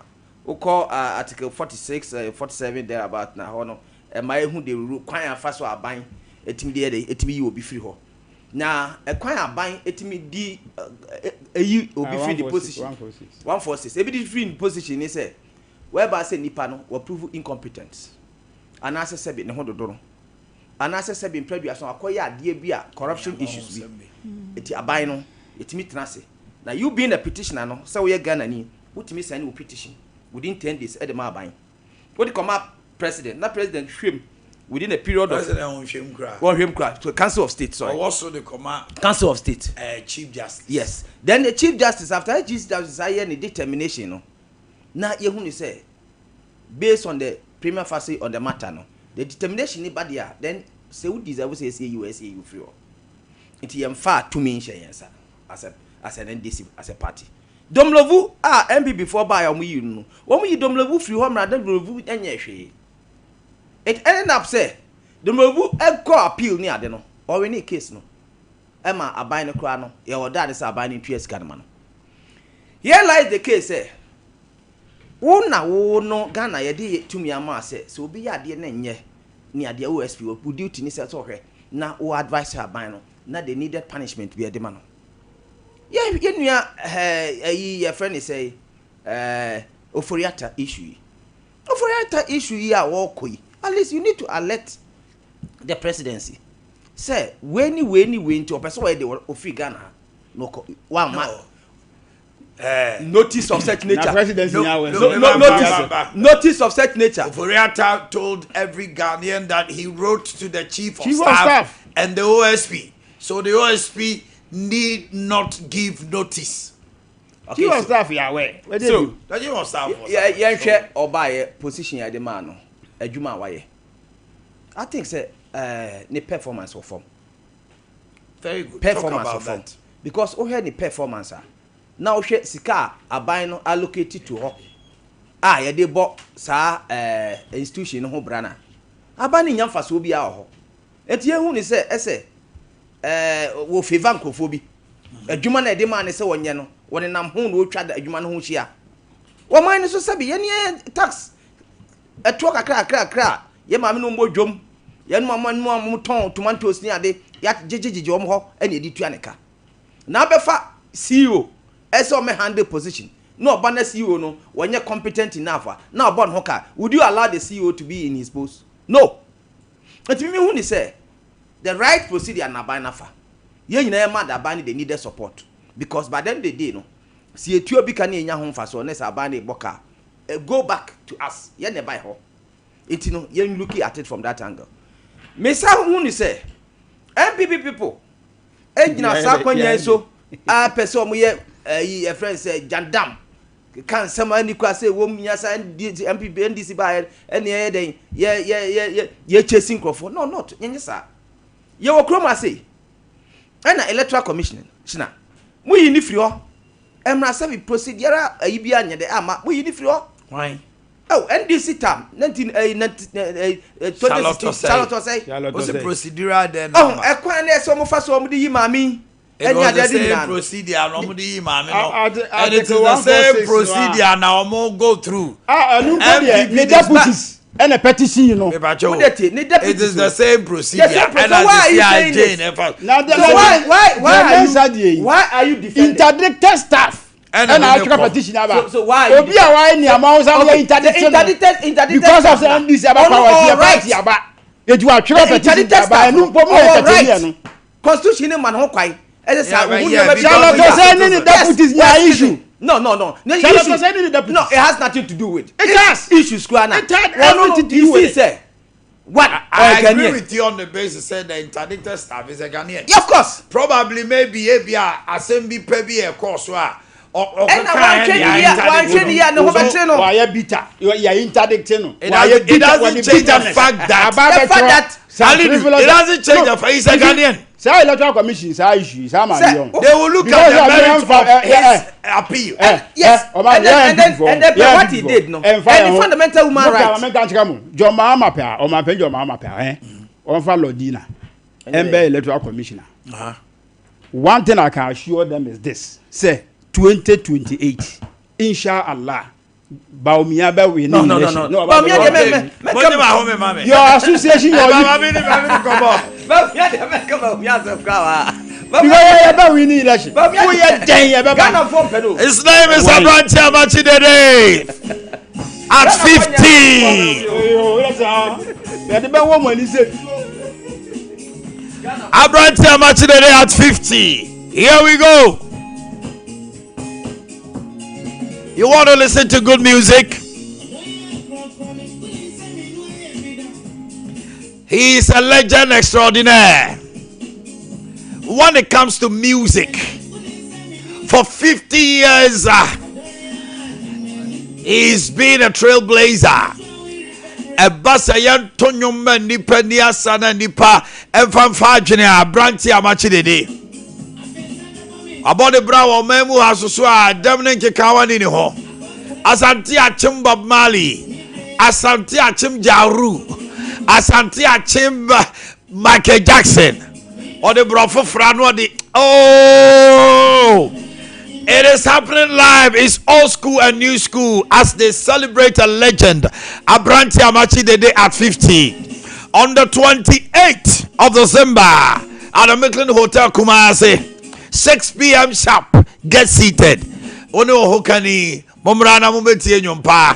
Speaker 7: wokɔ article 46 47 there about na hɔ no ɛma ehu de ruru kwan afa so aban etimi de yɛ de etimi yi obi firi hɔ na ɛkwan aban etimi di eyi obi firi the position 146 ebi di firi the position ni sɛ wɛba sɛ nipa no wɔ prove incompetent anaasɛ sɛbi ne ho dodo no anaasɛ sɛbi mpɛdua so akɔyɛ adeɛ bi a corruption issues bi eti aban no etimi tena ase na you being a petitioner no sɛ woyɛ Ghana ni wotumi send wo petition within 10 days ɛde ma aban wode kɔma president na president hwɛ mu within a period of
Speaker 1: president wɔn hwɛ mu kura
Speaker 7: wɔn hwɛ mu kura to Council of State, sorry.
Speaker 1: Ɔwɔ so de kɔma
Speaker 7: Council of State.
Speaker 1: Chief Justice.
Speaker 7: Yes, then the Chief Justice, after the Chief Justice ayɛ ne determination no na yehu ne sɛ based on the prima facie on the matter no the determination ni ba deɛ a then sɛ wo deserve sɛ ɛsɛ yi wɔ ɛsɛ yi firi hɔ. Nti yɛn fa tumi nhyɛ yɛn nsa as an NDC, as a party. Domelevo a NPP foɔ baa a wɔn yi no, wɔn yi Domelevo firi hɔ mìíràn. Domelevo nyɛ hwee. It ended up sɛ Domelevo ɛkɔ appeal ne ade no ɔwe ne case no ɛma aban no koraa no yɛ ɔda ne sɛ aban no ntua sika no ma no. Here lies the case sɛ wo na wo no Ghana yɛde tumi ama sɛ sɛ obi yɛ adeɛ na nyɛ ne adeɛ osp wo duty ne sɛ sɛ ɔhwɛ na wo advice aban no na the needed punishment bi ɛde ma no. Yɛ nua ɛɛ ɛyi yɛfrɛ ne sɛ Ofori-Atta issue yi, Ofori-Atta issue yi a wɔrekɔ yi, at least you need to alert the presidency sɛ wei ni wei ni wei nti ɔpɛ sɛ ɔyɛ de ofiri Ghana ha na ɔkɔ wamma.
Speaker 1: Eh.
Speaker 6: Notice of such nature.
Speaker 5: Na presidency
Speaker 1: No,
Speaker 5: nya wɛ.
Speaker 1: no,
Speaker 6: No, no, notice, notice of such nature.
Speaker 1: Ofori-Atta told every Ghanaian that he wrote to the chief of,
Speaker 5: Chief of
Speaker 1: staff,
Speaker 5: staff.
Speaker 1: and the OSP. So the OSP need not give notice.
Speaker 6: Okay,
Speaker 5: Chief of
Speaker 6: so,
Speaker 5: staff yɛ awɛ.
Speaker 6: so
Speaker 1: The chief of staff was
Speaker 6: yɛ yɛnhwɛ ɔbaayɛ position yɛde maa no adwuma a wayɛ. I think sɛ ɛɛ ne performance wɔ fam.
Speaker 1: very good.
Speaker 6: Performance
Speaker 1: Talk
Speaker 6: wɔ
Speaker 1: about
Speaker 6: fam
Speaker 1: that.
Speaker 6: because wohwɛ ne performance a na wohwɛ sika a aban no allocate to hɔ a yɛde bɔ saa ɛɛ institution no ho bra na aban no nya mfasoɔ biara wɔ hɔ eti ehu ne sɛ ɛsɛ ɛɛ wɔ favour nkurɔfoɔ bi adwuma na yɛde maa ne sɛ wɔnyɛ no wɔnenam ho na wɔtwa da adwuma no ho hyia wɔman no so sɛbi yɛn yɛ tax ɛtoɔ kakra kakra kakra a yɛ maame no mbɔ dwom yɛn mu a mo a mo tɔn tomatoes ne ade yɛagyegyegyegye wɔn hɔ ɛna yɛde tua ne ka na abɛfa ceo ɛsɛ ɔmɛ handle position na ɔba na ceo no wɔnyɛ competent enough a na ɔbɔ ne ho ka would you allow the ceo to be in his post no nti mi hu ni sɛ the right procedure na aban nafa yɛn nyinaa yɛ ma da aban no they needed support because by the end of the day no si etuo bi ka ne yɛnya ho nfa so ne sɛ aban no bɔ kaa go back to us yɛn na ɛba hɔ nti no yɛn looking at it from that angle mesa hu ni sɛ npp people egyina saa akɔnya yi so a pɛ sɛ ɔmo yɛ ɛyi yɛfrɛ no sɛ jandam ka nsɛm a ɛni kura sɛ wɔm nyasa ndc npp ndc ba yɛ ɛni ɛyɛ dɛn yɛ yɛ yɛ yɛ yɛ chasing nkurɔfoɔ no not yɛnyɛ saa yɛwɔ kurom ase ɛna electoral commission hyina mo yi ni firi hɔ ɛmra sɛbi procedural ɛyi bi anyɛ dɛ ama mo yi ni firi hɔ
Speaker 1: Why?
Speaker 6: oh ndc tam nineteen ɛyi nineteen ɛyi
Speaker 1: Charlotte
Speaker 6: 2016
Speaker 1: Osei.
Speaker 6: Charlotte Osei
Speaker 1: What's the procedural then?
Speaker 6: ɔhun ɛkwan ne ɛsɛ ɔmo fa so ɔmo de yi maame yi
Speaker 1: It
Speaker 6: ɛne
Speaker 1: was
Speaker 6: ade
Speaker 1: the
Speaker 6: ade
Speaker 1: same
Speaker 6: nyinaa no
Speaker 1: procedure na ɔmo de yi maame no.
Speaker 5: A-
Speaker 1: And it is
Speaker 5: Article
Speaker 1: the same
Speaker 5: 146 no a-
Speaker 1: procedure na ɔmo go through.
Speaker 5: Ah, ɛnu nkɔ deɛ
Speaker 1: NPP
Speaker 5: ne
Speaker 1: is
Speaker 5: deputies ɛna petition yi no.
Speaker 1: Mepacho,
Speaker 6: Wo de tie, ne
Speaker 1: It
Speaker 6: deputies
Speaker 1: is
Speaker 6: o.
Speaker 1: the same procedure.
Speaker 6: The same procedure.
Speaker 1: Ɛna
Speaker 6: Why are you
Speaker 1: sisi a
Speaker 6: saying
Speaker 1: Jane
Speaker 6: this?
Speaker 1: ɛfa.
Speaker 5: Na de
Speaker 6: So why
Speaker 5: deɛ
Speaker 6: are
Speaker 5: mensa
Speaker 6: you
Speaker 5: deɛ yi.
Speaker 6: why are you defending?
Speaker 5: Interdicted staff.
Speaker 1: Ɛna
Speaker 5: Ɛna
Speaker 1: ne
Speaker 5: atwerɛ
Speaker 1: kɔ.
Speaker 5: petition aba.
Speaker 6: So why are you
Speaker 5: Obi a wayɛ nneɛma ɔsan yɛ
Speaker 6: Okay,
Speaker 5: interdicted
Speaker 6: the interdicted interdicted
Speaker 5: because of
Speaker 6: staff na-
Speaker 5: sɛ ndc aba
Speaker 6: Ɔno
Speaker 5: power
Speaker 6: all
Speaker 5: ti
Speaker 6: right.
Speaker 5: party aba. Eti wa atwerɛ
Speaker 6: The
Speaker 5: petition
Speaker 6: interdicted
Speaker 5: aba
Speaker 6: staff
Speaker 5: ɛnu mpɔ mu
Speaker 6: ɔwɔ
Speaker 5: yɛ entertain
Speaker 6: right.
Speaker 5: no.
Speaker 6: Constitution ne ma ne ho kwan. Ɛsɛ
Speaker 1: Yeah,
Speaker 6: sɛ
Speaker 1: but
Speaker 6: ohun
Speaker 1: yeah,
Speaker 6: nneɛma bi
Speaker 1: because-
Speaker 5: Charlotte
Speaker 6: Yes.
Speaker 5: Osei ne ne deputies
Speaker 6: Yes.
Speaker 5: nya issue.
Speaker 6: No. Ne
Speaker 5: Charlotte
Speaker 6: issue-
Speaker 5: Osei ne ne deputies.
Speaker 6: No, it has nothing to do with.
Speaker 5: It has.
Speaker 6: Issues kura na.
Speaker 5: It had
Speaker 6: Wɔn no,
Speaker 5: everything to
Speaker 6: you
Speaker 5: do with
Speaker 6: see
Speaker 5: it.
Speaker 6: sɛ one
Speaker 1: I
Speaker 6: ɔyɛ
Speaker 1: agree
Speaker 6: Ghanaian.
Speaker 1: with you on the basis that the interdicted staff is a Ghanaian.
Speaker 6: Yeah, of course.
Speaker 1: Probably maybe ebi a asɛm bi pɛ bi ɛkɔɔ so a
Speaker 6: Ɛna wɔntwe ne yie a wɔntwe ne yie a ne ho bɛkyere no.
Speaker 5: Wayɛ bitter. Yɛ interdicting no.
Speaker 1: It
Speaker 5: Wayɛ
Speaker 1: doesn't, it
Speaker 5: bitter.
Speaker 1: doesn't
Speaker 5: Wɔde
Speaker 1: change the
Speaker 5: bitterness.
Speaker 1: fact that
Speaker 5: Aba
Speaker 6: The fact
Speaker 5: bɛtwerɛ
Speaker 6: that-
Speaker 5: some
Speaker 1: Alidu,
Speaker 5: frivolous-
Speaker 1: it doesn't change
Speaker 5: No,
Speaker 1: the fact he's a
Speaker 5: you see,
Speaker 1: Ghanaian.
Speaker 5: Saa electoral commission saa issue saa maa
Speaker 6: Sɛ-
Speaker 5: mi yɔn.
Speaker 1: They will look
Speaker 5: Because
Speaker 1: at the
Speaker 5: I mean,
Speaker 1: merit
Speaker 5: I'm
Speaker 1: of
Speaker 5: eh,
Speaker 1: his appeal.
Speaker 6: Yes,
Speaker 5: ɔba
Speaker 6: and then
Speaker 5: yɛ
Speaker 6: and then
Speaker 5: NPP
Speaker 6: and then
Speaker 5: foɔ,
Speaker 6: what he
Speaker 5: yɛ
Speaker 6: did no,
Speaker 5: NPP foɔ. Ɛnfa
Speaker 6: and
Speaker 5: yɛn
Speaker 6: the
Speaker 5: ho.
Speaker 6: fundamental human
Speaker 5: Mo
Speaker 6: right.
Speaker 5: ka mɛka nkyerɛ mo John Mahama pɛ a ɔman John Mahama pɛ a ɛ ɔnfa Lordina ɛnbɛ electoral commissioner. One thing I can assure them is this sɛ 2028 inshallah Bawumia bɛ win
Speaker 6: No,
Speaker 5: election.
Speaker 6: no.
Speaker 5: ɔba bɛ
Speaker 6: Bawumia
Speaker 5: win.
Speaker 6: deɛ mɛ- mɛ-
Speaker 1: Mo ní ma ho mi ma mi.
Speaker 5: Your association your
Speaker 1: Baba mi ni ma mi ni kɔbɔ.
Speaker 6: Bawumia deɛ mɛka Bawumia asɛm kora wa.
Speaker 5: because yɛ bɛ win election.
Speaker 6: Bawumia
Speaker 5: Wo yɛ dɛn yɛ bɛ ba.
Speaker 6: Ghana fo mpɛ no.
Speaker 1: His name is Abrante Amachi Dede. At 50.
Speaker 5: Yɛde bɛ wɔ mo ani sɛ.
Speaker 1: Abrante Amachi Dede at 50. Here we go. You want to listen to good music? He is a legend extraordinaire. When it comes to music, for 50 years, he's been a trailblazer. Ɛba sɛ yɛnto nnwom ma nnipa ni asa na nnipa ɛmfa mfa adwene a aberante Amakye Dede abɔde bra wɔ ɔman mu ha soso a dɛm ne nkekawa ne ni hɔ Asante Akyem Bob Marley, Asante Akyem Jaru, Asante Akyem Michael Jackson, ɔde borɔfo fra no ɔde oh. It is happening live. It's old school and new school as they celebrate a legend, Abrante Amachi Dede at 50. On the 28th of December at the Midland Hotel Kumasi, 6 p.m. sharp. Get seated. One ohokani, momrana mumbetie nyompa.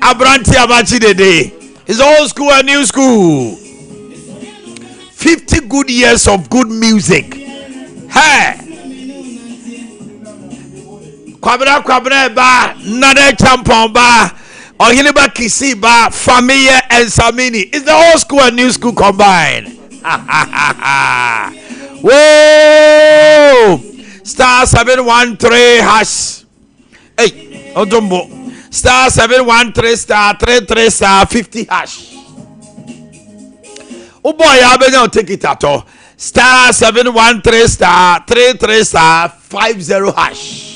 Speaker 1: Abrante Amachi Dede. It's old school and new school. 50 good years of good music. Hey! Kwabena Kwabena ba, Nana Champon ba, Ɔhene ba Kisi ba, Famiyɛ and Samini. It's the old school and new school combined. Whoa! Star 713 hash. Hey, Odombo. Star 713 star 33 star 50 hash. Oh boy, I been take it at all. Star 713 star 33 star 50 hash.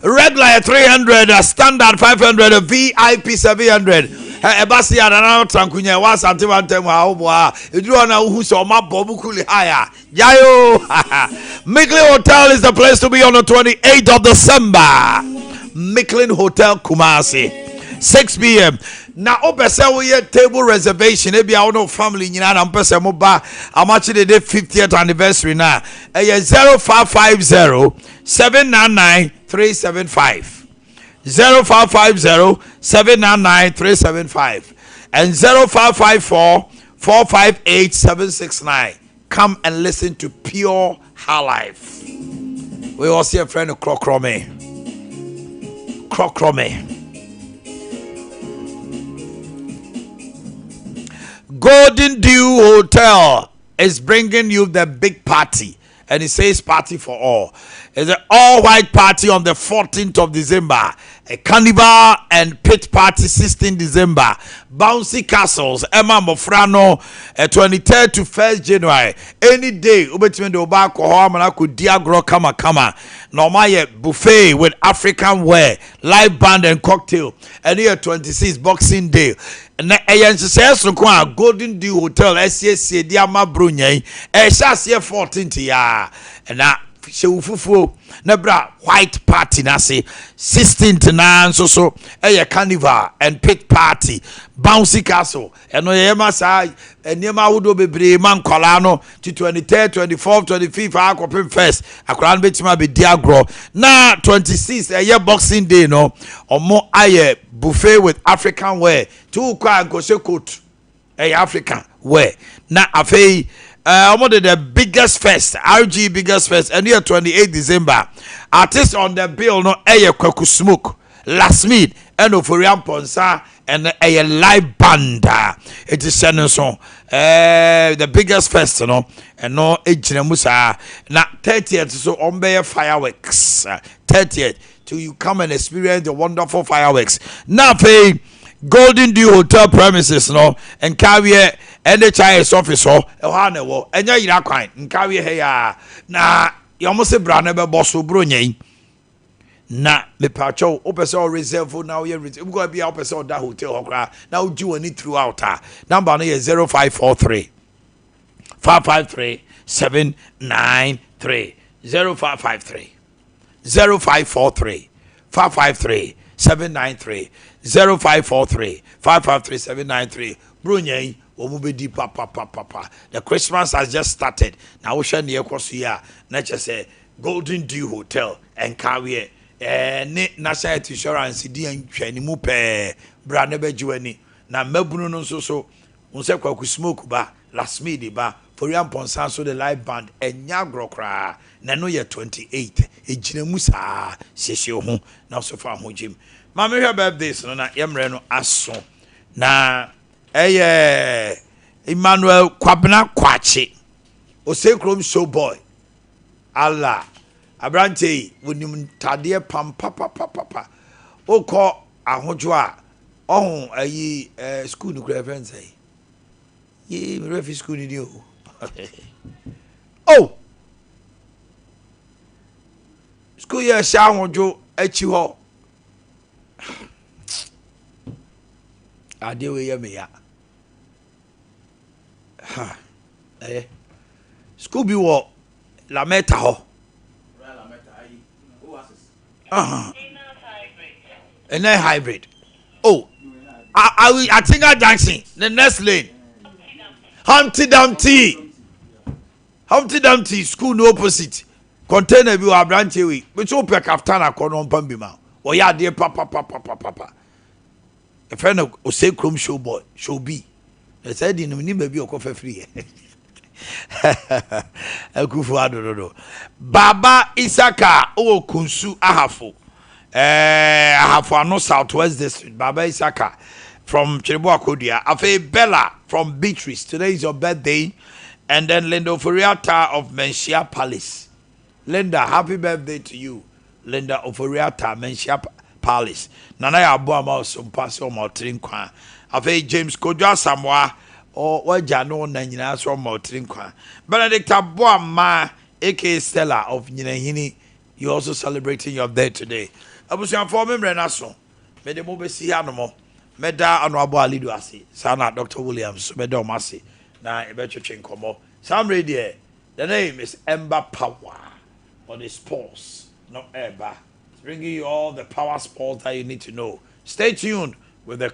Speaker 1: Regular 300, standard 500, VIP 700. Ɛba se a nana ɔtra nkonya ɛwɔ asante mantam ha woboa a ɛduru hɔ na wohu sɛ ɔma bɔ mu kuli high a gyae o. Micklin Hotel is the place to be on the 28th of December. Micklin Hotel Kumasi, 6 p.m. Na wopɛ sɛ woyɛ table reservation ebi a wo ne wo family nyinaa na mopɛ sɛ moba amakye dede 50th anniversary no a ɛyɛ 0550 799 375 0550 799 375 and 0554 458 769. Come and listen to pure high life. We all see a friend of Krokrome. Krokrome. Golden Dew Hotel is bringing you the big party. And it says party for all. It's an all-white party on the 14th of December. A carnival and pit party 16 December. Bouncy castles, Emma Mofrano, 23rd to 1st January. Any day, wobɛtumi de wo ba akɔ hɔ ama no akɔdi agorɔ kamakama. Na ɔma yɛ buffet with African wear, live band and cocktail. Ɛno yɛ 26 Boxing Day. Na ɛyɛ nhyehyɛeɛ soronko a Golden Dew Hotel asiesie de ama Buronya yi. Ɛhyɛ aseɛ 14th yi ara. Na hyɛ wo fufuo na bra white party no ase. 16th naa nso so ɛyɛ carnival and pit party, bouncy castle. Ɛno yɛyɛ ma saa nneɛma ahodoɔ bebree ma nkwadaa no. Ti 23rd, 24th, 25th akɔpem 1st, akwadaa no bɛtumi abɛdi agorɔ. Na 26th ɛyɛ Boxing Day no, ɔmo ayɛ buffet with African wear. Ti wokɔ a nkɔhyɛ coat, ɛyɛ African wear. Na afei ɔmo de the biggest fest, RG biggest fest, ɛno yɛ 28 December. Artist on the bill no ɛyɛ Kwaku Smoke, Lasmid ɛna Ofori Ampɔnsa, ɛna ɛyɛ live band a eti hyɛ no nso. The biggest fest no ɛno egyina mu saa. Na 30th so ɔmo bɛyɛ fireworks, 30th till you come and experience the wonderful fireworks. Na afei Golden Dew Hotel premises no, Nkawie NHIS office hɔ, ɛhɔ a na ɛwɔ, ɛnyɛ yira kwan, Nkawie ha ya na yɛn se bra na ɛbɛbɔ so Buronya yi. Na mepatwɛw, wopɛ sɛ ɔreserve na woyɛ reserve wokɔ bi a wopɛ sɛ ɔda hotel hɔ koraa na wogye w'ani throughout a, number no yɛ 0543 553 793, 0553 0543 553 793, 0543 553 793. Buronya yi wɔn mu bɛdi papapapapa. The Christmas has just started na wohwɛ neɛ ɛkɔ so yi a, na kyerɛ sɛ Golden Dew Hotel Nkawie ne National Health Insurance di nhwɛ ne mu pɛɛ. Bra ne bɛgye w'ani. Na mmabunu no nso so wɔn sɛ Kwaku Smoke ba, Lasmid ba, Foria Mpɔnsa so de live band, ɛnya agorɔ koraa. Na ɛno yɛ 28. Egyina mu saa, hyehyɛ ho na ɔso fa ho gyim. Maame, hwɛ birthdays no na yɛmmerɛ no aso. Na ɛyɛ Emmanuel Kwabena Kwakye, Osekurom showboy. Allah, aberante yi wɔnim ntadeɛ pam papapapapa. Wokɔ Ahodwo a ɔho ayi school no kura ɛfɛn sɛ yee mmerɛ fi school ni di o. Oh, school yɛ ɛhyɛ Ahodwo akyi hɔ. Adeɛ wei yɛ me ya ha. Ɛyɛ school bi wɔ Lameta hɔ. Ɛnɛ hybrid oh, Atinga Junction, the next lane, Humpty Dumpty, Humpty Dumpty school no opposite, container bi wɔ. Aberanteɛ wei bɛsɛ wopɛ kaftan akɔ no ɔmpam bi ma wɔyɛ adeɛ papapapapapa. Ɛfɛ no Ose Kurom show boy, show bi na sɛ di no ni baabi ɔkɔ fɛ firi yɛ. Akufo Addo dodo. Baba Isaka wɔ Kunsu Ahafo. Eh, Ahafo Ano South West District. Baba Isaka from Twerebo Akodua. Afei Bella from Beatrice. Today is your birthday. And then Linda Oforiata of Menshia Palace. Linda, happy birthday to you. Linda Ofori-Atta, Manhyia Palace, Nana yɛ aboa ma ɔsompa sɛ ɔma ɔtiri nkwa. Afei James Kojo Asamoah, ɔ w'agya ne wo na nyinaa sɛ ɔma ɔtiri nkwa. Benedict Aboama aka Stella of Nyinahini, you also celebrating your birthday today. Abusuafoɔ me mmerɛ no aso, mede mo bɛsi hanom. Mɛda Honourable Alidu ase, saa na Doctor Williams nso mɛda wɔn ase na yɛbɛtwetwe nkɔmmɔ. Saa mmerɛ yi deɛ, the name is Ember Power. Ɔde sports no ɛreba. It's bringing you all the power sports that you need to know. Stay tuned with the.